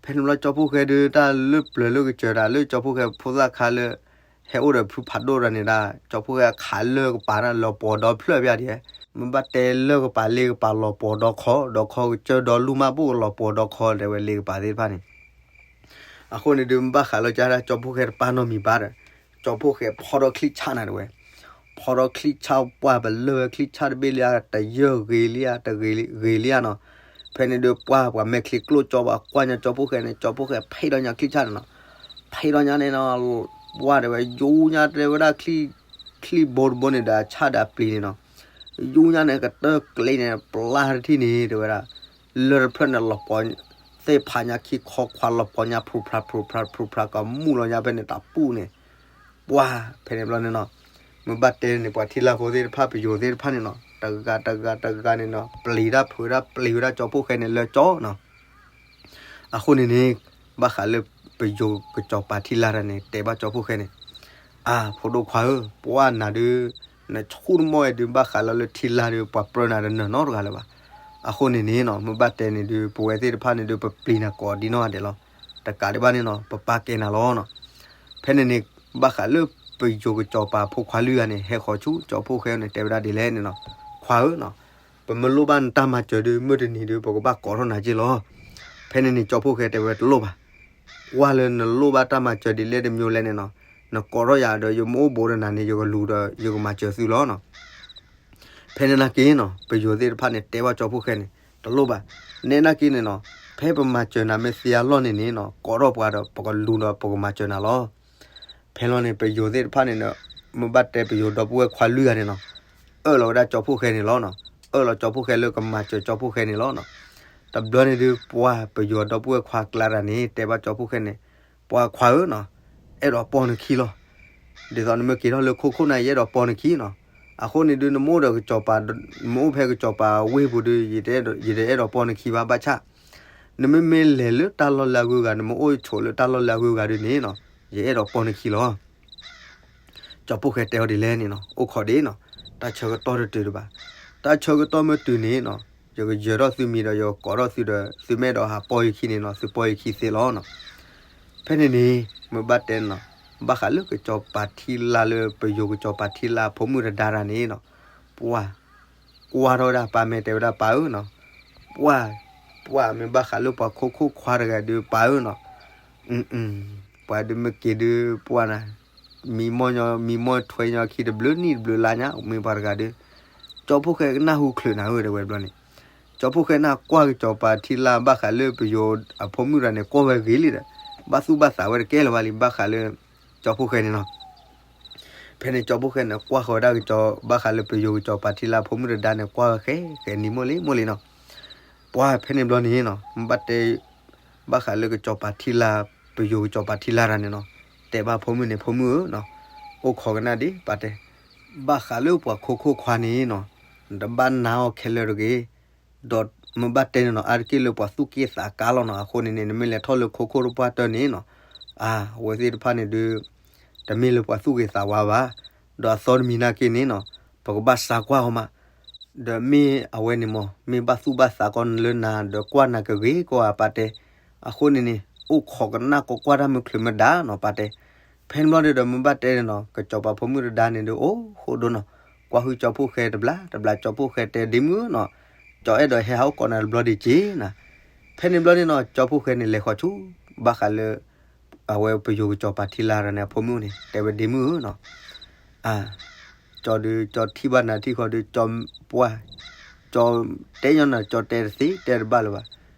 ဖဲန့ၣ်ဘျီကၠီဖှိၣ်ဃဲဒုး တၢ်လၢပျၢၤလၢကစၢၤတၢ်လၢကၠီဖှိၣ်ဃဲဖိသၣ်ခါလၢ ဟဲအိၣ်ဒီးဖုဖးဒိၣ်တဂၤန့ၣ်ဒၣ် ကၠီဖှိၣ်ဃဲခးလၢၢ်ကပၤန့ၣ် လီၤပှီၤဒီဖျၢၣ်ဖဲဒ် မ့ၢ်ဘၣ်တဲလၢၢ်ကပၤလ့ကပၤလီၤပှီၤဒီခီ ဒီခီကစၢၢ်ဒီလူၢ်မး ဘၣ်ကလီၤပှီၤဒီခီတဲဝဲလ့ကပၤသ့ၣ်တဖၣ်န့ၣ်, အဃိန့ၣ်ဒုး မ့ၢ်ဘၣ်ဃးလီၤကဒါ ကၠီဖှိၣ်ဃဲတပာ်နီတမံၤဘၣ်ဒီး ကၠီဖှိၣ်ဃဲဖီထီၣ်ချံၣ်ဆၣ်နၤတဲဝဲ, ဖီထီၣ်ချံၣ်ဆၣ်ပှၢ် ပလၢၢ်ဝဲချံၣ်ဆၣ်တဘ့ၣ်လံဧါ တယၢၢ်ဂ့ၤလံဧါ တဂ့ၤလံဧါနီၤ, ဖဲန့ၣ်ဒုးပှၢ် ပှၤမဲာ်ချံကျိၣ်ကၠီ ပှၤကွၢ်ညါကၠီဖှိၣ်ဃဲန့ၣ် ကၠီဖှိၣ်ဃဲဖံးထီၣ်ညါချံၣ်ဆၣ်န့ၣ်နီၤ, ဖံးထီၣ်ညါန့ၣ်နီၤ ပှၢ်တဲဝဲ ယူညါတဲဝဲဒၣ် ချံၣ်ဘိတဘိန့ၣ်ဒီးအဆၣ်ဒီးအပျံၤန့ၣ်နီၤ, ယူညါန့ၣ် ကတၢၢ်ကျ့န့ၣ် ပျၢ်တထံၣ်န့ၣ်တဲဝဲဒၣ်, လၢၢ်တဖျၢၣ်န့ၣ် လီၤပှီၤ သ့ၣ်ဖးညါခံခီခွါ လီၤပှီၤညါဖရူဖရၣ်ဖရူဖရၣ်ဖရူဖရၣ် ကမူၣ်လီၤညါဖဲန့ၣ် တၢ်ပူၣ်န့ၣ်, ပှၢ်ဖဲန့ၣ်ဘျီန့ၣ်နီၤ, မ့ၢ်ဘၣ်တဲန့ၣ် ပှၤထံလၢ်ဖိသ့ၣ်တဖၣ် ပယိၤသ့ၣ်တဖၣ်န့ၣ်နီၤ တဂၤတဂၤတဂၤန့ၣ်နီၤ ပျံၤတၢ်ဖုးတၢ်ပျံၤဝဲဒၣ်ကၠီဖှိၣ်ဃဲန့ၣ်လၢကၠီနီၤ အဃိန့ၣ်န့ၣ် ဘၣ်ဃးလၢပယိၤကစီၤပၤထံလၢ်တဂၤန့ၣ် တဲဘၣ်ကၠီဖှိၣ်ဃဲန့ၣ်, အါ ဖိဒိၣ်ခွါဧၢ, ပှၢ်နၤဒုး နဆူၣ်တမီၢ်အံၤဒုး ဘၣ်ဃးလၢလၢထံလၢ်ဒုး ပှၤပြၢနၤတနၢၤနီတဂၤလၢၤဘၣ်. အဃိန့ၣ်န့ၣ်နီၤ မ့ၢ်ဘၣ်တဲန့ၣ်ဒုး ပဝဲသ့ၣ်တဖၣ်န့ၣ်ဒုး ပပျံၤနၤကိးဒံနီၢ်ဂၤဒဲးလီၤ. တကးဒံးဘၣ်န့ၣ်နီၤ ပပာ်ကဲနၤလီၤနီၤ. ဖဲန့ၣ်န့ၣ် ဘၣ်ဃးလၢပယိၤကစီၤပၤဖိခွါလွံၢ်ဂၤန့ၣ် ဟဲဃီၤဆူကၠီဖှိၣ်ဃဲန့ၣ် တဲဝဲဒၣ်ဒ်လဲၣ်န့ၣ်နီၤ, ခွါဧၢနီၤ, ပမ့ၢ်လိၣ်ဘၣ်နတၢ်မၤစၢၤဒုး မုၢ်တနံၤဒုး ပကဘၣ်ကိးထီၣ်နၤက့ၢ်လီၤ. ဖဲန့ၣ်န့ၣ် ကၠီဖှိၣ်ဃဲတဲဝဲတလိၣ်ဘၣ်. ကွၢ်လၢနလိၣ်ဘၣ်တၢ်မၤစၢၤဒ်လဲၣ်တမံၤလဲၣ်န့ၣ်နီၤ, နကိးထီၣ်ယၤဒီး ယမ့ၢ်အိၣ်ဘူးဒီးနၤန့ၣ် ယကလူၤဒီးယကမၤစၢၤသုလီၤနီၤ. ဖဲန့ၣ်နာ်က့နီၤ ပယိၤသ့ၣ်တဖၣ်န့ၣ် တဲဘၣ်ကၠီဖှိၣ်ဃဲန့ၣ် တလိၣ်ဘၣ်. နဲနာ်က့န့ၣ်နီၤ ဖဲပမၤစၢၤနၤမ့ၢ်သ့အလီၢ်န့ၣ်န့ၣ်နီၤ ကိးထီၣ်ပှၤဒီး ပကလူၤဒီးပကမၤစၢၤနၤလီၤ. ဖဲလီၤန့ၣ် ပယိၤသ့ၣ်တဖၣ်န့ၣ်ဒီး မ့ၢ်ဘၣ်တဲပယိၤဒီပုၢ်ဝဲၢ်ခွါလွံၢ်ဂၤန့ၣ်နီၤ အၢၣ်လီၤဝဲဒၣ်ကၠီဖှိၣ်ဃဲန့ၣ်လီၤနီၤ. အၢၣ်လီၤကၠီဖှိၣ်ဃဲလၢကမၤစၢၤကၠီဖှိၣ်ဃဲန့ၣ်လီၤနီၤ. တဘျီန့ၣ်ဒုး ပှၤပယိၤဒီပုၢ်ဝဲၢ်ခွါကျါတဂၤန့ၣ် တဲဘၣ်ကၠီဖှိၣ်ဃဲန့ၣ်, ပှၤခွါဧၢနီၤ, အဲၣ်ဒိးပီၢ်နခံလီၤ. ဒ်သိးနမ့ၢ်က့ၤထီၣ်လၢခိခိၣ်န့ၣ် ယအဲၣ်ဒိးပီၢ်နခံနီၤ. အဃိန့ၣ်ဒုး နမ့ၢ်အိၣ်ဒီးကစီၤပၤ, နမ့ၢ်အိၣ်ဖဲကစီၤပၤဝ့ၢ်ပူၤဒုး ယတအဲၣ်ဒိးပီၢ်နခံဘၣ် ဘၣ်ဆၣ် နမ့မ့ၢ်လဲၤလၢတၢ်လီၢ်လၢအဂုၤအဂၤ, နမ့ၢ်အိၣ်ဆိးလၢတၢ်လီၢ်လၢအဂုၤအဂၤဒုးန့ၣ်နီၤ, ယအဲၣ်ဒိးပီၢ်နခံလီၤ. ကၠီဖှိၣ်ဃဲတဲအီၤဒ်လဲၣ်န့ၣ်နီၤ, အိၣ်ခိးဒ့နီၤ, တၢ်ဆၢကတီၢ်တတုၤတဘၣ်. တၢ်ဆၢကတီၢ်မ့ၢ်တုၤန့ၣ်နီၤ, ယကယၢၤထီၣ်သုမံၤဒီး ယကကိးထီၣ်သုဒီး သုမ့ၢ်အဲၣ်ဒိးဟးပီၢ်ယခံန့ၣ်နီၤ, သုပီၢ်ယခံသ့လီၤနီၤ. ဖဲန့ၣ်န့ၣ် မ့ၢ်ဘၣ်တဲနီၤ, ဘၣ်ဃးလၢကစီၤပၤထံလါလၢပယိၤကစီၤပၤထံလါအဖိမုၣ်တဒါတၢ်န့ၣ်နီၤ, ပှၤ ကွၢ်ထီၣ်ဝဲဒၣ်ပၢ်မ့ၢ်တဲဝဲဒၣ် ပၢ်ဧၢနီၤ, ပှၤ ပှၤမ့ၢ်ဘၣ်ဃးလၢပှၤခိခိၣ်ခွါတဂၤဒုး ပၢ်ဧၢနီၤ, ပှၤဒုးမ့ၢ်က့ၤဒုး ပှၤနၤ မံမီၢ်ညီ မံမီၢ်ထွဲညီခံတဘျုးနံၣ်တဘျုးလါညါ မ့ၢ်ပှၤတဂၤဒုး, ကၠီဖှိၣ်ဃဲကနၣ်ဟူချုးနၤဧၢ တဲဝဲတဘျီန့ၣ်, ကၠီဖှိၣ်ဃဲနၢ်ကွၢ်ကစီၤပၤထံလါဘၣ်ဃးလၢပယိၤအဖိမုၣ်တဂၤန့ၣ် ကွၢ်ဝဲဂ့ၤလံဒီး ဘၣ်သူၣ်ဘၣ်သးဝဲတကဲလၢၤဘၣ်လံ ဘၣ်ဃးလၢ ကၠီဖှိၣ်ဃဲန့ၣ်နီၤ. ဖဲန့ၣ်ကၠီဖှိၣ်ဃဲန့ၣ် ကွၢ်ဃီၤဝဲဒၣ်ကစီၤ ဘၣ်ဃးလၢပယိၤကစီၤပၤထံလါဖိမုၣ်တဒါန့ၣ် ကွၢ်ဝဲဃဲ ဃဲနံၤမိၢ်လံမိၢ်လံနီၤ. ပှၤဖဲန့ၣ်ဘျီန့ၣ်နီၤ မ့ၢ်ဘၣ်တဲ ဘၣ်ဃးလၢကစီၤပၤထံလါ ပယိၤကစီၤပၤထံလါတၢ်န့ၣ်နီၤ, တဲဘၣ်ဖိမုၣ်န့ၣ် ဖိမုၣ်ဧၢနီၤ, အိၣ်ခိးကနၣ်ဒံး ပာ်တဲ, ဘၣ်ဃးလၢပှၤခိခိၣ်ခွါန့ၣ်နီၤ, နတဘၣ်နာ်အီၤခဲလၢာ်တဂ့ၤ, ဒီးမ့ၢ်ဘၣ်တဲန့ၣ်နီၤ အါတက့ၢ်လၢပှၤသူၣ်က့ၣ်သးကါလီၤနီၤ. အဃိန့ၣ်န့ၣ် နမ့ၢ်လဲၤထီၣ်လၢခိခိၣ်တပှၢ်တၢၢ်န့ၣ်နီၤ, အဝဲသ့ၣ်တဖၣ်န့ၣ်ဒုး တမ့ၢ်လၢပှၤသူၣ်ဂ့ၤသးဝါဘၣ်, ဒီးအသီတမံၤနာ်က့န့ၣ်နီၤ ပကဘၣ်စါကွၢ်အီၤမး, ဒီးမ့ၢ်အဝဲန့ၣ်မး မ့ၢ်ဘၣ်သူၣ်ဘၣ်သးကီးလၢနၤ ဒီးကွၢ်နၤကဂ့ၤကီးဧါ ပာ်တဲ. အဃိန့ၣ်န့ၣ် အိၣ်ခိးကနၣ်ကီးကွၢ်တၢ်မုၢ်ချုးမ့ၢ်ဒါနီၤ ပာ်တဲ. ဖဲန့ၣ်ဘျီန့ၣ်ဒီး မ့ၢ်ဘၣ်တဲန့ၣ်နီၤ ကစီၤပၤဖိမုၣ်တဒါန့ၣ်ဒုး အိၣ်ဃိဒိနီၤ, ကွၢ်ဟုၣ်ကၠီဖှိၣ်ဃဲတဘျီတဘျီ ကၠီဖှိၣ်ဃဲတဲ ဒ့မုၣ်ဧၢနီၤ, ကၠီအဲၣ်ဒိးဟဲဟးအိၣ်ကိးနၤတဘျီဒံးက့ၤနၤ. ဖဲန့ၣ်ဘျီန့ၣ်နီၤ ကၠီဖှိၣ်ဃဲန့ၣ် လဲၤဃီၤဆူ ဘၣ်ဃးလၢ အဝဲပယိၤကစီၤပၤထံလါတဂၤန့ၣ် အဖိမုၣ်န့ၣ် တဲဝဲ ဒ့မုၣ်ဧၢနီၤ, ကၠီဒုး ကၠီထံၣ်ဘၣ်နၤထံၣ်ဃီဒုး ကၠီပှၢ်, ကၠီတဲညီနၤ ကၠီတဲတသ့တဲတဘၣ်လၢၤဘၣ်,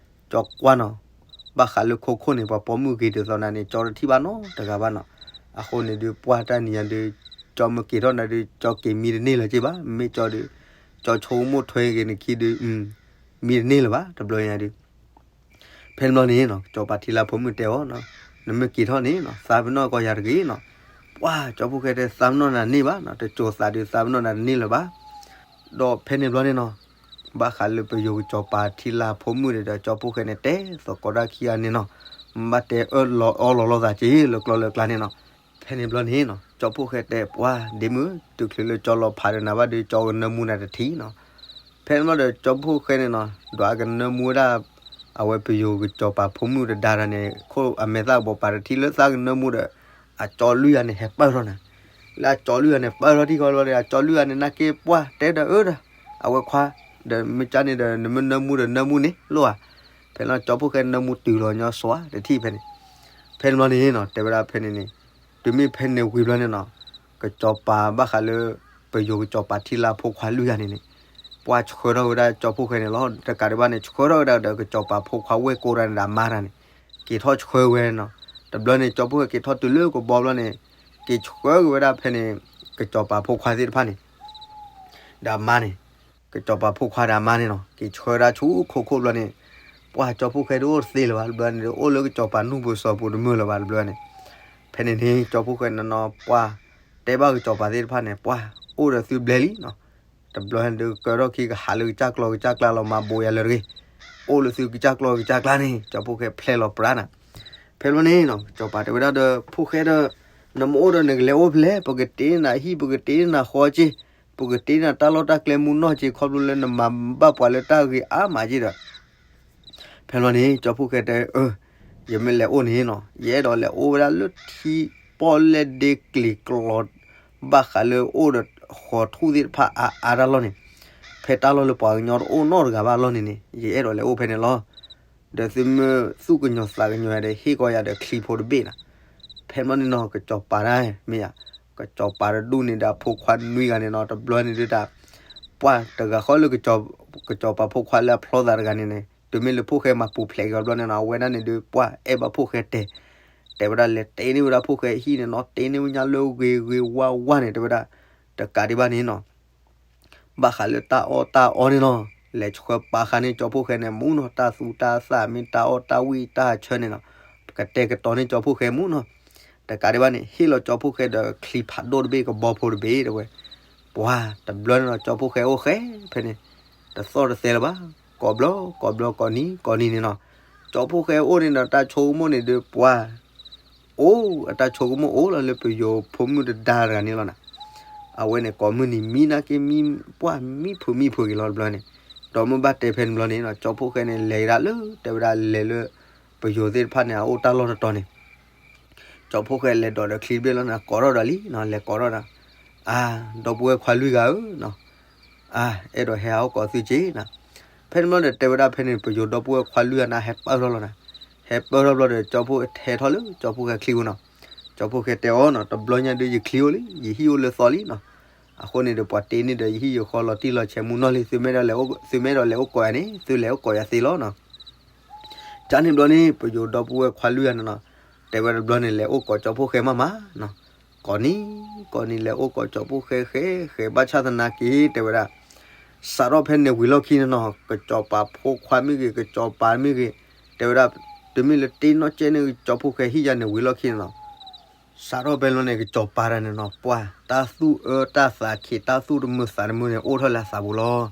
ကၠီကွၢ်နီၤ, ဘၣ်ဃးလၢခိခိၣ်န့ၣ် ပှၤပိာ်မုၣ်ဂ့ၤဒ်သိးနၤန့ၣ် ကၠီတထံၣ်ဘၣ်နီတဂၤဘၣ်နီၤ. အဃိန့ၣ်ဒုး ပှၢ်တၢ်နံၤညါဒုး ကၠီမ့ၢ်က့ၤထီၣ်နၤဒုး ကၠီက့ၤမံတန့ၢ်လၢၤက့ၤဘၣ်, မ့ၢ်ကၠီဒုး ကၠီဆိကမိၣ်ထွဲက့ၤနခံဒုး မံတန့ၢ်လၢၤဘၣ် တဘျီညါဒုး ဖဲန့ၣ်ဘျီန့ၣ်နီၤ ကစီၤပၤထံလါဖိမုၣ်တဲအီၤနီၤ, နမ့ၢ်က့ၤထီၣ်န့ၣ်နီၤ သးပ့ၤနီၣ်ကီးယၤတဂ့ၤနီၤ. ပှၢ်ကၠီဖိၣ်ဃဲတဲ သးပ့ၤနီၣ်နၤန့ၢ်ဘၣ်နီၤ, တစိၤသးဒုး သးပ့ၤနီၣ်နၤတန့ၢ်လၢၤဘၣ်. ဒီးဖဲန့ၣ်ဘျီန့ၣ်နီၤ ဘၣ်ဃးလၢပယိၤကစီၤပၤထံလါဖိမုၣ်န့ၣ်ဒီး ကၢဖှိၣ်ဃဲန့ၣ် တဲသကိးတၢ်ခံဂၤန့ၣ်နီၤ, မ့ၢ်ဘၣ်တဲအၢၣ်လီၤအီလီၤလိာ်သးက့ၤလၢကျီလၢကျါန့ၣ်နီၤ. ဖဲန့ၣ်ဘျီန့ၣ်နီၤ ကၢဖှိၣ်ဃဲတဲ ပှၢ် ဒ့မုၣ် တုၤချုးလၢကၠီလီၤဖးဒီးနၤဘၣ်ဒီး ကၠီကနၢမူနၤတထံၣ်နီၤ. ဖဲန့ၣ်ဘျီဒီး ကၢဖှိၣ်ဃဲန့ၣ်နီၤ ဒွးကနၢမူဝဲဒၣ် အဝဲပယိၤကစီၤပၤဖိမုၣ်တဒါတၢ်န့ၣ် ခိၣ်အမဲာ်သၣ်ကဘီပာ်တထံၣ်လၢသးကနၢမူဒီး အကၠီလွံၢ်ဂၤန့ၣ် ဟဲပၢၢ်ထီၣ်နၤ. လၢအကၠီလွံၢ်ဂၤန့ၣ် ပၢၢ်ထီၣ်ထံၣ်ဃီဘျီဒီး အကၠီလွံၢ်ဂၤန့ၣ် နာ်က့ပှၢ်တဲဒီးအၢဒီး အဝဲခွါ ဒီးမ့ၢ်ကၢန့ၣ်ဒီး နမ့ၢ်နၢမူဒီးနၢမူန့ၣ်လိၣ်ဧါ. ဖဲန့ၣ်ကၠီဖှိၣ်ဃဲနၢမူတုၤလီၤညီစွါတထံၣ်ဖဲန့ၣ်. ဖဲန့ၣ်ဘျီန့ၣ်နီၤ တဲဝဲဒၣ်ဖဲန့ၣ်န့ၣ် တုၤမ့ၢ်ဖဲန့ၣ်ဝံၤဘျီန့ၣ်နီၤ ကစီၤပၤဘၣ်ဃးလၢ ပယိၤကစီၤပၤထံလါဖိခွါလွံၢ်ဂၤန့ၣ်န့ၣ် ပှၢ်ဆှၢထီၣ်ဝဲဒၣ်ကၠီဖှိၣ်ဃဲန့ၣ်လီၤ. တကးဒံးဘၣ်န့ၣ် ဆှၢထီၣ်ဝဲဒၣ်ဒီးကစီၤပၤဖိခွါဝဲၢ်ကိးတၢ်န့ၣ်ဒီးအမါတၢ်န့ၣ် က့ၤထီၣ်ဆှၢဝဲနီၤ. တဘျီန့ၣ် ကၠီဖှိၣ်ဃဲက့ၤထီၣ်တုၤလၢကဘီဘျီန့ၣ် က့ၤဆှၢက့ၤဝဲဒၣ်ဖဲန့ၣ် ကစီၤပၤဖိခွါသ့ၣ်တဖၣ်န့ၣ် ဒီးအမါန့ၣ် ကစီၤပၤဖိခွါဒီးအမါန့ၣ်နီၤ က့ၤဆှၢဒၣ်ဆူခိခိၣ်ဘျီန့ၣ် ပှၢ်ကၠီဖှိၣ်ဃဲတအိၣ်တသ့လၢၤဘၣ်တဘျီန့ၣ် အိၣ်လၢကစီၤပၤနူၢ်ပူၤစီၤပူၤတမုာ်လၢၤဘၣ်တဘျီန့ၣ်. ဖဲန့ၣ်န့ၣ် ကၠီဖှိၣ်ဃဲနီၤနီၤ ပှၢ် တဲဘၣ်ကစီၤပၤသ့ၣ်တဖၣ်န့ၣ် ပှၢ် အိၣ်ဒီးသုဘျဲလံနီၤ. တဘျီန့ၣ်ဒုးကၢထီၣ်ခံကဟးလၢကစၢ်ကျီကစၢ်ကျါလီၤ မၤဘိးယၤလၢတဂ့ၤ. အိၣ်လၢသုကစၢ်ကျီကစၢ်ကျါန့ၣ် ကၠီဖှိၣ်ဃဲဖျဲလီၤပြးနၤ. ဖဲဘျီန့ၣ်နီၤ ကစီၤပၤတဲဝဲဒၣ်ဒီး ဖှိၣ်ဃဲဒီး နမ့ၢ်အိၣ်ဒီးနကလဲၤအိၣ်ဖဲလဲၣ် ပကတ့နၤဟံၣ် ပကတ့နၤဃီက့ၢ် ပကတ့နၤတၢ်လီၢ်တၢ်ကျဲမူနီၢ်က့ ခီဖျိလၢနမၤဘၣ်ပှၤလၢတၢ်ဂ့ၤအါမးက့ဒီး ဖဲန့ၣ်ဘျီန့ၣ် ကၠီဖှိၣ်ဃဲတဲ အၢ ယမ့ၢ်လဲၤအိၣ်န့ၣ်နီၤ ယအဲၣ်ဒိးလဲၤအိၣ်ဝဲဒၣ်လၢထံပီၣ်လဲၣ်ဒ့ကျံၤကျီ ဘၣ်ဃးလၢအိၣ်ဒီးဃီၤထူၣ်သ့ၣ်တဖၣ်အါအါတၢ်လီၢ်န့ၣ်, ဖဲတၢ်လီၢ်လၢပှၤကညီတအိၣ်နီတဂၤဘၣ်အလီၢ်န့ၣ်န့ၣ် ယအဲၣ်ဒိးလဲၤအိၣ်ဖဲန့ၣ်လီၤ. ဒီးသုမ့ၢ်သူၣ်ကညီၤသးကညီၤယၤဒီး ဟ့ၣ်ကီးယၤဒီးချံဖိတဘ့ၣ်နီၤ. ဖဲန့ၣ်ဘျီန့ၣ်နီၤ ကစီၤပၤဒၣ်မ့ၢ်ယၤ, ကစီၤပၤတဒူၣ်န့ၣ်ဒီးအဖိခွါနွံဂၤန့ၣ်နီၤ တဘျီန့ၣ်ဒုးတၢ် ပှၢ်တဂၤဃီလၢ ကစီၤပၤဖိခွါလၢအဖျီသးတဂၤန့ၣ်န့ၣ် တုၤမ့ၢ်လၢဖိၣ်ဃဲမၤပူၤဖျဲးက့ၤအီၤဘျီန့ၣ်နီၤ အဝဲဒၣ်န့ၣ်ဒုး ပှၢ်အဲၣ်ဘၣ်ဖိၣ်ဃဲတဲ, တဲဝဲဒၣ်လဲၤတ့န့ၢ်ဝဲဒၣ်ဖိၣ်ဃဲအဟံၣ်န့ၣ်နီၤ တ့န့ၢ်ဝဲညါလၢဂ့ၤဂ့ၤဝါဝါန့ၣ် တဲဝဲဒၣ် တကးဒံးဘၣ်န့ၣ်နီၤ ဘၣ်ဃးလၢတၢ်အီၣ်တၢ်အီန့ၣ်နီၤ လဲၤဆှၢပာ်ဃာ်န့ၢ်ကၠီဖှိၣ်ဃဲန့ၣ်မူနီၤ တၢ်သူတၢ်သၣ်မ့ၢ်တၢ်အီၣ်တၢ်ဝံၣ်တၢ်ဆၢန့ၣ်နီၤ ကတဲာ်ကတီၤန့ၢ်ကၠီဖှိၣ်ဃဲမူနီၤ. တကးဒံးဘၣ်န့ၣ် ဟ့ၣ်လီၤကၠီဖှိၣ်ဃဲဒီးချံဖးဒိၣ်တဘ့ၣ် ကဘီဖိတဘ့ၣ်တဲဝဲ, ပှၤတဘျီန့ၣ်နီၤ ကၠီဖှိၣ်ဃဲအိၣ်ဃဲဖဲန့ၣ် တသီၣ်တသဲလၢၤဘၣ်, ကိးဘျီကိးဘျီ ကိးနံၤကိးနံၤန့ၣ်နီၤ ကၠီဖှိၣ်ဃဲအိၣ်န့ၣ်ဒီးတၢ်ဆိကမိၣ်န့ၣ်ဒုးပှၢ် အိၣ်အတၢ်ဆိကမိၣ်အိၣ်လီၤလၢပယိၤဖိမုၣ်တဒါတဂၤန့ၣ်လီၤနီၤ. အဝဲန့ၣ်ကိးမုၢ်နံၤမံနာ်က့ ပှၢ်မံဖုးမံဖုးက့ၤလီၤတဘျီန့ၣ်, ဒီးမ့ၢ်ဘၣ်တဲဖဲန့ၣ်ဘျီန့ၣ်နီၤ ကၠီဖှိၣ်ဃဲန့ၣ် လဲၤဒၣ်လၢ တဲဝဲဒၣ်လဲၤလၢ ပယိၤသ့ၣ်တဖၣ်န့ၣ် အအိၣ်တၢ်လီၢ်တတီၤန့ၣ် ကၠီဖှိၣ်ဃဲလဲၤဒိးဒီးချံတဘ့ၣ်လီၤနီၤ ကိးထီၣ်ဒီးလံနီၤ လဲၤကိးထီၣ်ဒီး အါ ဒီပုၢ်ဝဲၢ်ခွါလွံၢ်ဂၤဧၢနီၤ အါ အဲၣ်ဒိးဟဲဟးအိၣ်ကိးသုက့ၤနီၤ. ဖဲန့ၣ်ဘျီဒီးတဲဝဲဒၣ်ဖဲန့ၣ် ပယိၤဒီပုၢ်ဝဲၢ်ခွါလွံၢ်ဂၤန့ၣ် ဟဲပၢၢ်ထီၣ်လီၤနီၤ. ဟဲပၢၢ်ထီၣ်ဘျီဒီး ကၠီဖှိၣ် ဟဲထီၣ်လၢကၠီဖှိၣ်ဃဲချံပူၤနီၤ. ကၠီဖှိၣ်ဃဲတဲအီၤနီၤ တဘျီညါဒုးယချံအိၣ်လံ ယဟံၣ်အိၣ်လၢသီလံနီၤ. အဃိန့ၣ်ဒီးပှၤတ့န့ၢ်ဒီးယဟံၣ်ယဃီလီၤတံၢ်လီၤဆဲးမူနီၢ်လံ သုမ့ၢ်အဲၣ်ဒိးလဲၤအိၣ်ကိးယၤန့ၣ် သုလဲၤအိၣ်ကိးယၤသ့လီၤနီၤ. ကန့ၣ်ဘျီန့ၣ် ပယိၤဒီပုၢ်ဝဲၢ်ခွါလွံၢ်ဂၤန့ၣ်နီၤ တဲဝဲတဘျီန့ၣ် လဲၤအိၣ်ကိးကၠီဖှိၣ်ဃဲမးမးနီၤ. ကိးနံၤ ကိးနံၤ လဲၤအိၣ်ကိးကၠီဖှိၣ်ဃဲဃဲ ဃဲဘၣ်ဆၣ်သနာ်က့ တဲဝဲဒၣ် စးထီၣ်ဖဲန့ၣ်ဝံၤလီၢ်ခံန့ၣ်နီၤ ကစီၤပၤဖိခွါမ့ၢ်ဂ့ၤ ကစီၤပၤမ့ၢ်ဂ့ၤ တဲဝဲဒၣ် တုၤမ့ၢ်လၢတ့နီၢ်ကဲန့ၣ် ကၠီဖှိၣ်ဃဲဟံၣ်ယါန့ၣ်ဝံၤလီၢ်ခံန့ၣ်နီၤ စးထီၣ်ဖဲန့ၣ်ဘျီန့ၣ် ကစီၤပၤတဂၤန့ၣ်နီၤ ပှၢ်တၢ်သူၣ်အၢတၢ်သးခံး တၢ်သူၣ်တမုာ်သးတမုာ်န့ၣ် အိၣ်ထီၣ်လၢအသးပူၤလီၤ.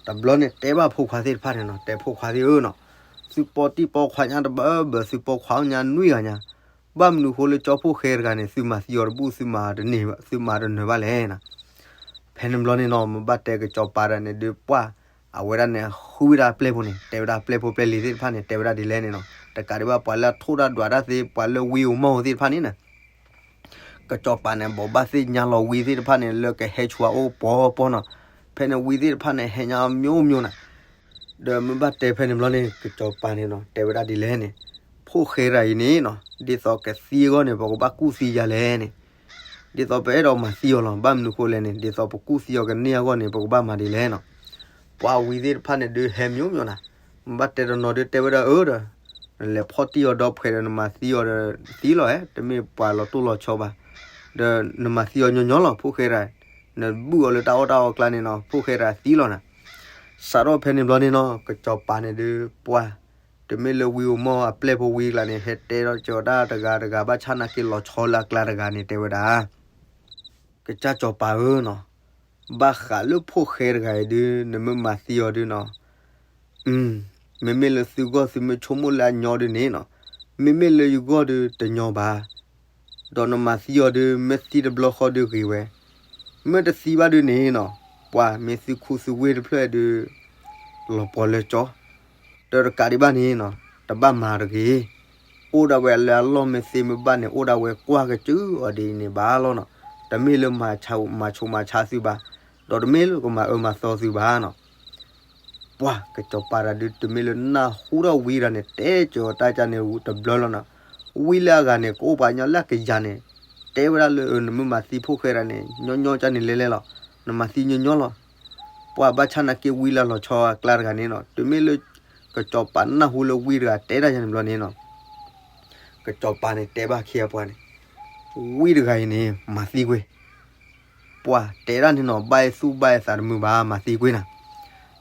တဘျီန့ၣ်တဲဘၣ်ဖိခွါသ့ၣ်တဖၣ်န့ၣ်နီၤ တဲဖိခွါသ့ၣ်ဧၢနီၤ သုပိာ်တံၢ်ပိာ်ခွါညါတဘၣ်ဘၣ် သုပိာ်ခွါအိၣ်ညါနွံဂၤညါ ဘၣ်မနုၤဃိလၢကၠီဖှိၣ်ဃဲတဂၤန့ၣ် သုမၤသံအီၤတဘူၣ် သုမၤတနၢၤဘၣ်လဲၣ်နီၤ. ဖဲန့ၣ်ဘျီန့ၣ်နီၤ မ့ၢ်ဘၣ်တဲကစီၤပၤတဂၤန့ၣ်ဒုးပှၢ် အဝဲဒၣ်န့ၣ် ဃုဝဲဒၣ်အပျဲၢ်ဖိန့ၣ် တဲဝဲဒၣ်အပျဲၢ်ဖိပျဲၢ်လံၤသ့ၣ်တဖၣ်န့ၣ် တဲဝဲဒၣ်ဒ်လဲၣ်န့ၣ်နီၤ တကးဒံးဘၣ်ပှၤလၢအထိၣ်တၢ်ဒွးတၢ်သ့ ပှၤလၢဝံဧိၤမီၢ်ဧိၤသ့ၣ်တဖၣ်န့ၣ်နီၤ ကစီၤပၤန့ၣ် ဘိးဘၣ်သ့ၣ်ညါလီၤဝံသ့ၣ်တဖၣ်န့ၣ် လၢကဟဲဆူအအိၣ်ပီပီနီၤ. ဖဲန့ၣ်ဝံသ့ၣ်တဖၣ်န့ၣ် ဟဲညါမျိုးမျိုးနီၤ. ဒီးမ့ၢ်ဘၣ်တဲဖဲန့ၣ်ဘျီန့ၣ် ကစီၤပၤန့ၣ်နီၤ တဲဝဲဒၣ်ဒ်လဲၣ်န့ၣ်, ဖိၣ်ဃဲတဂၤအံၤန့ၣ်နီၤ ဒ်သိးကသံအဂီၢ်န့ၣ် ပကဘၣ်ကူၣ်သံယၤလဲၣ်န့ၣ် ဒ်သိးပအဲၣ်ဒိးမၤသံအီၤလီၤ. ဘၣ်မနုၤဃိလဲၣ်န့ၣ် ဒ်သိးပကူၣ်သံအီၤကန့ၢ်အဂီၢ်န့ၣ် ပကဘၣ်မၤဒ်လဲၣ်နီၤ. ပှၤဝံသ့ၣ်တဖၣ်န့ၣ်ဒုးဟဲမျိုးမျိုးနီၤ. မ့ၢ်ဘၣ်တဲတနီၤဒုးတဲဝဲဒၣ်အၢဒီး နလဲၤဖီၣ်တံၢ်အီၤဒီးဖှဲးဒီး နမၤသံအီၤဒီးသံလီၤ. တမ့ၢ်ပှၤလီၤတိၢ်လီၤဆီဘၣ်. ဒီးနမၤသံအီၤညီညီလီၤ ဖိၣ်ဃဲတဂၤ, နဘုၣ်အီၤလၢတၢ်အီၣ်တၢ်အီအကျါန့ၣ်နီၤ ဖိၣ်ဃဲတဂၤသံလီၤနၤ. စးထီၣ်ဖဲန့ၣ်ဘျီန့ၣ်နီၤ ကစီၤပၤန့ၣ်ဒုးပှၢ် တမ့ၢ်လၢဝံဧိၤမီၢ်ဧိၤ အပျဲၢ်ဖိဝံအကျါန့ၣ် ဟဲတဲဒီးကၠီၤတၢ်တဂၤတဂၤ ဘၣ်ဆၣ်နာ်က့လီၤဆီလၢအကျါတဂၤန့ၣ် တဲဝဲဒၣ် ကစၢ်စီၤပၤဧၢနီၤ, ဘၣ်ဃးလၢဖိၣ်ဃဲတဂၤအံၤဒုး နမ့ၢ်မၤသံအီၤဒုးနီၤ, မ့မ့ၢ်လၢသုဂီၢ်သုမ့ၢ်ဆိကမိၣ်လၢအညီဒုးန့ၣ်နီၤ, မ့မ့ၢ်လၢယဂီၢ်ဒုးတညီဘၣ်. ဒီးနမၤသံအီၤဒုး မ့ၢ်သံတဘျီဃီဒုးဂ့ၤဝဲ, မ့ၢ်တသံဘၣ်ဒုးန့ၣ်နီၤ, ပှၤမ့ၢ်သုခူသူဝ့ၢ်တဖျၢၣ်ဒုး လီၤပှီၤလၢကၠီ ဒီးတကးဒံးဘၣ်န့ၣ်နီၤ, တဘၣ်မၤတဂ့ၤ. အိၣ်ဒၣ်ဝဲလၢအလီၢ်မ့ၢ်သ့မ့ၢ်ဘၣ်န့ၣ် အိၣ်ဒၣ်ဝဲကွၢ်ကစုာ်အီၤဒ်အံၤန့ၣ်ဘၣ်လီၤနီၤ. တမ့ၢ်လၢမၤဆူးမၤဆါသုဘၣ်, ဒီးတမ့ၢ်လၢကမၤအၢမၤသီသုဘၣ်နီၤ. ပှၤကစီၤပၤတဂၤဒုး တမ့ၢ်လၢနၢ်ဟူထီၣ်ဝံတဂၤန့ၣ် တဲကၠီၤတၢ်ကၢ်န့ၣ်တဘျီလီၤနီၤ. ဝံလၢအဂၤန့ၣ် ကအိၣ်ပှၤကညီလၢအကယၤန့ၣ် တဲဝဲဒၣ်လၢ နမ့ၢ်မၤသံဖိၣ်ဃဲတဂၤန့ၣ် ညီညီကၢ်န့ၣ်လဲၤလဲၤလီၤ. နမၤသံညီညီလီၤ. ပှၤဘၣ်ဆၣ်နာ်က့ဝံလၢလီၤဆီအကျါတဂၤန့ၣ်နီၤ, တမ့ၢ်လၢ ကစီၤပၤနၢ်ဟူလၢဝံတဂၤတဲတၢ်ယၤန့ၣ်ဘျီန့ၣ်နီၤ, ကစီၤပၤန့ၣ်တဲဘၣ်ခံဂၤပှၤန့ၣ်, ဝံတဂၤအံၤန့ၣ် မၤသံကွံာ် ပှၤတဲဒၣ်န့ၣ်နီၤ, ဘၣ်အဲၣ်သူၣ်ဘၣ်အဲၣ်သးတမုာ်ဘၣ် မၤသံကွံာ်နၤ.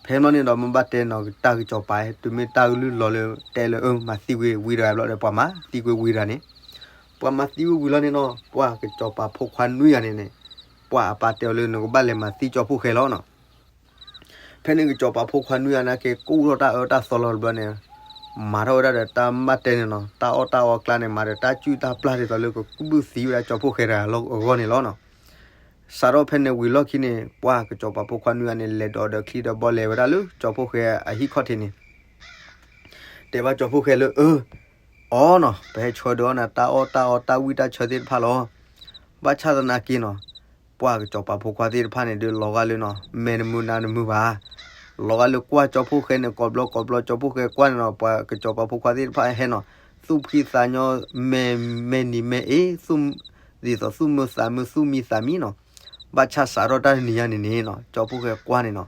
ဖဲန့ၣ်ဘျီန့ၣ်ဒီး မ့ၢ်ဘၣ်တဲနီၤ တၢ်ကစီၤပၤ တုၤမ့ၢ်တၢ်ကလုၢ်လီၤလၢ တဲလၢအၢ မၤသံကွံာ်ဝံတဂၤဘျီဒီး ပှၤမၤသံကွံာ်ဝံတဂၤန့ၣ်, ပှၤမၤသံဝံဝံလီၤန့ၣ်နီၤ, ပှၤကစီၤပၤဖိခွါနွံဂၤန့ၣ်န့ၣ်, ပှၤအပၢ်တဲအီၤလၢ နကဘၣ်လဲၤမၤသံကၠီဖှိၣ်ဃဲလီၤနီၤ. ဖဲန့ၣ်ကစီၤပၤဖိခွါနွံဂၤန့ၣ်က့ၤ ကူၣ်ထီၣ်တၢ်အၢတၢ်သီလီၤတဘျီန့ၣ်, မၤထီၣ်ဝဲဒၣ်ဒီးတၢ်ဘၣ်တဲန့ၣ်နီၤ, တၢ်အီၣ်တၢ်အီအကျါန့ၣ် မၤဒီးတၢ်စုၣ်တၢ်ပျၢ်ဒ်သိးလၢကကူၣ်ဘုၣ်သံဝဲဒၣ်ကၠီဖှိၣ်ဃဲတဂၤအဂီၢ်န့ၣ်လီၤနီၤ. စးထီၣ်ဖဲန့ၣ်ဝံၤလီၢ်ခံန့ၣ် ပှၢ်ကစီၤပၤဖိခွါနွံဂၤန့ၣ် လဲၤဒီးဒီးချံဒီးဘီလဲၤဝဲဒၣ်လၢကၠီဖှိၣ်ဃဲအဟံၣ်ခီၣ်ထံးန့ၣ် တဲဘၣ်ကၠီဖှိၣ်ဃဲလၢ အၢ အီနီၤ ပဟဲဆှၢဒီးအီနၤ တၢ်အီၣ်တၢ်အီတၢ်ဝံၣ်တၢ်ဆၢသ့ၣ်တဖၣ်လီၤ. ဘၣ်ဆၣ်သနာ်က့နီၤ ပှၢ်ကစီၤပၤဖိခွါသ့ၣ်တဖၣ်န့ၣ်ဒုး လီၤဂာ်လၢနီၤ မဲာ်တမုာ်နါတမုာ်ဘၣ်. လီၤဂာ်လၢကွၢ်ကၠီဖှိၣ်ဃဲန့ၣ် ကိးဘျီကိးဘျီ ကၠီဖှိၣ်ဃဲကွၢ်န့ၣ်နီၤ ပှၢ်ကစီၤပၤဖိခွါသ့ၣ်တဖၣ်ဟဲနီၤ သူၣ်ဖှံသးညီ မဲာ်မဲာ်နံၤမဲာ်အ့ သူၣ် ဒ်သိးသူၣ်မုာ်သးမုာ်သူၣ်မံသးမံနီၤ. ဘၣ်ဆၣ်စးထီၣ်တၢ်တနံၤညါန့ၣ်န့ၣ်နီၤ ကၠီဖှိၣ်ဃဲကွၢ်န့ၣ်နီၤ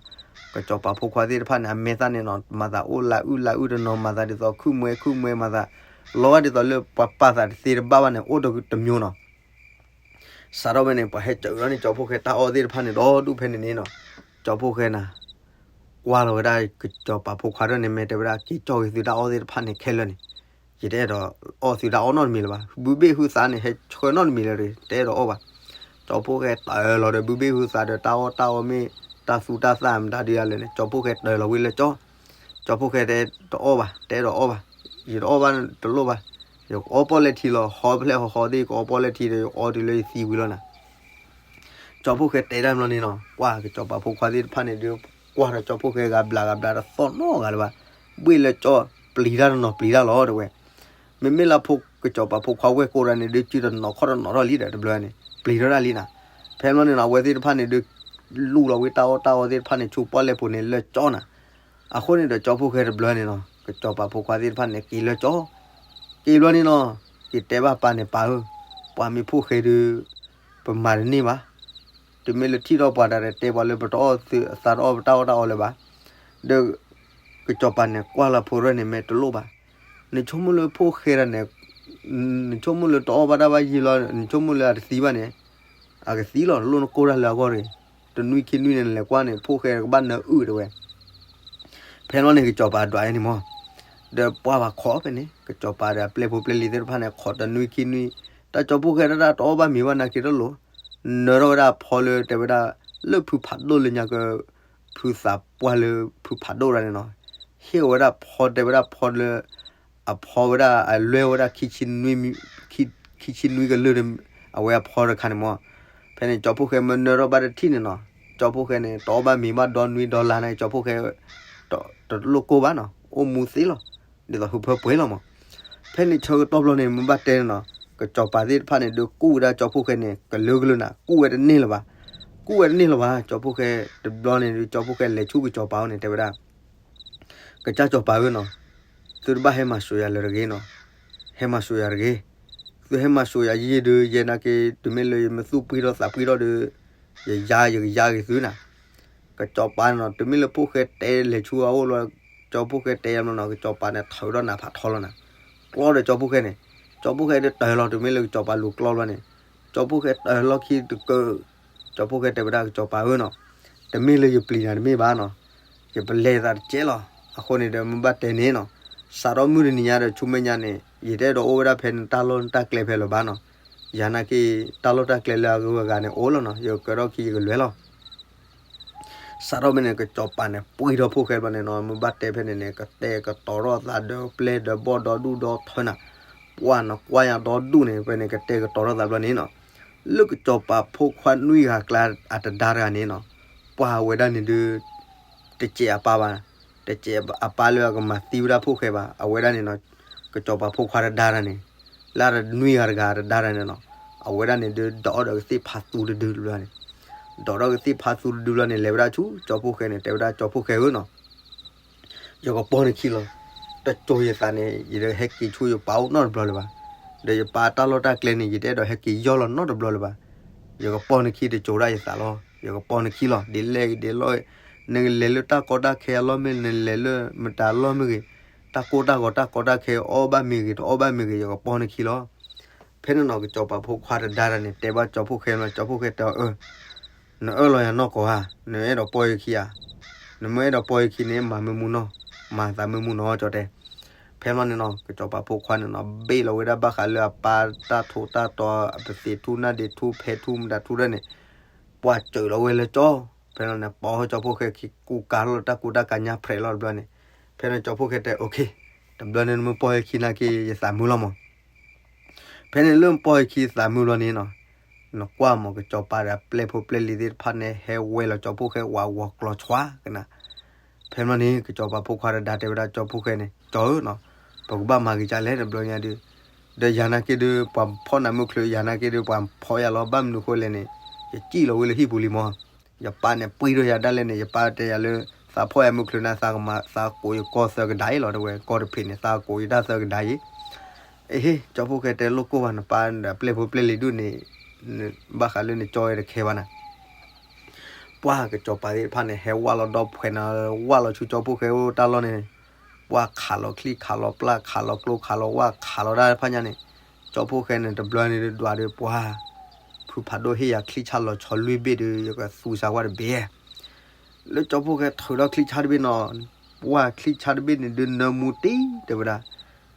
ကစီၤပၤဖိခွါသ့ၣ်တဖၣ်န့ၣ် အမဲာ်သၣ်န့ၣ်နီၤ မၤသးအိၣ်လၢအုၣ်လၢအုၣ်တနီၤ မၤသးဒ်သိးခုၣ်မှဲခုၣ်မှဲမၤသး လီၤဂာ်ဒ်သိးလၢပှၤပာ်သးတသ့တဘၣ်ဘၣ်န့ၣ် အိၣ်တမံၤနီၤ. စးထီၣ်ဖဲန့ၣ် ပှၤဟဲစၢၤလီၤန့ၣ် ကၠီဖှိၣ်ဃဲတၢ်အီၣ်သ့ၣ်တဖၣ်န့ၣ် ဒီဒူၣ်ဖဲန့ၣ်န့ၣ်နီၤ ကၠီဖှိၣ်ဃဲနၤ ကွၢ်လီၤဝဲဒၣ်ကစီၤပၤဖိခွါဒၣ်န့ၣ် မ့ၢ်တဲဝဲဒၣ် က့ၤကၠီၣ်က့ၤသုတၢ်အီၣ်သ့ၣ်တဖၣ်န့ၣ်ခဲလၢာ်န့ၣ် ယတအဲၣ်ဒိးအီၣ်သုတၢ်အီၣ်နီတမံၤလၢၤဘၣ်. ဘုဘ့ၣ်ဟုသးန့ၣ် ဟဲဆှၢနီတမံၤလၢၤတဂ့ၤ တအဲၣ်ဒိးအီၣ်ဘၣ်. ကၠီဖှိၣ်ဃဲတၢၢ်လီၤဒီး ဘုဘ့ၣ်ဟုသးဒီးတၢ်အီၣ်တၢ်အီမ့ၢ်တၢ်သူတၢ်သၣ်မတၤဒုးယၤလဲၣ်န့ၣ် ကၠီဖှိၣ်ဃဲတၢၢ်လီၤဝံၤလၢကၠီ ကၠီဖှိၣ်ဃဲတဲတအီၣ်ဘၣ် တအဲၣ်ဒိးအီၣ်ဘၣ်. ယတအီၣ်ဘၣ်တလိၣ်ဘၣ်. ယကအီၣ်ပီၣ်လဲၣ်ထံလီၤ ဟီဖျဲၣ်ဟီဟီသ့ၣ် ကအီၣ်ပီၣ်လဲၣ်ထံဒီး ယကအီၣ်တုၤလၢယသံဝံၤလီၤနၤ ကၠီဖှိၣ်ဃဲတဲတၢ်ဘျီန့ၣ်နီၤ ကွၢ်ကစီၤပၤဖိခွါသ့ၣ်တဖၣ်န့ၣ်ဒုး ကွၢ်ဒီးကၠီဖှိၣ်ဃဲဂၤဘျးဂၤဘျးတသီၣ်နီတဂၤလၢၤဘၣ်. ဘှ့ၣ်လၢကၠီပျံၤတၢ်တနီၤပျံၤတၢ်လီၤတဲဝဲ. မ့မ့ၢ်လၢဖိကစီၤပၤဖိခွါဝဲၢ်ကိးတၢ်န့ၣ်ဒုး စုတနီၤခီၣ်တနီၤထီၣ်လံဒီးတဘျီန့ၣ် ပျံၤထီၣ်တၢ်လံနၤ. ဖဲဘျီန့ၣ်နီၤ အဝဲသ့ၣ်တဖၣ်န့ၣ်ဒုး လူလီၤဝံၤတၢ်အီၣ်တၢ်အီသ့ၣ်တဖၣ်န့ၣ် ဆူပီၣ်လဲၣ်ပူၤန့ၣ်လၢကၠီနၤ. အဃိန့ၣ်ဒီးကၠီဖှိၣ်ဃဲတဘျီန့ၣ်နီၤ ကစီၤပၤဖိခွါသ့ၣ်တဖၣ်န့ၣ် က့ၤလၢကၠီ က့ၤဘျီန့ၣ်နီၤ က့ၤတဲဘၣ်ပၢ်န့ၣ် ပၢ်ဧၢ, ပှၤမ့ၢ်ဖိၣ်ဃဲဒုး ပမၤတန့ၢ်ဘၣ်. တုၤမ့ၢ်လၢထံၣ်ထီၣ်ပှၤတၢ်ဒီး တဲပှၤလၢပတအီၣ်သုသးတအီၣ်ပတၢ်အီၣ်တၢ်အီလၢၤဘၣ်. ဒီးကစီၤပၤန့ၣ် ကွၢ်လၢဖိရဲၣ်န့ၣ် မ့ၢ်တလိၣ်ဘၣ်. နဆိကမိၣ်လၢဖိၣ်ဃဲတၢ်န့ၣ် နဆိကမိၣ်လၢတအီၣ်ဘၣ်တၢ်ဘၣ်ယံာ်လီၤ နဆိကမိၣ်လၢအတသံဘၣ်န့ၣ် အကသံလီၤ လိၣ်နကိၢ်တၢ်လၢအဂီၢ်တဂ့ၤ. တနွံခံနွံန့ၣ် နလဲၤကွၢ်န့ၣ် ဖိၣ်ဃဲကဘၣ်နၢအုၣ်တဲဝဲ. ဖဲလီၤန့ၣ် ကစီၤပၤဒွးအံၤန့ၣ်မး ဒီးပှၢ်ဘၣ်ခီဖဲန့ၣ် ကစီၤပၤဒီးအပျဲၢ်ဖိပျဲၢ်လံၤသ့ၣ်တဖၣ်န့ၣ် ခိးတနွံခံနွံ တၢ်ကၠီဖှိၣ်ဃဲတၢ်တၢ်တအီၣ်ဘၣ်မ့ၤဘၣ်နာ်က့တလိၤ နၢထီၣ်ဝဲဒၣ်အဖီလၢတဲဝဲဒၣ် လၢဖုဖးဒိၣ်လၢညါက ဖုသးပှၢ်လၢဖုဖးဒိၣ်တၢ်န့ၣ်နီၤ ဟ့ၣ်ဝဲဒၣ်ဖီတဲဝဲဒၣ်ဖီလၢ အဖီဝဲဒၣ်အလွဲၢ်ဝဲဒၣ် ခံဆံနွံကလၢာ် အဝဲအဖီတခါန့ၣ်မး ဖဲန့ၣ်ကၠီဖှိၣ်ဃဲမ့ၢ်နၢထီၣ်ဘၣ်တထံၣ်န့ၣ်နီၤ ကၠီဖှိၣ်ဃဲန့ၣ် တအီၣ်ဘၣ်မ့ၤဘၣ်ဒီနွံဒီလါန့ၣ် ကၠီဖှိၣ်ဃဲ တလိၣ်ကိၢ်ဘၣ်နီၤ အိၣ်မူသ့လီၤ ဒ်သိးဟုဖၢပှဲၤလီၤမး ဖဲန့ၣ်ဆၢကတီၢ်ဘျီန့ၣ် မ့ၢ်ဘၣ်တဲန့ၣ်နီၤ ကစီၤပၤသ့ၣ်တဖၣ်န့ၣ် ဒုးကူၣ်ဝဲဒၣ်ကၠီဖှိၣ်ဃဲန့ၣ် ကလၢကလၢနၤ ကူၣ်ဝဲတန့ၢ်လၢၤဘၣ် ကူၣ်ဝဲတန့ၢ်လၢၤဘၣ် ကၠီဖှိၣ်ဃဲ တဘျီန့ၣ်ဒုး ကၠီဖှိၣ်ဃဲလဲၤဆူကစီၤပၤအအိၣ်န့ၣ် တဲဝဲဒၣ် ကစၢ်စီၤပၤဧၢနီၤ, သုတဘၣ်ဟဲမၤစိာ်ယၤလၢၤတဂ့ၤနီၤ, ဟဲမၤစိာ်ယၤတဂ့ၤ, သုဟဲမၤစိာ်ယၤယံာ်ဒုး ယဲနာ်က့ တုၤမ့ၢ်လၢယမ့ၢ်သူၣ်ပှံထီၣ်သးပှံထီၣ်ဒီး ယယါ ယကယါက့ၤသုနၤ, ကစီၤပၤန့ၣ်နီၤ တုၤမ့ၢ်လၢဖိၣ်ဃဲတဲလဲၤဆူအအိၣ်လီၤ, ကၠီဖှိၣ်ဃဲတဲယါဘျီနီၤ ကစီၤပၤန့ၣ် ထုးထီၣ်နးဖးထီလီၤနၤ, ကျီဒီးကၠီဖှိၣ်ဃဲန့ၣ်, ကၠီဖှိၣ်ဃဲဒုးတၢၢ်လီၤ တုၤမ့ၢ်လၢကစီၤပၤလူၤကျီဘျီန့ၣ်, ကၠီဖှိၣ်ဃဲတၢၢ်လီၢ်ခံတကၢၢ် ကၠီဖှိၣ်ဃဲတဲဝဲဒၣ်ကစီၤပၤဧၢနီၤ, တမ့ၢ်လၢယပျံၤနၤတမ့ၢ်ဘၣ်နီၤ, ယပလဲၤသးတကဲလီၤ, အဃိန့ၣ်ဒီးမ့ၢ်ဘၣ်တဲန့ၣ်နီၤ, စးထီၣ်မုၢ်တနံၤညါဒီးဆူမဲာ်ညါန့ၣ် ယတအဲၣ်ဒိးအိၣ်ဝဲဒၣ်ဖဲနတၢ်လီၢ်နတၢ်ကျဲဖဲလၢၤဘၣ်နီၤ, ယၤနာ်က့ တၢ်လီၢ်တၢ်ကျဲလၢအဂုၤအဂၤန့ၣ်အိၣ်လီၤနီၤ, ယကကၢထီၣ်ခံယကလဲၤလီၤ စးထီၣ်ဖဲန့ၣ် ကစီၤပၤန့ၣ် ပှံထီၣ်ဖိၣ်ဃဲဘျီန့ၣ်နီၤ မ့ၢ်ဘၣ်တဲဖဲန့ၣ်န့ၣ် ကတဲာ်ကတီၤထီၣ်သးဒီးပျဲၢ်ဒီးဘီၣ်ဒီဒူၣ်ဒီထၢနၤ, ပှၢ်နီၤကွၢ်ယၤဒီဒူၣ်န့ၣ် ဖဲန့ၣ်ကတဲာ်ကတီၤထီၣ်သးဘျီန့ၣ်နီၤ, လၢကစီၤပၤဖိခွါနွံဂၤအကျါအတဒါတဂၤန့ၣ်နီၤ, ပှၢ်ဝဲဒၣ်န့ၣ်ဒုး တစဲးအပၢ်ဘၣ်, တစဲးအပၢ်လၢအကမၤသံဝဲဒၣ်ဖိၣ်ဃဲဘၣ်, အဝဲဒၣ်န့ၣ်နီၤ, ကစီၤပၤဖိခွါတဒါတဂၤန့ၣ်, လၢအနွံဂၤတဂၤအတဒါတဂၤန့ၣ်နီၤ, အဝဲဒၣ်န့ၣ်ဒုးဒိးထီၣ်ဒီးကသ့ၣ်ဖးသူတဒုတဘျီန့ၣ်, ဒိးထီၣ်ကသ့ၣ်ဖးသူတဒုတဘျီန့ၣ် လဲၤဝဲဒၣ်ဆူကၠီဖှိၣ်ဃဲန့ၣ် တဲဝဲဒၣ်ကၠီဖှိၣ်ဃဲဧၢနီၤ, ယကပီၢ်နခံလီၤ, တစိၤယသးန့ၣ် ယတဟဲက့ၤဆူယပၢ်အိၣ်နီတဘျီလၢၤဘၣ်, ဒီးယပၢ်တၢ်လီၢ်တၢ်ကျဲန့ၣ် ယတအဲၣ်ဒိးဟဲက့ၤယီၢ်လီၤနီတဘျီလၢၤဘၣ်, ယကပီၢ်နခံတစိၤဒၣ်ယသးလီၤ, ယကပီၢ်နခံလီၤ, ဒ်လဲၣ်ဂ့ၤဒ်လဲၣ်ဂ့ၤ, နကလဲၤလၢတၢ်ကီတၢ်ခဲအလီၢ်မ့ၢ်ဂ့ၤ, နလဲၤလၢမတၤအလီၢ်မ့ၢ်ဂ့ၤ, တၢ်ကိၢ်တၢ်ဂီၤတၢ်ကီတၢ်ခဲအီၣ်ဘၣ်မ့ၢ်ဂ့ၤ တအီၣ်ဘၣ်မ့ၢ်ဂ့ၤ ယကပီၢ်နခံလီၤ. ဖဲန့ၣ်နီၤ ကစီၤပၤဖိခွါတဒါတဂၤန့ၣ် တဲဘၣ်ကၠီဖှိၣ်ဃဲလီၤ, ကၠီဖှိၣ်ဃဲတဲအီၤ အၢ နအၢၣ်လီၤယၤနီၢ်ကီၢ်ဧါ, နအဲၣ်ဒိးပီၢ်ယခံဧါ, နမ့ၢ်အဲၣ်ဒိးပီၢ်ယခံန့ၣ် မၤမ့ၢ်မူနီၢ်, မၤသးမ့ၢ်မူနီၢ် ကၠီတဲ. ဖဲလီၤန့ၣ်နီၤ ကစီၤပၤဖိခွါန့ၣ်နီၤ ဘ့ၣ်လီၤဝဲဒၣ်ဘၣ်ဃးလၢအပၢ်တၢ်ထိးတၢ်တီၤ အပသံးထူၣ်နၢ်ဒ့ထူၣ်ဖဲထူၣ်မတၤထူၣ်ဒၣ်န့ၣ် ပှၢ်စၢၤလီၤဝဲလၢကၠီ, ဖဲလီၤန့ၣ် ပီၢ်ဟီၣ်ကၠီဖှိၣ်ဃဲခံ ကူကၤထီၣ်လၢတၢ်ကူတၢ်ကၤညါဖျဲးလီၤတဘျီန့ၣ်, ဖဲန့ၣ်ကၠီဖှိၣ်ဃဲတဲ okay, တဘျီန့ၣ်နမ့ၢ်ပီၢ်ယခံနာ်က့ ယသးမုာ်လီၤမး. ဖဲန့ၣ်လၢပီၢ်ယခံသးမုာ်လီၤန့ၣ်နီၤ, နကွၢ်မး ကစီၤပၤဒီးအပျဲၢ်ဖိပျဲၢ်လံၤသ့ၣ်တဖၣ်န့ၣ် ဟဲဝဲလီၤကၠီဖှိၣ်ဃဲဝးဂီၤကျီၤဆှါကနၤ. ဖဲမ့ၢ်န့ၣ် ကစီၤပၤဖိခွါတဒါတဲဝဲဒၣ်ကၠီဖှိၣ်ဃဲန့ၣ် ကၠီဧၢနီၤ, ပကဘၣ်မၤဂ့ၤကၢ်လဲၣ်တဘျီညါဒုး, ဒီးယၤနာ်က့ဒုး ပှၤဖီၣ်နၤမုၢ်ချုး ယၤနာ်က့ဒုး ပှၤဖီၣ်ယၤလီၤ ဘၣ်မနုၤဃိလဲၣ်န့ၣ် ယစံၣ်လီၤဝဲလၢဟံၣ်ပူၤလံမး, ယပၢ်န့ၣ်ပှ့ၤထီၣ်ယၤဒၣ်လဲာ်န့ၣ် ယပၢ်တဲယၤလၢ သးဖီၣ်ယၤမုၢ်ချုးန့ၣ် သးကမၤ သးကိးယကီၢ်သၢကဒါအံၤလီၤ တဲဝဲ ကီၢ်တဖံးန့ၣ် သးကိးယတၢ်သၢကဒါအံၤ အဟ့ၣ် ကၠီဖှိၣ်ဃဲတဲလိၣ်ကိၢ်ဘၣ် နပၢ်ဒီးအပျဲၢ်ဖိပျဲၢ်လံၤဒုးန့ၣ် ဘၣ်ဃးလၢနကၠီဝဲတခဲဘၣ်နၤ. ပှၢ်ကစီၤပၤသ့ၣ်တဖၣ်န့ၣ် ဟဲဝၢ်လီၤဒီဖှဲးနၤ ဝၢ်လီၤဆူကၠီဖှိၣ်ဃဲအိၣ်တၢ်လီၢ်န့ၣ်, ပှၢ်ခးလီၤချံခးလီၤပျၢ်ခးလီၤကျိခးလီၤဝၢ်ခးလီၤတၢ်တဖၣ်ညါန့ၣ်, ကၠီဖှိၣ်ဃဲန့ၣ် တဘျီန့ၣ်ဒွးဒီးပှၢ် ဖုဖးဒိၣ်ဟ့ၣ်ယၤချံဆၣ်လီၤဆီလွံၢ်ဘ့ၣ်ဒီး ယကသူစါကွၢ်တဘ့ၣ် လၢကၠီဖှိၣ်ဃဲထုးထီၣ်ချံဆၣ်တဘ့ၣ်နီၤ, ပှၢ်ချံဆၣ်တဘ့ၣ်န့ၣ်ဒုးနၢမူတ့ၢ်တဲဝဲဒၣ်,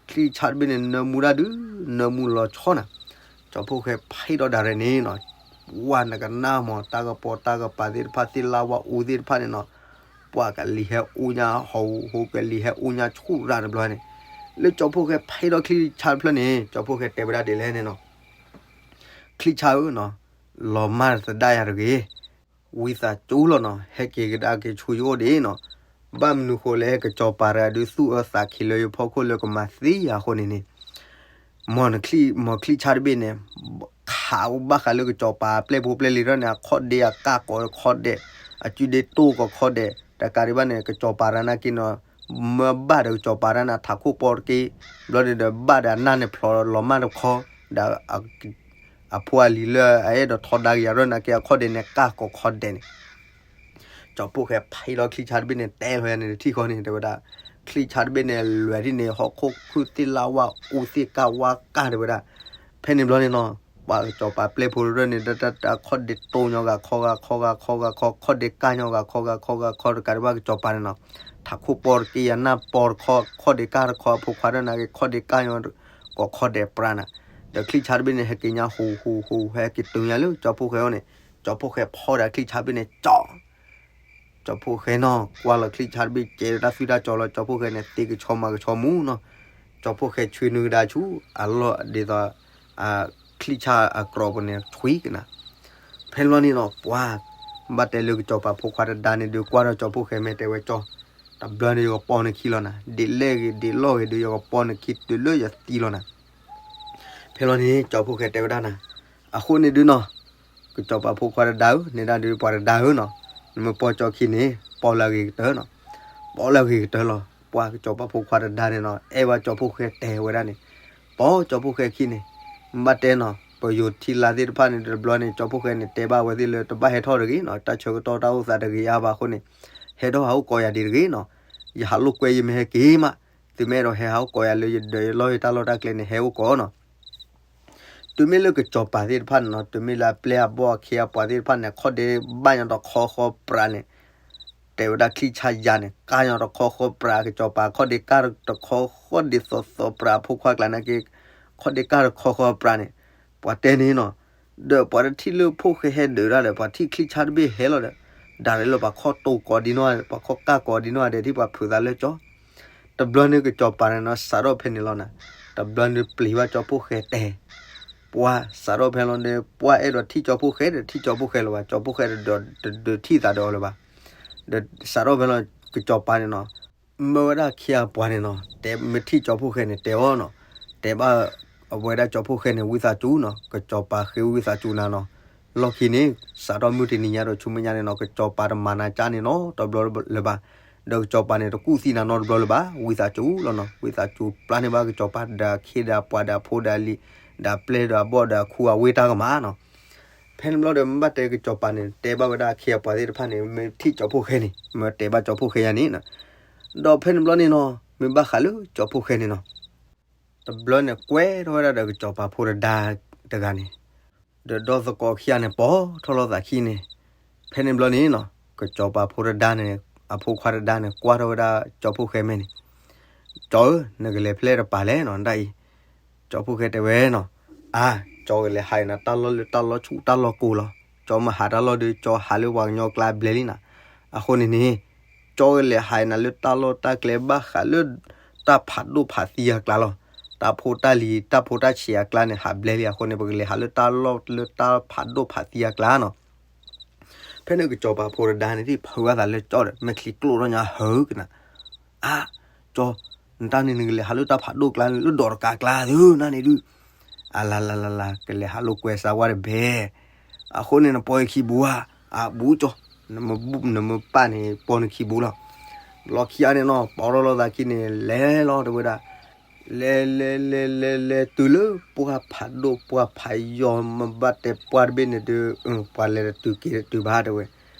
ချံဆၣ်တဘ့ၣ်န့ၣ် နၢမူဒၣ်ဒုး နၢမူလီၤဆီနၤ. ကၠီဖှိၣ်ဃဲဖးဒိၣ်ဒၣ်ရဲၣ်န့ၣ်နီၤ, ပှၢ်နကနၣ်မး တၢ်ကပီၤတၢ်ကပၤသ့ၣ်တဖၣ် သ့ၣ်လၣ်ဝၣ်အူသ့ၣ်တဖၣ်န့ၣ်နီၤ, ပှၢ်ကလံၤဟဲအူညါဟီၣ်ဟူ ကလံၤဟဲအူညါဆူၣ်ရၣ်တဘျီန့ၣ်, လၢကၠီဖှိၣ်ဃဲဖးဒိၣ်ချံဆၣ်တဖျၢၣ်န့ၣ် ကၠီဖှိၣ်ဃဲတဲဝဲဒၣ်ဒ်လဲၣ်န့ၣ်နီၤ, ချံဆၣ်ဧၢနီၤ, လီၤမၢ်သဒၣ်ယၤတဂ့ၤ, ဝံသးစူၤလီၤနီၤ ဟဲက့ၤကဒါက့ၤဆူယအိၣ်ဒ်နီၤ, ဘၣ်မနုၤဃိလဲၣ် ကစီၤပၤတဂၤဒုးသူၣ်အၢသးခံလၢယဖီခိၣ်လၢကမၤသံယၤအဃိန့ၣ်န့ၣ်, မ်နချံ မ်ချံဆၣ်တဘ့ၣ်န့ၣ် ခးအိၣ်ဘၣ်ဃးလၢကစီၤပၤပျဲၢ်ဖိပျဲၢ်လံၤထီၣ်န့ၣ် အခီၣ်ဒ့အကၢ်ကိးခီၣ်ဒဲး, အစုဒ့တိၢ်ကိးခီၣ်ဒဲး, တကးဒံးဘၣ်န့ၣ် ကစီၤပၤတဂၤနာ်က့နီၤ, မၢဘၣ်ဒီးကစီၤပၤတဂၤန့ၣ် ထးခိၣ်ပီတက့ၢ်, ဘျီန့ၣ်ဒီးဘၣ်ဒီးအနၢ်န့ၣ်ဖျိးလီၤမၢ်တခီ, ဒီး အဖိအလံၤလၢအအဲၣ်ဒိးထီဒါက့ၤယၤရၢၢ်နာ်က့ အခီၣ်ဒ့းန့ၣ်ကၢ်ကိးခီၣ်ဒဲးန့ၣ်, ကၠီဖှိၣ်ဃဲဖးလီၤချံဆၣ်တဘ့ၣ်န့ၣ် တဲလီၤယၤန့ၣ်တထံၣ်ဃီန့ၣ် တဲဝဲဒၣ်, ချံဆၣ်တဘ့ၣ်န့ၣ် လွဲၤဒ်န့ၣ် ဟီၣ်ခိၣ်ခုၣ်သ့ၣ်လၣ်ဝၣ်အူသ့ၣ်ကၢ်ဝါကၢ်တဲဝဲဒၣ်, ဖဲန့ၣ်ဘျီန့ၣ်နီၤ, ပှၤကစီၤပၤပျဲၢ်ဖိရၢၢ်န့ၣ် တၢ်တၢ်တၢ်ခီၣ်ဒ့းတိၢ်ညီဂၤခီဂၤခီဂၤခီဂၤခီ ခီၣ်ဒ့းကၢ်ညီဂၤခီဂၤခီဂၤခီ တကးဒံးဘၣ်ကစီၤပၤန့ၣ်နီၤ, ထးခိၣ်ပီတက့ၢ် အနၢ်ပီတခီ ခီၣ်ဒ့းကၢ်တခီ အဖိခွါတဂၤနာ်က့ ခီၣ်ဒ့းကၢ်ညီ ကိးခီၣ်ဒဲးပြးနၤ, ဒီးချံဆၣ်တဘ့ၣ်န့ၣ် ဟဲက့ၤညါဟူးဟူးဟူး ဟဲက့ၤတုၤညါလၢကၠီဖှိၣ်ဃဲအအိၣ်န့ၣ်, ကၠီဖှိၣ်ဃဲဖီၣ်ဒီးချံဆၣ်တဘ့ၣ်န့ၣ် ကၠီ ကၠီဖှိၣ်ဃဲနီၤ ကွၢ်လီၤချံဆၣ်တဘ့ၣ် ကဲဒီးတၢ်သွံၣ်တၢ်စီၤလီၤ ကၠီဖှိၣ်ဃဲန့ၣ် သ့ကဆီမၤကဆီမူနီၤ, ကၠီဖှိၣ်ဃဲဆွံနုာ်ကဒါဆူ အလီၢ်ဒ်သိး ချံဆၣ်အကြီပူၤန့ၣ်ဆွံကနၤ, ဖဲန့ၣ်ဘျီန့ၣ်နီၤ ပှၤ ဘၣ်တဲလၢကစီၤပၤဖိခွါတဒါန့ၣ်ဒုး ကွၢ်ထီၣ်ကၠီဖှိၣ်ဃဲမဲာ်တဲဝဲကၠီ, တဘျီန့ၣ်ယကပီနခံလီၤနၤ, ဒ်လဲၣ်ဂ့ၤဒ်လဲၣ်ဂ့ၤဒုး ယကပီနခံတုၤလၢယသံလီၤနၤ ဖဲလီၤန့ၣ် ကၠီဖှိၣ်ဃဲတဲဝဲဒၣ်နၤ, အဃိန့ၣ်ဒုးနီၤ, ကစီၤပၤဖိခွါတဒါဧၢ, န့ၣ်ဒၣ်ဒုးပှၤတဒါဧၢနီၤ, နမ့ၢ်ပီကၠီခံန့ၣ် ပီလၢအဂ့ၤကတၢၢ်နီၤ, ပီလၢအဂ့ၤကတၢၢ်လီၤ. ပှၤကစီၤပၤဖိခွါတဒါန့ၣ်နီၤ အဲၣ်ဝဲကၠီဖှိၣ်ဃဲတဲဝဲဒၣ်န့ၣ်, ပီကၠီဖှိၣ်ဃဲခံန့ၣ်, ဘၣ်တဲနီၤ ပယိၤထံလါသ့ၣ်တဖၣ်န့ၣ် တဘျီန့ၣ် ကၠီဖှိၣ်ဃဲန့ၣ် တဲဘၣ်ဝဲသ့ၣ်လၢ တဘၣ်ဟဲထီၣ်တဂ့ၤနီၤ, တၢ်ဆၢကတီၢ်တၢ်အိၣ်သးတဂ့ၤအါဘၣ်အဃိန့ၣ်, ဟဲထီၣ်ဟးအိၣ်ကိးယၤဒံးတဂ့ၤနီၤ, ယဟးလိာ်ကွဲယမ့ၢ်ဟဲက့ၤမး, သုမ့ၢ်အဲၣ်ဒိးဟဲဟးအိၣ်ကိးယၤလၢယဒၢးယလီၢ်ယတၢ်လီၢ်တၢ်ကျဲန့ၣ် ဟဲအိၣ်ကိးနီၤ တုၤမ့ၢ်လၢကစီၤပၤသ့ၣ်တဖၣ်န့ၣ်နီၤ, တုၤမ့ၢ်လၢအပျဲၢ်အဘီၣ်အခ့အပှၤသ့ၣ်တဖၣ်န့ၣ် ခီၣ်ဒ့ဘၣ်ညီတခီဃီပြးန့ၣ်, တဲဝဲဒၣ်ချံဆၣ်ယၤန့ၣ် ကၢ်ညီတခီဃီပြး ကစီၤပၤခီၣ်ဒ့ကၢ်တခီဃီဒ့သိးသိးပြး အဖိခွါကျါနာ်က့ ခီၣ်ဒ့ကၢ်တခီဃီပြးန့ၣ်, ပှၤတဲန့ၣ်နီၤ, ဒီးပှၤတထံၣ်လၢဖိၣ်ဃဲဟဲဒုးတၢ်ဒီး ပှၤထံၣ်ချံဆၣ်တဘ့ၣ်ဟဲလီၤဒီး, ဒၣ်လဲာ်လၢပှၤခီၣ်တိာ်ကိးဒံနီၢ် ပှၤခီၣ်ကၢ်ကိးဒံနီၢ်ဒဲး ထံၣ်ပှၤဖုးသးလၢကၠီ တဘျီန့ၣ်ကစီၤပၤန့ၣ်နီၤ စးထီၣ်ဖဲန့ၣ်လီၤနၤ, တဘျီန့ၣ်ပျံၤဘၣ်ကၠီဖှိၣ်ဃဲတဲ, ပှၤစးထီၣ်ဖဲလီၤန့ၣ် ပှၤအဲၣ်ဒိးထံၣ်ကၠီဖှိၣ်ဃဲဒီးထံၣ်ကၠီဖှိၣ်ဃဲလၢၤဘၣ်, ကၠီဖှိၣ်ဃဲတဒုးထံၣ်သးဒီးအီၤလၢၤဘၣ်, ဒီးစးထီၣ်ဖဲလီၤ ကစီၤပၤန့ၣ်နီၤ, မၢဝဲဒၣ်အခ့အပှၤန့ၣ်နီၤ တဲမ့ၢ်ထံၣ်ကၠီဖှိၣ်ဃဲန့ၣ် တဲအီၤနီၤ, တဲဘၣ်အဝဲဒၣ်ကၠီဖှိၣ်ဃဲန့ၣ် ဝံသးစူၤနီၤ ကစီၤပၤဃ့ဝံသးစူၤနၤနီၤ, လီၢ်ခံန့ၣ် စးထီၣ်မုၢ်တနံၤညါဒီးဆူမဲာ်ညါန့ၣ်နီၤ ကစီၤပၤတမၤနၤကၠၢ်န့ၣ်နီတဘျီလၢၤဘၣ်, ဒီးကစီၤပၤန့ၣ် တကူၣ်သံနၤနီတဘျီလၢၤဘၣ်, ဝံသးစူၤလီၤနီၤ, ဝံသးစူၤပျၢ်န့ၢ်ဘၣ်ကစီၤပၤဒီးအခ့ဒီးအပှၤဒီးအဖိဒီးအလံၤ, ဒီးအပျဲၢ်ဒီးအဘီၣ်ဒီးအခူအဝ့ၢ်တၢ်ကမၣ်နီၤ, ဖဲန့ၣ်ဘျီဒီးမ့ၢ်ဘၣ်တဲကစီၤပၤန့ၣ် တဲဘၣ်ဝဲဒၣ်အခ့အပှၤသ့ၣ်တဖၣ်န့ၣ် မ့ၢ်ထံၣ်ကၠီဖှိၣ်ဃဲန့ၣ် မ့ၢ်တဲဘၣ်ကၠီဖှိၣ်ဃဲယါန့ၣ်နီၤ, ဒီးဖဲန့ၣ်ဘျီန့ၣ်နီၤ မ့ၢ်ဘၣ်ဃးလၢကၠီဖှိၣ်ဃဲန့ၣ်နီၤ တဘျီန့ၣ်ကွဲထီၣ်ဝဲဒၣ်ဒီးကစီၤပၤဖိတဒါတဂၤန့ၣ်, ဒီးဒီသကိးခံဂၤန့ၣ် ပိာ်ထီၣ်လိာ်သးခံန့ၣ်, ဖဲန့ၣ်ဘျီန့ၣ်နီၤ ကစီၤပၤဖိတဒါန့ၣ် အဖိခွါတဒါန့ၣ် ကွၢ်ထီၣ်ဝဲဒၣ်ကၠီဖှိၣ်ဃဲမဲာ်န့ၣ်, ကၠီဧၢ, နကလဲၤဖဲလဲၣ်တပၤလဲၣ်နီၤ ဒ်အံၤ, ကၠီဖှိၣ်ဃဲတဲဝဲနီၤ, အါ, ကၠီကလဲၤဟးအံၤနၤ တၢ်လီၢ်လၢတၢ်လီၢ်ဆူၣ်တၢ်လီၢ်ကိၤလီၤ, ကၠီမ့ၢ်ဟးတၢ်လီၢ်ဒီး ကၠီဟးလၢပှၤကညီကျါဘျဲၣ်လံနၤ, အဃိန့ၣ်န့ၣ် ကၠီကလဲၤဟးအံၤနၤလၢတၢ်လီၢ်တၢ်ကျဲဘၣ်ဃးလၢ တၢ်ဖးဒိၣ်ဖးသံအကျါလီၤ, တၢ်ဖိတၢ်လံၤ တၢ်ဖိတၢ်ဆံးအကျါန့ၣ် ဟးဘျဲလံအဃိန့ၣ် ပကလဲၤဟးလၢတၢ်လီၢ်လၢတၢ်ဖးဒိၣ်ဖးသံအကျါနီၤ. ဖဲန့ၣ်ကစီၤပၤဖိတဒါန့ၣ်သ့ၣ်ဖုးဝဲသးလၢကၠီဒီး မဲာ်ချံကျိၣ်ထီၣ်ညါဟၢကနၤ, အါ, ကၠီ, နတၢ်န့ၣ်နကလဲၤဟးလၢတၢ်ဖးဒိၣ်ကျါ လၢဒိးတကးကျါသုနၤန့ၣ်ဒုး, အလၤလၤလၤလၤ ကလဲၤဟးလိာ်ကွဲစါဝါတဘဲ, အဃိန့ၣ်နပိာ်ယခံဘူးဧါ, အဘူးကၠီ, နမ့ၢ်ပာ်န့ၣ်ပိာ်နခံဘူးလီၤ. လီၢ်ခံဂၤန့ၣ်နီၤ ပိာ်ထီၣ်လိာ်သးခံန့ၣ် လဲၤလီၤတဲဝဲဒၣ် လဲၤလဲၤလဲၤလဲၤလဲၤတုၤလၢပှၢ်ဖးဒိၣ်ပှၢ်ဖးယီၤ မ့ၢ်ဘၣ်တဲပှၢ်တဘ့ၣ်န့ၣ်ဒုး ပှၤလဲၤတတုၤက့ၤတတုၤဘၣ်တဲဝဲ,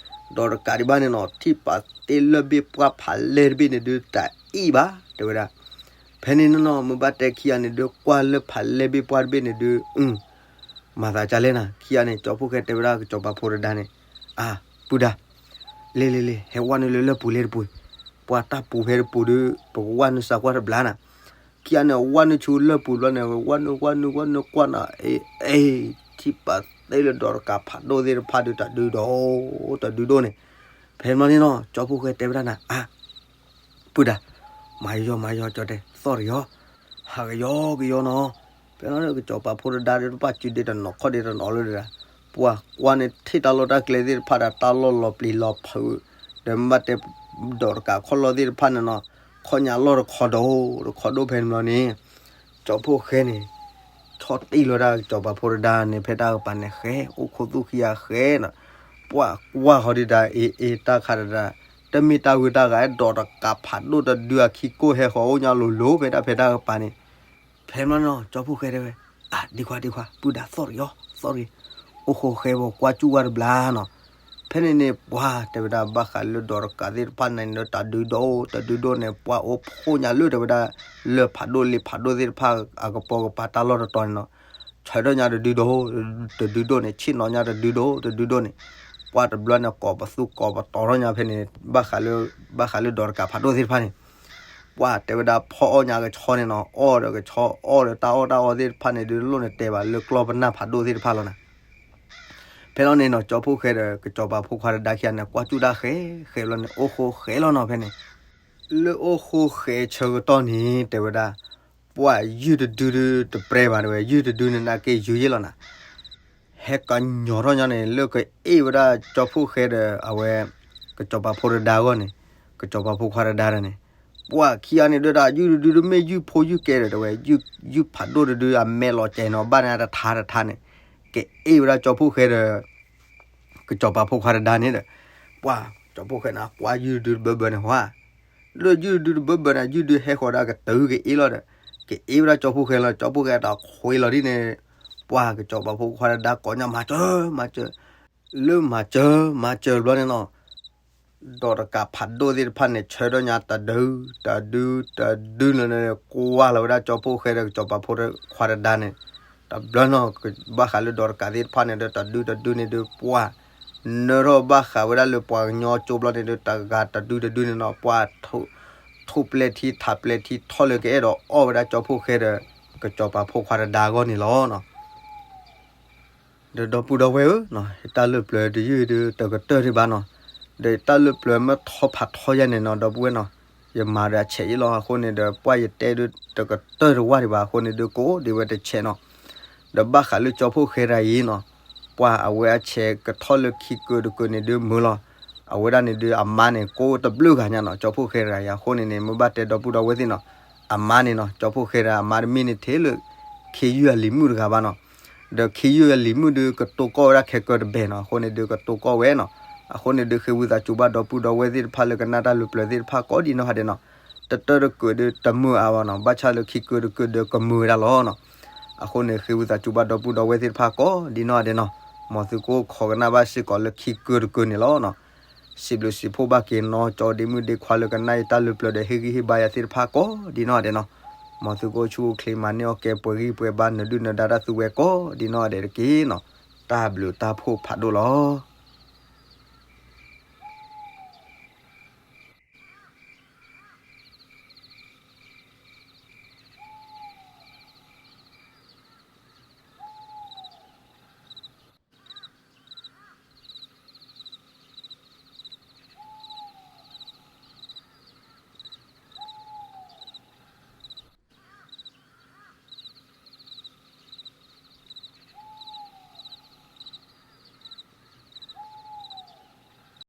ဒီးတကးဒံးဘၣ်န့ၣ်နီၤ ထံၣ်ပာ်သ့လၢၢ်ဘ့ၣ်ပှၢ်ဖးလဲၢ်တဘ့ၣ်န့ၣ်ဒုး တအံၣ်ဘၣ်တဲဝဲဒၣ်. ဖဲန့ၣ်နီၤနီၤ မ့ၢ်ဘၣ်တဲခံဂၤန့ၣ်ဒုး ကွၢ်လၢၢ်ဖးလဲၢ်ဘ့ၣ်ပှၢ်တဘ့ၣ်န့ၣ်ဒုး မၤသးဒ်လဲၣ်နၤ ခံဂၤန့ၣ် ကၠီဖိၣ်ဃဲတဲဝဲဒၣ်ကစီၤပၤဖိတဒါန့ၣ်, အါ, ပုၢ်ဒါ, လ့လ့လ့ ဟဲဝဲနုာ်လၢလၢၢ်ပူၤလ့တပူၤ, ပှၤတၢ်ပူၤဖဲတပူၤဒုး ပကဝဲနုာ်စးကွၢ်တဘျီနၤ. ခံဂၤန့ၣ် ဝဲနုာ်ဆူလၢၢ်ပူၤဘျီန့ၣ် ဝဲနုာ်ဝဲနုာ်ဝဲနုာ်ကွၢ်နၤ အ့ အ့ ထံၣ်ပာ်သ့လၢဒိးတကးဖးဒိၣ်သ့ၣ်တဖၣ်ဒုးတဒုဒိၣ်, တဒုဒိၣ်န့ၣ်. ဖဲန့ၣ်ဘျီန့ၣ်နီၤ ကၠီဖိၣ်ဃဲတဲဝဲဒၣ်နၤ အါ ပုၢ်ဒါ, မၤယီၤမၤယီၤကၠီတဲ သီၣ်တယီၤ, ဟးကယီကယီနီၤ. ဖဲန့ၣ်ကစီၤပၤဖိတဒါဒုးတပာ်စုဒ့တနီၤခီၣ်ဒ့တနီၤလၢဒၣ်, ပှၤကွၢ်န့ၣ်ထံၣ်တၢ်လီၢ်တၢ်ကျဲသ့ၣ်တဖၣ်ဒီးတၢ်လီၢ်လီၤပျံၤလီၤဖုး, ဒီးမ့ၢ်ဘၣ်တဲဒိးတကးခီၣ်လီၢ်သ့ၣ်တဖၣ်န့ၣ်နီၤ, ခီၣ်ညါလီၢ်တခီဒိၣ်တခီဒိၣ်ဖဲန့ၣ်ဘျီန့ၣ် ကၠီဖိၣ်ဃဲန့ၣ် ဆီၣ်တံၢ်လီၤဒၣ်ကစီၤပၤဖိတဒါန့ၣ် ဖဲတၢ်ကပၤန့ၣ်ဃဲ အိၣ်ခိးသူၣ်ခံဂၤဃဲနီၤ, ပှၤကွၢ်ဃီဒုးတၢ်အ့အ့တၢ်ခးတဒါ, တမ့ၢ်တၢ်ဂုၤတၢ်ဂၤ ဒိးတကးဖးဒိၣ်တဒုအခံကိၢ်ဟဲဃီၤအိၣ်ညါလိၤလိၤဖဲတၢ်ဖဲတၢ်ကပၤန့ၣ်. ဖဲန့ၣ်နီၤ ကၠီဖိၣ်ဃဲတဲဝဲ, အါ ဒံခွါဒံခွါ ပုၢ်ဒါသီၣ်တယီၤ သီၣ်တယီၤ, အိၣ်ဃိးဃဲဝဲကွၢ်စူၣ်ဝဲတဘျီနီၤ. ဖဲန့ၣ်န့ၣ် ပှၤတဲဝဲဒၣ်ဘၣ်ဃးလၢဒိးတကးသ့ၣ်တဖၣ်န့ၣ်ဒီးတဒုဒိၣ်တဒုဒိၣ်န့ၣ် ပှၤအိၣ်ဖှိၣ်ညါလၢတဲဝဲဒၣ် လၢၢ်ဖးဒိၣ်လ့ဖးဒိၣ်သ့ၣ်တဖၣ်အကပိာ်ကပၤတၢ်လီၢ်တတီၤန့ၣ်နီၤ, ဆၢထၢၣ်ညါတဒုဒိၣ်တဒုဒိၣ်န့ၣ် ဆ့ၣ်နီၤညါတဒုဒိၣ်တဒုဒိၣ်န့ၣ်, ပှၤတဘျီန့ၣ် ကိးပသူကိးပတီၤထီၣ်ညါဖဲန့ၣ် ဘၣ်ဃးလၢ ဘၣ်ဃးလၢဒိးတကးဖးဒိၣ်သ့ၣ်တဖၣ်န့ၣ် ပှၤတဲဝဲဒၣ်ဖီအီၣ်ညါကဆီန့ၣ်နီၤ အီၣ်ဒီးကဆီ အီၣ်ဒီးတၢ်အီၣ်တၢ်အီသ့ၣ်တဖၣ်န့ၣ်ဒုး လိၣ်န့ၣ်တဲဘၣ်လၢကျီၢ်ပနၢ်ဖးဒိၣ်သ့ၣ်တဖၣ်လီၤနၤ. ဖဲလီၤန့ၣ်နီၤ ကၠီဖိၣ်ဃဲဒီး ကစီၤပၤဖိခွါတဒါခံဂၤန့ၣ် ကွၢ်စူၣ်တၢ်ဃဲ ဃဲဘျီန့ၣ် အိၣ်ဃိးဃဲလီၤနီၤဖဲန့ၣ်. လၢအိၣ်ဃိးဃဲဆၢကတီၢ်န့ၣ် တဲဝဲဒၣ် ပှၤယုၢ်တဒုဒုးတပြဲဘၣ်တဲဝဲ ယုၢ်တဒုန့ၣ်နာ်က့ယုၢ်ယ့ၣ်လီၤနၤ. ဟဲကညီၤထီၣ်ညီန့ၣ် လၢကအ့ၣ်ဝဲဒၣ်ကၠီဖိၣ်ဃဲဒီးအဝဲ ကစီၤပၤဖိတဒါအဂီၢ်န့ၣ် ကစီၤပၤဖိခွါတဒါဒီးန့ၣ် ပှၤခံဂၤန့ၣ်ဒုးဒၣ် ယုၢ်တဒုဒုးမ့ၢ်ယုၢ်ဖိယုၢ်ကဲဒီးတဲဝဲ ယုၢ်ဖးဒိၣ်တဒုအမဲာ်လီၤကဲနီၤ ဘၣ်န့ၣ်တထါတထါန့ၣ် ကအ့ၣ်ဝဲဒၣ်ကၠီဖိၣ်ဃဲဒီး ကစီၤပၤဖိခွါတဒါန့ၣ်ဒီး ပှၤကၠီဖိၣ်ဃဲန့ၣ် ကွၢ်ယုၢ်တဒုတဘၢဘၢန့ၣ်ဟီ လၢယုၢ်တဒုတဘၢဘၢန့ၣ် ယုၢ်ဒုးဟဲဃီၤဒၣ်ကတုၤကအ့ၣ်လီၤဒီး ကအ့ၣ်ဝဲဒၣ်ကၠီဖိၣ်ဃဲလီၤ ကၠီဖိၣ်ဃဲတၢ်ခွ့လီၤဒ်န့ၣ် ပှၤကစီၤပၤဖိခွါတဒါကိးညါမၤစၢၤ မၤစၢၤ လၢမၤစၢၤ မၤစၢၤဘျီန့ၣ်နီၤ ဒိးတကးဖးဒိၣ်သ့ၣ်တဖၣ်န့ၣ် ဆၢထီၣ်ညါတဒု တဒု တဒုန့ၣ် ကွၢ်လီၤဝဲဒၣ်ကၠီဖိၣ်ဃဲဒီးကစီၤပၤဖိခွါတဒါန့ၣ် တဘျီနီၤ ဘၣ်ဃးလၢဒိးတကးသ့ၣ်တဖၣ်န့ၣ်ဒီး တဒုတဒုန့ၣ်ဒီး ပှၤ နၢထီၣ်ဘၣ်ဃးဝဲဒၣ်လၢပှၤကညီကၠိဘျီန့ၣ်ဒီး တဂၤတဒုတဒုန့ၣ်နီၤ ပှၤ ထူးပျဲၢ်ထံထးပျဲၢ်ထံထီၣ်လၢကအဲၣ်ဒိးအီၣ်ဝဲဒၣ် ကၠီဖိၣ်ဃဲဒီး ကစီၤပၤဖိခွါတဒါအဂီၢ်န့ၣ်လီၤ. ဒီးဒီပုၢ်ဒီဝဲၢ်ဧၢ, တၢ်လၢပျၢၤတယုၢ်ဒုးတကတၢၢ်ဒံးဘၣ်နီၤ, ဒီးတၢ်လၢပျၢၤမ့ၢ်ထီဖးထီယဲၢ်န့ၣ်နီၤ ဒီပုၢ်ဝဲၢ်နီၤ, ယမၤဒီးအဆဲးယ့ၢ်လီၤ အဃိန့ၣ်ဒီး ပှၤယတဲဒုးတကတၢၢ်တဝၢ်ဒံးဘၣ် အဃိန့ၣ်ဒုး ကအိၣ်ဒံးဝဲတဆဲးနီၤ, ဒီးဘၣ်ဃးလၢကၠီဖိၣ်ဃဲတဂၤအံၤနီၤ, ပှၤအဝဲအဆဲးကထီၣ်လၢခံကၢၤတကၢၤန့ၣ်ဒုးမုာ်လီၤ, အဝဲဒၣ်န့ၣ်ဒုးအမါန့ၣ် ကအိၣ်တဘျုးဂၤညါနီၤ, ကၠီဖိၣ်ဃဲတဂၤအံၤ အဃိန့ၣ်န့ၣ် မ့ၢ်ဘၣ်တဲဒီပုၢ်ဒီဝဲၢ်သ့ၣ်နီၤ, အမါန့ၣ်နီၤ, ကၠီဖိၣ်ဃဲတဂၤအမါတမ့ၢ်န့ၣ်ထဲလၢ ခ့ယုၢ်အလံၤမုၣ်တဂၤဘၣ်နီၤ, ဒီးခ့ယုၢ်အလံၤမုၣ်ဒုးကတိၤကီၢ်ဝဲဒၣ်ခဲကၢၤတဘ့ၣ်နီၤ, အဃိန့ၣ်ဒုးကတိၤကီၢ်ဝဲနီၤ, အဃိန့ၣ်ဒုးဃ့ဝံသးစူၤဘၣ်ဒီပုၢ်ဒီဝဲၢ်သ့ၣ်တဖၣ်လၢ ကနၣ်တၢ်လၢပျၢၤသ့ၣ်တဖၣ်ကိးဒ်နီၢ်ဂၤဒဲးနီၤ, တတၢၢ်တကၢၤဒုးတမုာ်အါဘၣ်နီၤ, ဘၣ်ဆၣ်လၢခံကၢၤတကၢၤဒီးကမုာ်ဝဲဒၣ်လီၤနီၤ, အဃိန့ၣ်ဃ့ဝံသးစူၤဘၣ်ဒီပုၢ်ဒီဝဲၢ်သ့ၣ်တဖၣ်ကိးဒ်နီၢ်ဂၤဒဲးနီၤ, မ်သုကအိၣ်ခိးကနၣ်ဘၣ်စ့ၢ်ကီးလၢခံကၢၤတကၢၤန့ၣ်လီၤနီၤ. စံးဘျုးစံးဖှိၣ်ဘၣ်က့ၤနီၤ ကၠီဒ့မုၣ်ဒ့ခွါလၢကနၣ်ယတၢ်လၢပျၢၤဒီးဟ့ၣ်ဂံၢ်ဟ့ၣ်ဘါယၤသ့ၣ်တဖၣ်ကိးဒ်နီၢ်ဂၤဒဲးနီၤ, မ်သုကအိၣ်ဆူၣ်အိၣ်ချ့မၤန့ၢ်အီၣ်ကဲပှဲၤဂံၢ်ပှဲၤဘါ နဒုၣ်နဒါတၢ်သူဝဲကိးဒ်နီၢ်ဂၤဒဲးတက့ၢ်နီၤ, တၢ်ဘျုးတၢ်ဖှိၣ်ဖးဒိၣ်လီၤ.